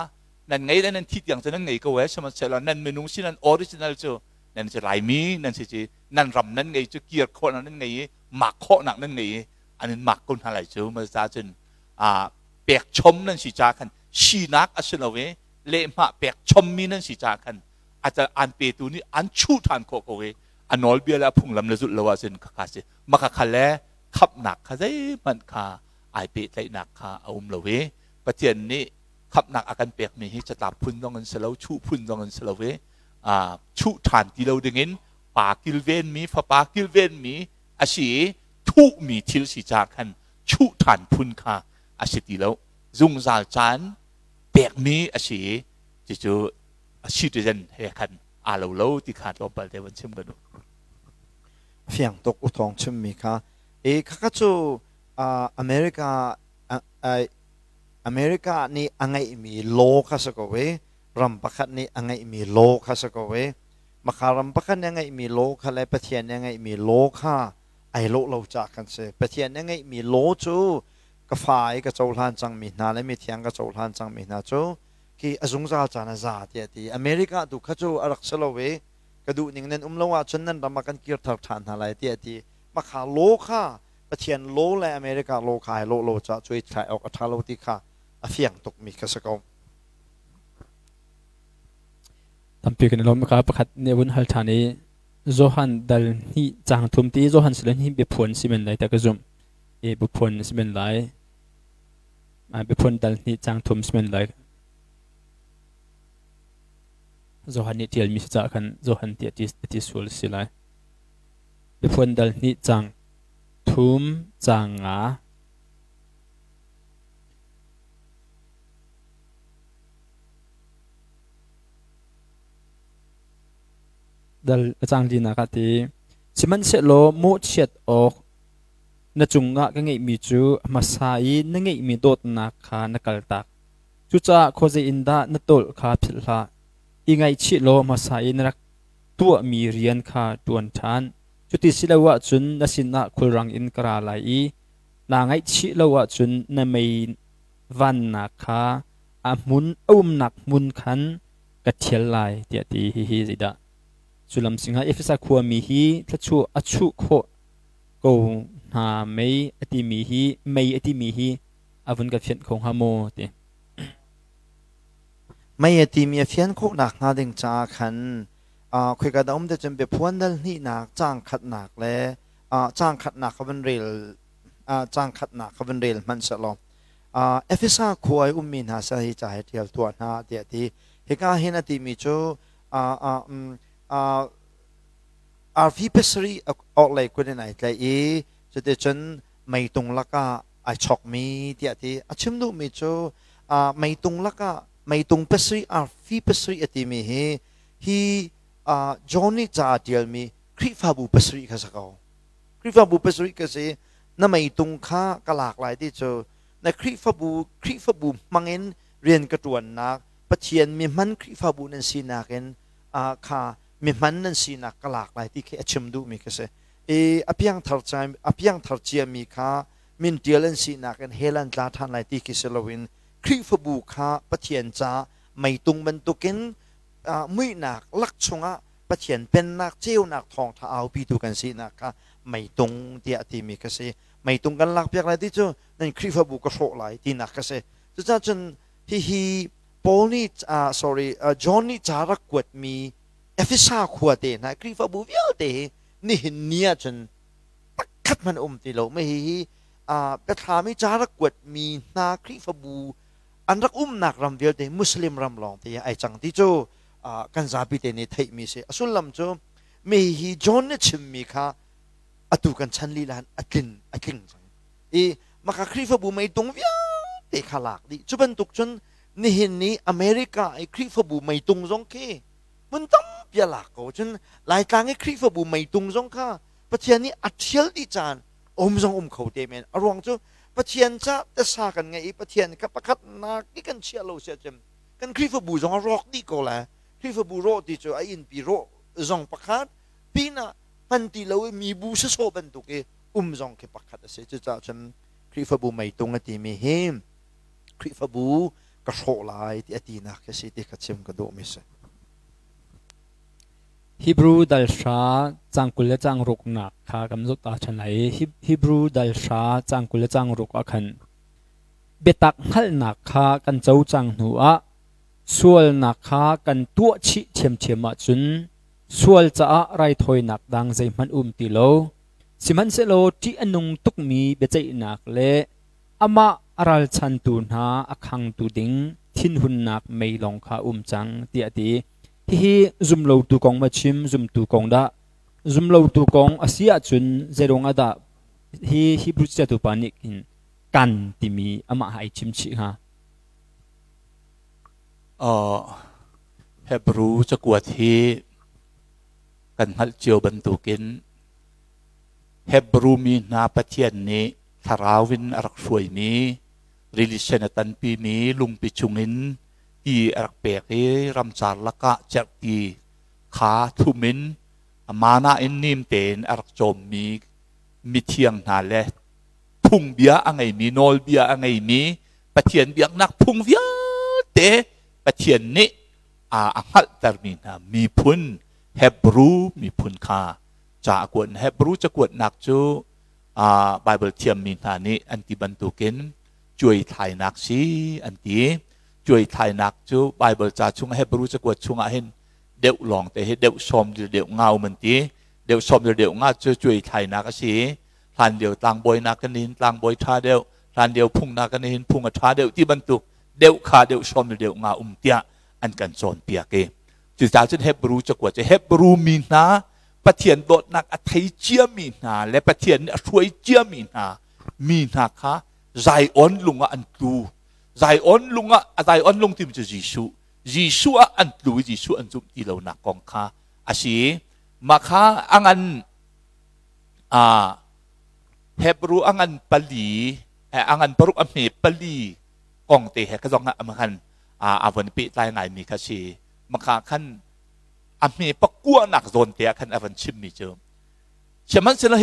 nan ngei le nan thi tiang cu nan ngei ko e sihmanhsehlaw nan minung si nan original cu nan si Laimi nan si ci nan ram nan ngei cu kir khawhnak nan ngei i mak khawhnak nan ngei i an in mak ko hna lai cu ma ca cun a pek chom nan si ca khan sinak a si lo i lehhmah pek chommi nan si ca khan a an petu nih an chuh ṭhan khawh ko i a nawlbia le a phunglam le zulh lo ahcun khakha si maka kha le khamhnak kha zeihmanh kha ai pehtlaihnak kha a um lo i Pathian nih khamhnak a kan pekmi hi catlap phun zong in si lo, chuh phun zong in si lo i chuh ṭhan ti lo dingin pa kilvenmi, fapa kilvenmi a si i thuhmi thil si caah khan chuh ṭhan phun kha a si ti lo. Zungzal caan pekmi a si i cucu a citizen he khan aa lo lo ti kha tlawmpal te van chim ka duh. Fiang tuk u thawng chimmi kha. E khakha cu America America nih a ngeihmi law kha si ko i ram pakhat nih a ngeihmi law kha si ko i maka ram pakhat nih a ngeihmi law kha le Pathian nih a ngeihmi law kha ai lawh lo caah kan si. Pathian nih a ngeihmi law cu ka fa i ka cohlan cangmi hna le mithiang ka cohlan cangmi hna cu khi a zungzal caan a za tiah a ti. America tu kha cu a rak si lo i ka duh ning nan um lo ahcun nan ram ah kan kirter ṭhan hna lai tiah a ti. Makha law kha Pathian law le America law kha ai lawh lo caah cuai thlai awk a ṭha lo ti kha a fiang tukmi kha si ko. Tampi kan i lawm. Ka pakhat nih vun hal ṭhan i Johan dal hnih caang thum ti Johan si hi biaphuan si men lai ta ka zumh. I biaphuan si men lai. Biaphuan dal hnih caang thum si men lai. Johan nih ṭialmi si caah khan Johan ti a ti sual si lai. Biaphuan dal hnih caang thum caang nga. Dal caang linak ah ti. Sihmanhsehlaw mawhchiat awk na cungah ka ngeihmi cu hmasa i na ngeihmi dawtnak kha na kaltak. Cucaah khuazei in dah na tawlh kha philh hlah. I ngaihchih law hmasa i na rak tuahmi rian kha ṭuan ṭhan. Cuti si lo ahcun na sinah khulrang in ka ra lai i naa ngaihchih lo ahcun na mei vannak kha a hmun a umnak hmun khan ka ṭhial lai tiah ti. Hihi zeidah sullam si hnga? Efesa khuami hi thluachuah a chuh khawh ko hna mei a timi hi mei a timi hi a vun ka fianh kho hnga maw ti. Mei a timi a fian khawhnak hnga ding caah khan khoika dah um te cun biaphuan dal hnihnak caang khatnak le caang khatnak kha van rel caang khatnak kha van rel hmanh sehlaw Efesa khua i ummi hna sal hi ca hi ṭial tuah hna tiah a ti. Hika hin a timi cu arfi pasarih orhlei kut in ai tlaih i cuticun meitung lakah Ai chokmi tiah ti a chim duhmi cu meitung lakah meitung pasarih arfi pasarih a timi hi hi John nih ca a ṭialmi Khrihfabu pasarih kha si ko. Khrihfabu pasarih ka si na meitung kha ka lak lai ti cu na Khrihfabu Khrihfabu hmangin rian ka ṭuannak Pathian mi hman Khrihfabu nan sinak in kha mi hman nan sinak ka lak lai ti khi a chim duhmi ka si. I a piangthar a piangthar ciami kha min ṭial an sinak in hell an tla ṭhan lai ti khi si loin Khrihfabu kha Pathian ca meitung bantukin muihnak lak chungah Pathian pennak ceunak thawngṭha aupitu kan sinak kha meitung tiah timi ka si. Meitung kan lakpiak lai ti cu nan Khrihfabu ka hrawh lai tinak ka si. Cucaah cun hihi Paul nih sorry John nih ca rak kuatmi Efesa khua te hna Khrihfabu vialte hi nihin ni ahcun pakhat hmanh um ti lo. Mah hihi biathlam i ca rak kuatmi hna Khrihfabu an rak umnak ram vialte Muslim ram lawng te ai cang ti cu kan zapi te nih theihmi si. A sullam cu mi hi John nih chimmi kha atu kan chan lila a tlin a tling cang. I maka Khrihfabu meitung vialte kha lak dih. Cu bantuk cun nihin ni America i Khrihfabu meitung zong khi hmun tampi a lak ko. Cun Laitlang i Khrihfabu meitung zong kha Pathian nih a ṭhial dih caan um zong um kho te men. A ruang cu Pathian ca tasa kan ngeih i Pathian kha pakhatnak i kan chiah lo si ahcun kan Khrihfabu zong a rawk dih ko lai. Khrihfabu rawh ti cu a innpi rawh zong pakhat pinah hman ti lo i mibu sawsawh bantuk i um zong khi pakhat a si. Cucaah cun Khrihfabu meitung a timi hi Khrihfabu ka hrawh lai ti a tinak khi si ti kha chim ka duhmi si. Hebrew dal hra cang 20 le cang ruknak kha kan zoh ta ṭhan lai i Hebrew dal hra cang 20 le cang ruk ah khan biatak hngalhnak kha kan co cang hnu ah sualnak kha kan tuah chih ṭhiamṭhiam ahcun sual caah raithawinak dang zeihmanh um ti lo. Sihmanhsehlaw ṭih a nung tukmi biaceihnak le amah a ralchantu hna a khangtu ding thinhunnak mei lawng kha um cang tiah a ti. Hihi zumlotu kong ma chim, zumtu kong dah? Zumlotu kong a si ahcun zeiruang ah dah hi Hebrew caṭialtu pa nih hin kan timi amah ha ai chim chih hnga? Hebrew cakuat hi kan hngalh cio bantukin Hebrew mi hna Pathian nih thlarau in a rak hruaimi rili sen a tanpimi lungpi chungin ti a rak pek i ramcar lakah cerhti kha thum in mana in nim tein a rak cawmmi mithiang hna le phungbia a ngeimi nawlbia a ngeimi Pathian biaknak phung vialte Pathian nih a hngalhtermi hna miphun Hebrew miphun kha ca a kuat. Hebrew cakuatnak cu Bible thiammi hna nih an ti bantukin cuaithlainak si an ti. Cuaithlainak cu Bible ca chung Hebrew cakuat chungah hin deuh lawng te hi deuh sawm deuh nga um an ti. Deuh sawm deuh nga cu cuaithlainak a si. Hlan lio tlangbawi nak kan hin tlangbawi ṭha deuh, hlan lio phung nak kan hin phung a ṭha deuh ti bantuk deuh kha deuh sawm deuh nga um tiah an kan cawnpiak i cucaah cun Hebrew cakuat cu Hebrew mi hna Pathian dawtnak a thei ciami hna le Pathian nih a hruai ciami hna mi hna kha Zion lung ah an tlu. Zion lung ah Zion lung timi cu Jesuh. Jesuh ah an tlu i Jesuh an zumh ti lonak kong kha a si. Mah kha a ngan Hebrew a ngan pali a ngan paruk a hme pali kong te he ka zong ah khan a von pehtlai ngaimi kha si. Maka khan a hme pakuanak zawn te ah khan a van chimmi cu sihmanhsehlaw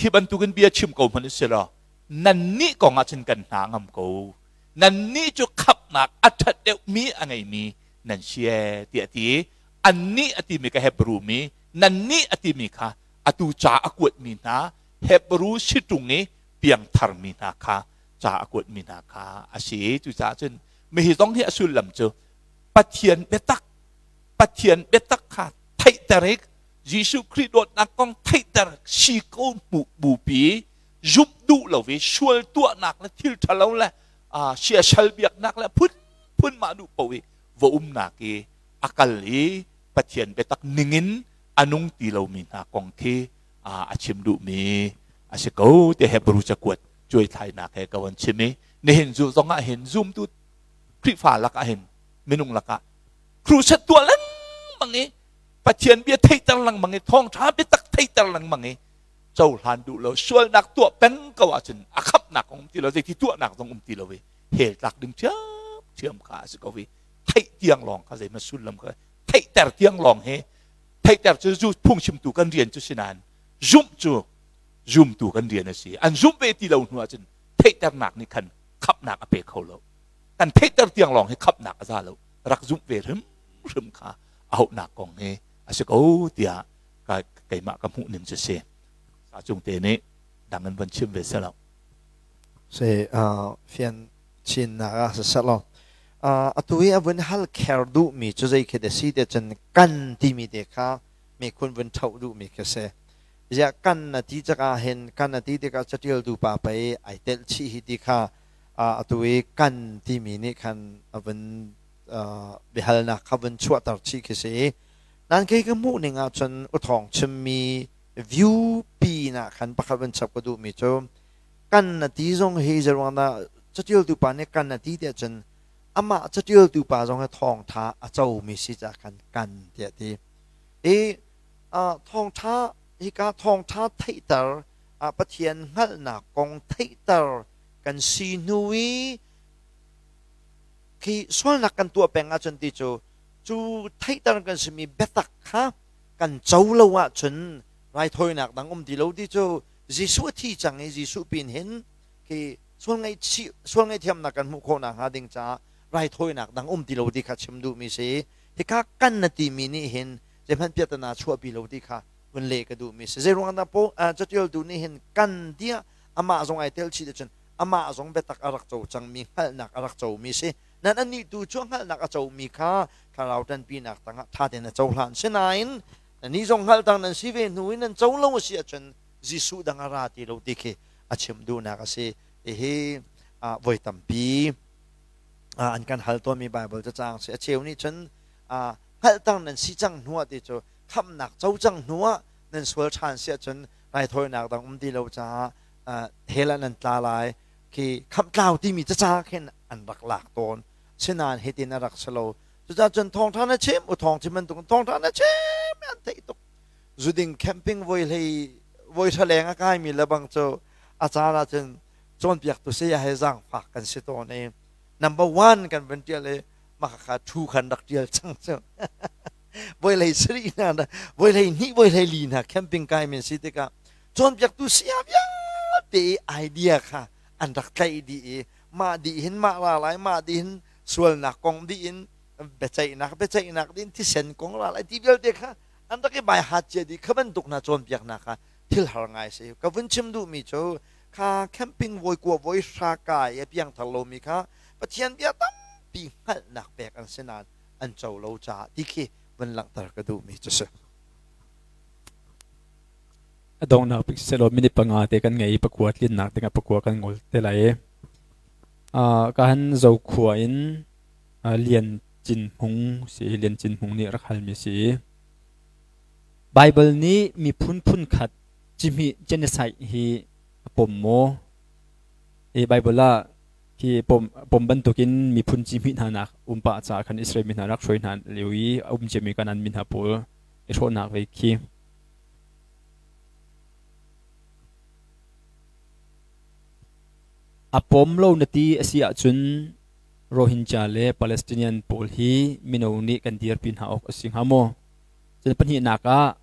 hi bantukin bia chim ko hmanh usilaw nannih kong ah cun kan hna ngam ko nannih cu khamhnak a ṭhat deuhmi a ngeimi nan si ee tiah a ti annih a timi ka Hebrew mi nannih a timi kha atu ca a kuatmi hna Hebrew si ṭung i piangtharmi hna kha ca a kuatmi hna kha a si. Cucaah cun mihi zong hi a sullam cu Pathian biatak Pathian biatak kha theihter i Jesuh Khrih dawtnak kong theihter si ko hmuh bupi zumh duh lo i sual tuahnak le thil ṭhalo le siasal biaknak le phunphun mah duh paoh i va umnak i a kal i Pathian biatak ningin a nung ti lomi hna kong khi a chim duhmi a si ko ti Hebrew cakuat. Cuaithlainak he ka von chim i nihin zu zong ah hin zumtu Khrihfa lakah hin minung lakah crusade tuah lengmang i Pathian bia theihter lengmang i thawngṭha biatak theihter lengmang i cohlan duh lo sualnak tuah peng ko ahcun a khamhnak um ti lo, zeiti tuahnak zong um ti lo i hell tlak ding ṭhiamṭhiam kha a si ko i theih tiang lawng kha zeihmanh sullam kha theihter tiang lawng hi, theihter cu zu phungchimtu kan rian cu si nain zumh cu zumtu kan rian a si. An zumh ve ti lo hnu ahcun theihternak nih khan khamhnak a pe kho lo. Kan theihter tiang lawng hi khamhnak a za lo, rak zumh ve hrimhrim kha a hauhnak kong hi a si ko tiah keimah ka hmuh ning cu si. Sa cung te nih dang in von chim ve selaw. Se fian chin nak ah sasalo. Atu i a vun hal kher duh mi cu zei khi da si te cun kan timi te kha mi khun vun tho duh mi khi si. Ziah kan na ti cakah hin kan na ti tikah catialtu pa pei ai telh chih hi ti kha atu i kan timi nih khan a vun biahalnak kha vun chuahter chih khi si. Nan kei ka hmuh ning ahcun uthawng chimmi view pi na khan pakhat vun chap ka duhmi cu kan na ti zong hi zeruang dah catialtu pa nih kan na ti tiah cun amah catialtu pa zong hi thawngtha a comi si ca khan kan tiah ti i thawngtha hika thawngtha theihter Pathian hngalhnak kong theihter kan si hnu i khi sualnak kan tuah peng ahcun ti cu cu theihter kan simi biatak kha kan co lo ahcun raithawinak dang um ti lo ti cu Jesuh a thi cang i Jesuh pin hin khi sual ngaihchih sual ngaihthiamnak kan hmuh khawh nakhnga ding caah raithawinak dang um ti lo ti kha chim duhmi si. Hika kan na timi nih hin zeihmanh piahtana chuahpi lo ti kha vun leh ka duhmi si. Zeiruang dah po catialtu nih hin kan tiah amah zong ai tel chih cun amah zong biatak a rak co cangmi, hngalhnak a rak comi si. Nan anih tu cu hngalhnak a comi kha thlarau ṭanpinak tangah ṭha tein a cohlan. Sinain ni zong hngalhtang nan si ve hnu in nan co lo a si ahcun Jesuh dang a ra ti lo ti khi a chim duhnak a si. Hihi voi tampi an kan hal tawnmi Bible cacang si. A cheu nih cun hngalhtang nan si cang hnu ah ti cu khamhnak co cang hnu ah nan sual ṭhan si ahcun raithawinak dang um ti lo caah hell ah nan tla lai khi khamh tlau timi cacang khin an rak lak tawn. Sinain hitin a rak si lo. Cucaah cun thawngṭha na chim, u thawng chim bantuk thawngṭha na chim an theih tuk. Zuding camping voi hlei voi hra leng a kaimi le bang cu a caan ah cun cawnpiaktu saya he zaangfak kan si tawn i number one kan van ṭial i mah kha thu khan rak ṭial cang cu. Voi hlei sarih hna, voi hlei hnih, voi hlei li hna camping kai min si tikah cawnpiaktu saya vialte i idea kha an rak tlaih dih i mah dih hin mah ra lai, mah dih hin sualnak kong dih in biaceihnak, biaceihnak dih in thisen kong ra lai ti vialte kha an rak i bai hat cia dih. Kha bantuk hna cawnpiaknak kha thil har ngai si. Ka vun chim duhmi cu kha camping voi kua voi hra kai a piangthar lomi kha Pathian bia tampi hngalhnak pek an si nain an co lo caah ti khi vun langhter ka duhmi cu si. A donghnak bik selaw minute 5 te kan ngei i 9 tlinnak dingah 9 kan ngol te lai i ka han Zokhua in Lian Cin Hmung si, Lian Cin Hmung nih rak halmi si. Bible nih miphun phunkhat cihmih genocide hi a pom maw? I Bible ah hi pom bantukin miphun cihmih hna nak um pah caah khan Israel mi hna rak hruai hna lio i a um ciami Kanaan mi hna pawl i hrawhnak ve khi. A pom lo na ti a si ahcun Rohingya le Palestinian pawl hi mino nih kan dirpi hna awk a si hnga maw? Cun pahnihnak ah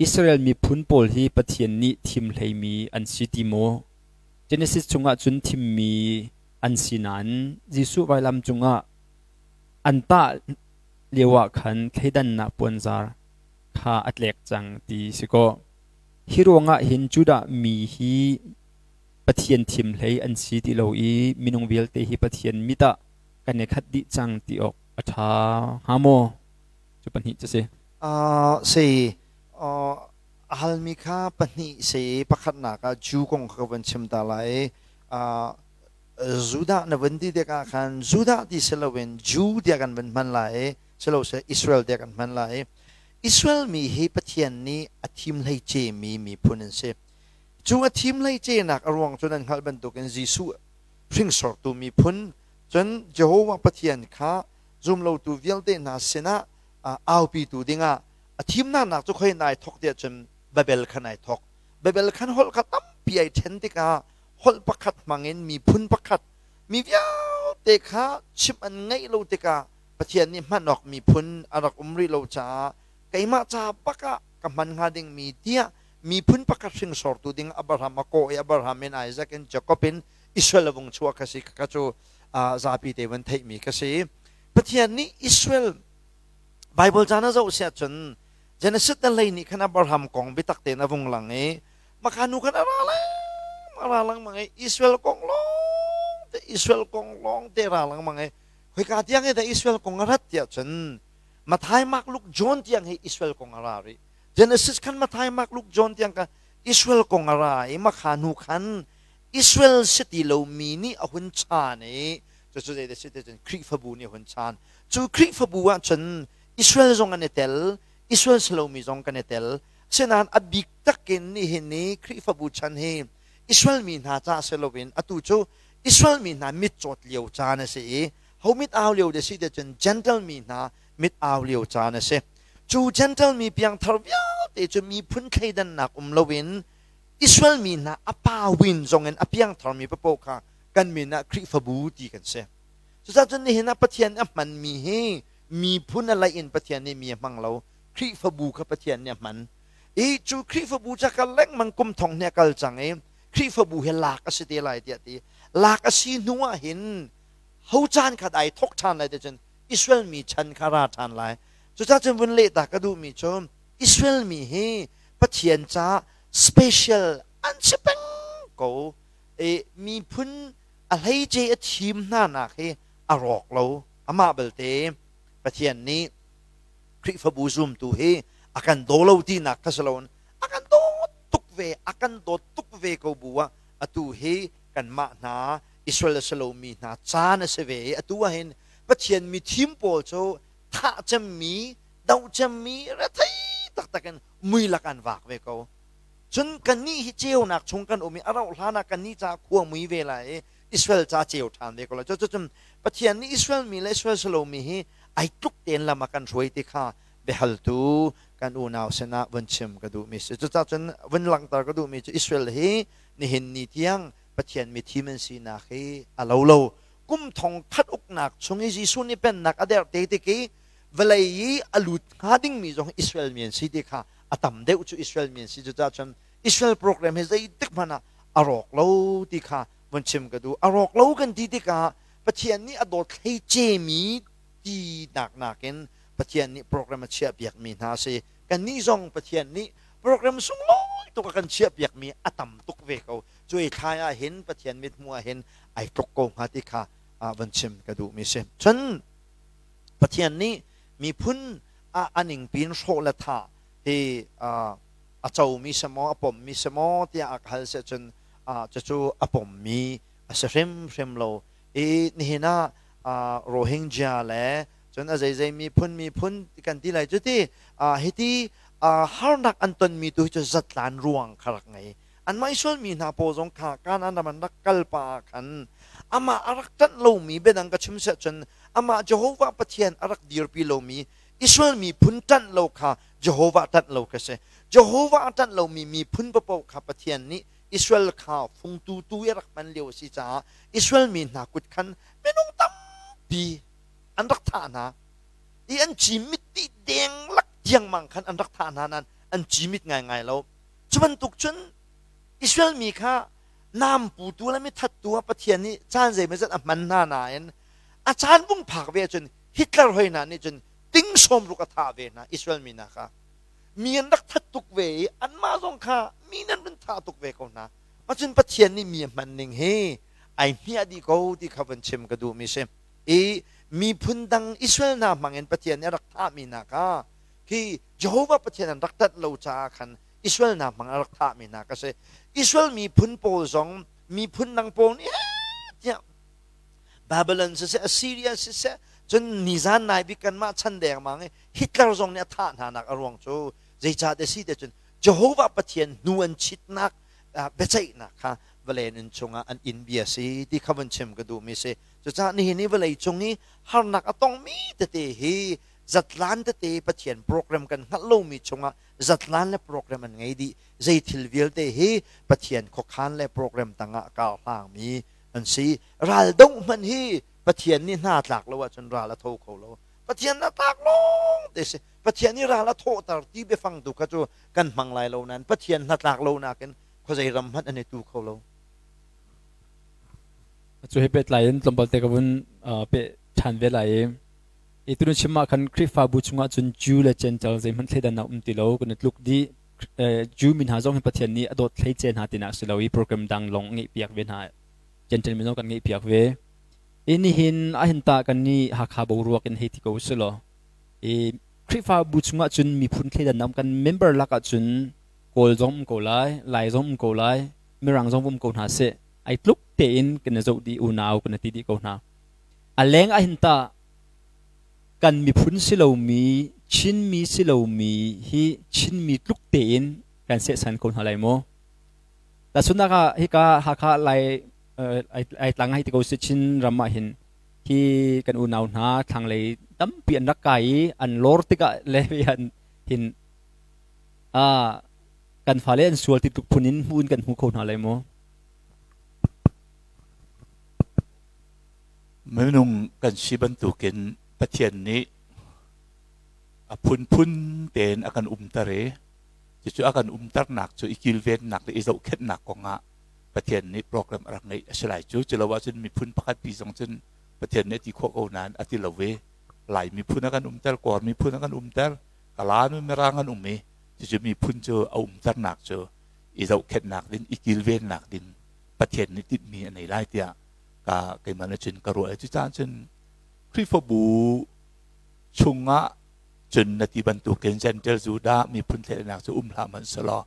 Israel miphun pawl hi Pathian nih thim hleimi an si ti maw? Genesis chungah cun thimmi an si nain Jesuh vailam cungah an tah lioah khan thleidannak puanzar kha a tlek cang ti si kaw. Hi ruangah hin Judah mi hi Pathian thim hlei an si ti lo i minung vialte hi Pathian mit ah kan i khat dih cang ti awk a ṭha hnga maw? Cu pahnih cu si. Si, a halmi kha pahnih si. Pakhatnak ah Jew kong kha ka van chim ta lai. Judah na van ti tikah khan Judah ti si loin Jew tiah kan van hman lai i siloseh Israel tiah kan hman lai. Israel mi hi Pathian nih a thim hleice mi miphun an si. Cu a thim hleicenak a ruang cu nan hngalh bantukin Jesuh hringsortu miphun, cun Jehovah Pathian kha zumlotu vialte hna sinah aupitu dingah a thimnak cu khoi nai thawk tiah cun Babel khan ai thawk. Babel khan holh kha tampi ai ṭhen tikah holh pakhat hmangin miphun pakhat mi vialte kha chimh an ngaih lo tikah Pathian nih hman awk miphun a rak um rih lo caah keimah ca bak ah ka hman hnga dingmi tiah miphun pakhat hringsortu ding Abraham a kawh i Abraham in Isaac in Jacob in Israel a vung chuah kha si kha cu zapi te van theihmi kha si. Pathian nih Israel Bible caan a zoh siah cun Genesis na hlei nih khan Abraham kong biatak tein a vung lang i maka nu khan a ra lengmang a ra lengmang i Israel kong lawng te Israel kong lawng te ra lengmang i khoika tiang hi dah Israel kong a rat tiah cun Matthai, Mark, Luke, John tiang hi Israel kong a ra rih. Genesis khan Matthai, Mark, Luke, John tiang kha Israel kong a ra i makha hnu khan Israel si ti lomi nih a hun chaan i cucu zei si ti cun Khrihfabu nih a hun chaan. Cu Khrihfabu ah cun Israel zong an i tel, Israel si lomi zong kan i tel. Asinain a bik takin nihin ni Khrihfabu chan hi Israel mi hna ca si loin atu cu Israel mi hna mitcawt lio caan a si i ho mit au lio de si te cun Gentle mi hna mit au lio caan a si. Cu Gentle mi piangthar vialte cu miphun thleidannak um loin Israel mi hna a pawin zongin a piangthar mi papoh kha kan min ah Khrihfabu ti kan si. Cucaah cun nihin ah Pathian a hmanmi hi miphun a laih in Pathian nih mi a hmang lo. Khrihfabu kha Pathian nih a hman. I cu Khrihfabu ca kal lengmang kum thong hnih a kal cang i Khrihfabu hi lak a si te lai tiah ti. Lak a si hnu ah hin ho caan kha ai thok ṭhan lai ti cun Israel mi chan kha ra ṭhan lai. Cucaah cun vun leh ta ka duhmi cu Israel mi hi Pathian caah special an si peng ko. I miphun a hleice a thim hna nak hi a rawk lo. Amah belte Pathian nih Khrihfabu zumtu hi a kan daw lo tinak kha si loin a kan dawt tuk ve, a kan dawt tuk ve ko bu ah atu hi kanmah hna Israel a si lomi hna caan a si ve i atu ah hin Pathian mithim pawl cu thah cemmi, doh cemmi, rethei taktak in mui lak an vak ve ko. Cun kannih hi ceunak chung kan um i a rauh hlan ah kannih caah khua mui ve lai i Israel ca ceu ṭhan ve ko lai. Cucun Pathian nih Israel mi le Israel si lomi hi ai tluk tein lam a kan hruai ti kha biahaltu kan unau sinah vun chim ka duhmi si. Cucaah cun vun langhter ka duhmi cu Israel hi nihin ni tiang Pathian mithim an sinak hi a lo lo. Kum thong khat uknak chung i Jesuh nih pennak a derh te tik i vawlei i a lut hnga dingmi zong Israel mi an si ti kha a tam deuh cu Israel mi an si. Cucaah cun Israel program hi zeitik hmanh ah a rawk lo ti kha vun chim ka duh. A rawk lo kan ti tikah Pathian nih a dawt hleicemi ti nak nakin Pathian nih program a chiahpiakmi hna a si. Kannih zong Pathian nih program sunglawi tuk a kan chiahpiakmi a tam tuk ve ko. Cu i thlai ah hin Pathian mithmuh ah hin ai tluk ko hnga ti kha van chim ka duhmi si. Cun Pathian nih miphun ah a ningpin hrawh le thah hi a comi si maw a pommi si maw tiah a ka hal si cun cucu a pommi a si hrimhrim lo i nihin ah Rohingya le cun a zeizei miphun miphun kan ti lai cu ti hiti harnak an tonmi tu hi cu zatlan ruang kha rak ngei anmah Israel mi hna pawl zong kha Kanaan ram an rak kal pa ah khan amah a rak ṭanh lomi biadang ka chim siah cun amah Jehovah Pathian a rak dirpi lomi Israel miphun ṭanh lo kha Jehovah ṭanh lo kha si. Jehovah a ṭanh lomi miphun paoh kha Pathian nih Israel kha fungtu tu i a rak hman lio a si caah Israel mi hna kut khan minung tampi an rak thah hna i an cimit dih deng lak tiangmang khan an rak thah hna nain an cimit ngaingai lo. Cu bantuk cun Israel mi kha nam putu le mithattu ah Pathian nih caan zeimawzat a hman hna nain a caan vung phak ve ahcun Hitler hoi hna nih cun ting sawm ruk a thah ve hna Israel mi hna kha. Mi an rak that tuk ve i anmah zong kha mi nan run thah tuk ve ko hna. Macun Pathian nih mi a hman ning hi ai hmiah dih ko ti kha van chim ka duhmi si. I miphun dang Israel hna hmangin Pathian nih a rak thahmi hna kha khi Jehovah Pathian an rak ṭanh lo caah khan Israel hna hmang a rak thahmi hna ka si. Israel miphun pawl zong miphun dang pawl nih tiah Babylon siseh, Assyria siseh, cun nizan nai bik kanmah chan dengmang i Hitler zong nih a thah hna nak a ruang cu zeicah ti si te cun Jehovah Pathian hnu an chitnak Biaceihnak kha vawlei nun chungah an inn bia si ti kha vun chim ka duhmi si. Cucaah nihin i vawlei cung i harnak a tongmi tete hi zatlan tete Pathian program kan hngalh lomi chungah zatlan le program an ngei dih. Zei thil vialte hi Pathian khuakhan le program tangah kar hlangmi an si. Ral doh hmanh hi Pathian nih hna tlak lo ahcun ral a tho kho lo. Pathian a tlak lawng te si. Pathian nih ral a thawhter ti biafang tu kha cu kan hmang lai lo nain Pathian hnatlak lo nakin khuazei ram hmanh an i tu kho lo. Cu he pehtlai in tlawmpal te ka vun peh ṭhan ve lai i i tunu chim ah khan Khrihfabu chungah cun Jew le Gentile zeihmanh thleidannak um ti lo kan i tluk dih. Jew mi hna zong hi Pathian nih a dawt hleice hna tinak si lo i program dang lawng ngeih piak ve hna. Gentile mi zong kan ngeih piak ve. I nihin ahhin tah kan nih Hakha boruak in hei ti ko usih law i Khrihfabu chungah cun miphun thleidannak kan member lakah cun Kawl zong um ko lai, Lai zong um ko lai, Mirang zong um ko hna seh. Ai tluk tein kan i zoh dih unau kan i ti dih ko hna. A leng ahhin tah kan miphun si lomi, Chinmi si lomi hi Chinmi tluk tein kan sehsan ko hna lai maw? Tahchunhnak ah hika Hakha Lai ai tlang hei ti ko sih Chin ram ah hin hi kan unau hna thlanglei tampi an rak kai i an lor tikah le an hin kan fale an sual ti tluk phun in hmu in kan hmu kho hna lai maw? Minung kan si bantukin Pathian nih a phunphun tein a kan umter i cucu a kan umternak cu i kilvennak le i zohkhenhnak kongah Pathian nih program a rak ngeih a si lai cu. Cu lo ahcun miphun pakhat pi zong cun Pathian nih a ti khawh ko nain a ti lo i Lai miphun a kan umter, Kawl miphun a kan umter, Kala nu Mirang an um i cucu miphun cu a umternak cu i zohkhenhnak ding, i kilvennak ding Pathian nih tinhmi a nei lai tiah ka keimah nih cun ka ruah i cucaah cun Khrihfabu chungah cun na ti bantukin Gentile Judah miphun thleidannak cu um hlah hmanh selaw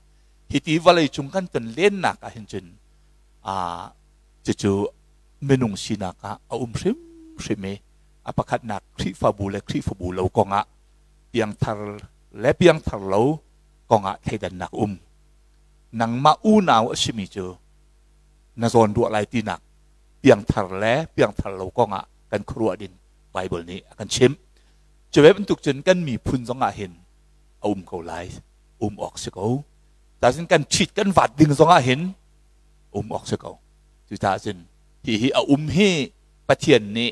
hiti vawlei cung kan ton lennak ah hin cun cucu minung sinak ah a um hrimhrim i a pakhatnak Khrihfabu le Khrihfabu lo kongah piangthar le piangthar lo kongah thleidannak um. Nangmah unau a simi cu na zawn ruah lai tinak piangthar le piangthar lo kongah kan khuaruah ding Bible nih a kan chimh. Cu ve bantuk cun kan miphun zongah hin a um ko lai, um awk si ko. Tazin kan ṭhit kan vat ding zongah hin um awk si ko. Cucaah cun hihi a um hi Pathian nih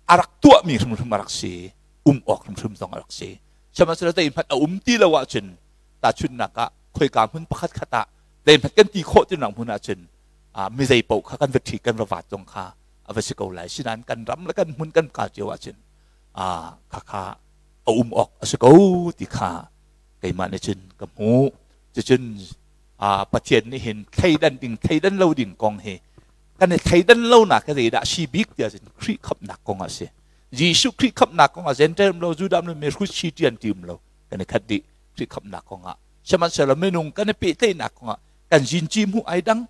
a rak tuahmi hrimhrim a rak si, um awk hrimhrim zong a rak si. Sihmanhsehlaw zeihmanh a um ti lo ahcun tahchunhnak ah khoika hmun pakhat khat ah zeihmanh kan ti khawh tinak hmun ahcun mi zei paoh kha kan va ṭhi kan va vat zong kha a va si ko lai. Sinain kan ram le kan hmun kan ka cio ahcun khakha a um awk a si ko ti kha keimah nih cun ka hmuh. Cucun Pathian nih hin thleidan ding thleidan lo ding kong hi kan i thleidan lonak hi zeidah si bik tiah cun Khrih khamhnak kong a si. Jesuh Khrih khamhnak kong ah Gentile um lo Judah um lo mihrut si ti an ti um lo kan i khat dih Khrih khamhnak kong ah. Sihmanhsehlaw minung kan i pehtlaihnak kong ah kan zinci hmuh ai dang,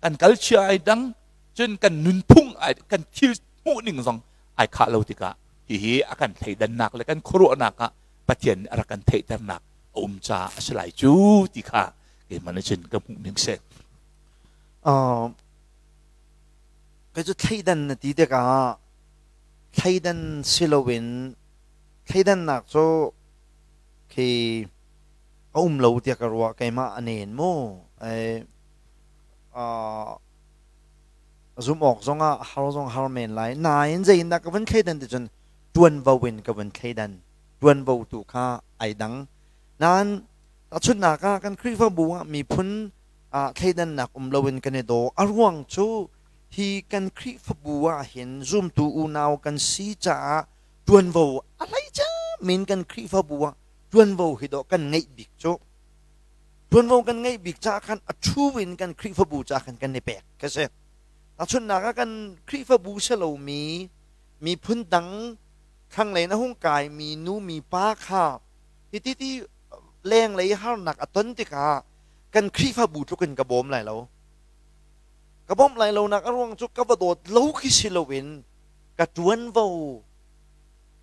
kan kalchia ai dang, cun kan nunphung ai kan thil hmuh ning zong ai khah lo tikah hihi a kan thleidannak le kan khuaruahnak ah Pathian nih a rak kan theihternak a um caah a si lai cu ti kha keimah nih cun ka hmuh ning si. Kei cu thleidan na ti tikah thleidan si loin thleidannak cu khi a um lo tiah ka ruah keimah a nen mu. Zumh awk zongah har zong har men lai. Nain zeiindah ka vun thleidan ti cun ṭuanvo in ka vun thleidan. Ṭuanvo tu kha ai dang. Nain tahchunhnak ah kan Khrihfabu ah miphun thleidannak um loin kan i daw. A ruang cu hi kan Khrihfabu ah hin zumtu unau kan si caah ṭuanvo a hlei min kan Khrihfabu ah ṭuanvo hi dawh kan ngeih bik cu. Ṭuanvo kan ngeih bik caah khan a ṭhu in kan Khrihfabu caah khan kan i pek ka si. Tahchunhnak ah kan Khrihfabu si lomi miphun dang thlanglei in a hung kaimi nu mi pa kha hiti ti lenglei harnak a ton tikah kan Khrihfabu tluk in ka bawm lai lo. Ka bawmh lai lonak a ruang cu ka va dawt lo khi si loin ka ṭuanvo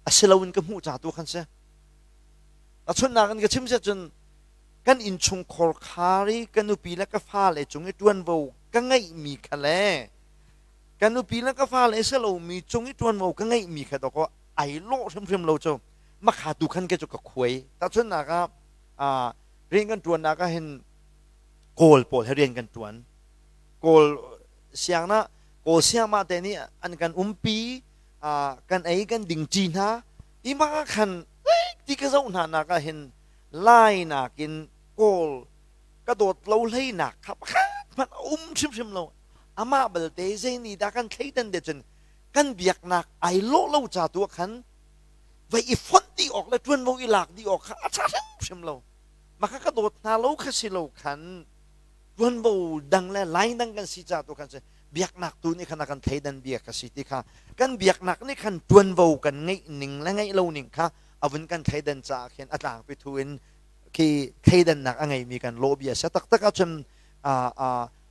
a si loin ka hmuh ca tu khan si. Tahchunhnak in ka chim siah cun. Kan innchungkhar khar i ka nupi le ka fale cung i ṭuanvo ka ngeihmi kha le ka nupi le ka fale si lomi cung i ṭuanvo ka ngeihmi kha dawkaw ai lawh hrimhrim lo cu. Makha tu khan ke cu ka khuai. Tahchunhnak ah, rian kan ṭuannak ah hin Kawl pawl he rian kan ṭuan. Kawl siang na Kawl siangmah te nih an kan umpi, kan ei kan ding ṭi hna. I mah khan ti ka zoh hna nak ah hin Lai nakin Kawl ka dawt lo hleinak kha pakhat hmanh a um hrimhrim lo. Amah balte zei nih dah kan thleidan te cun kan biaknak ai lawh lo ca tu ah khan vai i fonh dih awk le ṭuanvo i lak dih awk kha a ṭha hrimhrim lo. Mah kha ka dawt hna lo kha si lo khan ṭuanvo dang le line dang kan si ca tu khan si biaknak tu nih khan a kan thleidan bia ka si ti kha kan biaknak nih khan ṭuanvo kan ngeih ning le ngeih lo ning kha a vun kan thleidan caah khin a tlangpi thu in khi thleidannak a ngeimi kan lawh bia sia taktak ahcun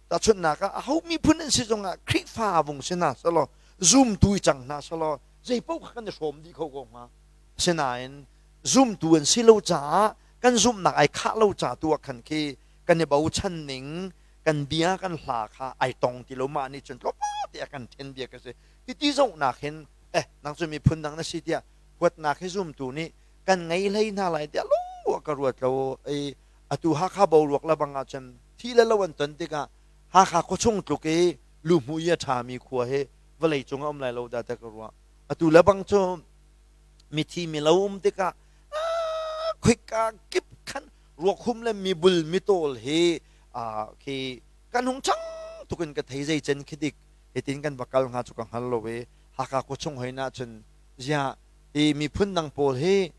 tahchunhnak ah aho miphun an si zongah Khrihfa vung si hna selaw zumtu i cang hna selaw zei paoh kha kan i hrawm dih kho ko hnga. Asinain zumtu an si lo caah kan zumhnak ai khah lo ca tu ah khan khi kan i bochan ning kan bia kan hla kha ai tong ti lo. Mah nih cun tlawmpal te a kan then bia ka si. Hi ti zohnak hin nang cu miphun dang na si tiah huatnak hi zumtu nih kan ngei hlei hna lai tiah lung ka ruat lo. I atu Hakha boruak le bang ahcun thi le lo an ton tikah Hakha khuachung tluk i luhmu i a ṭhami khua hi vawlei cung a um lai lo dah tiah ka ruah. Atu le bang cu mithi milo um tikah khoika kip khan ruakhum le mibul mitawl hi khi kan hung ṭhang tuk in ka thei. Zei cen khi dik hitin kan va kal hnga cu ka hngal lo i Hakha khuachung hoi na cun ziah hi miphun dang pawl hi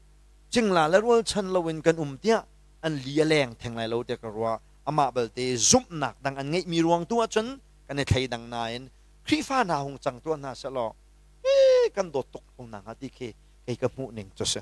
cingla le rualchan loin kan um tiah an li a leng theng lai lo tiah ka ruah. Amah balte zumhnak dang an ngeihmi ruang tu ahcun kan i thleidang nain Khrihfa hna hung cang tuah hna sehlaw kan dawt tuk ko hna hnga ti khi kei ka hmuh ning cu si.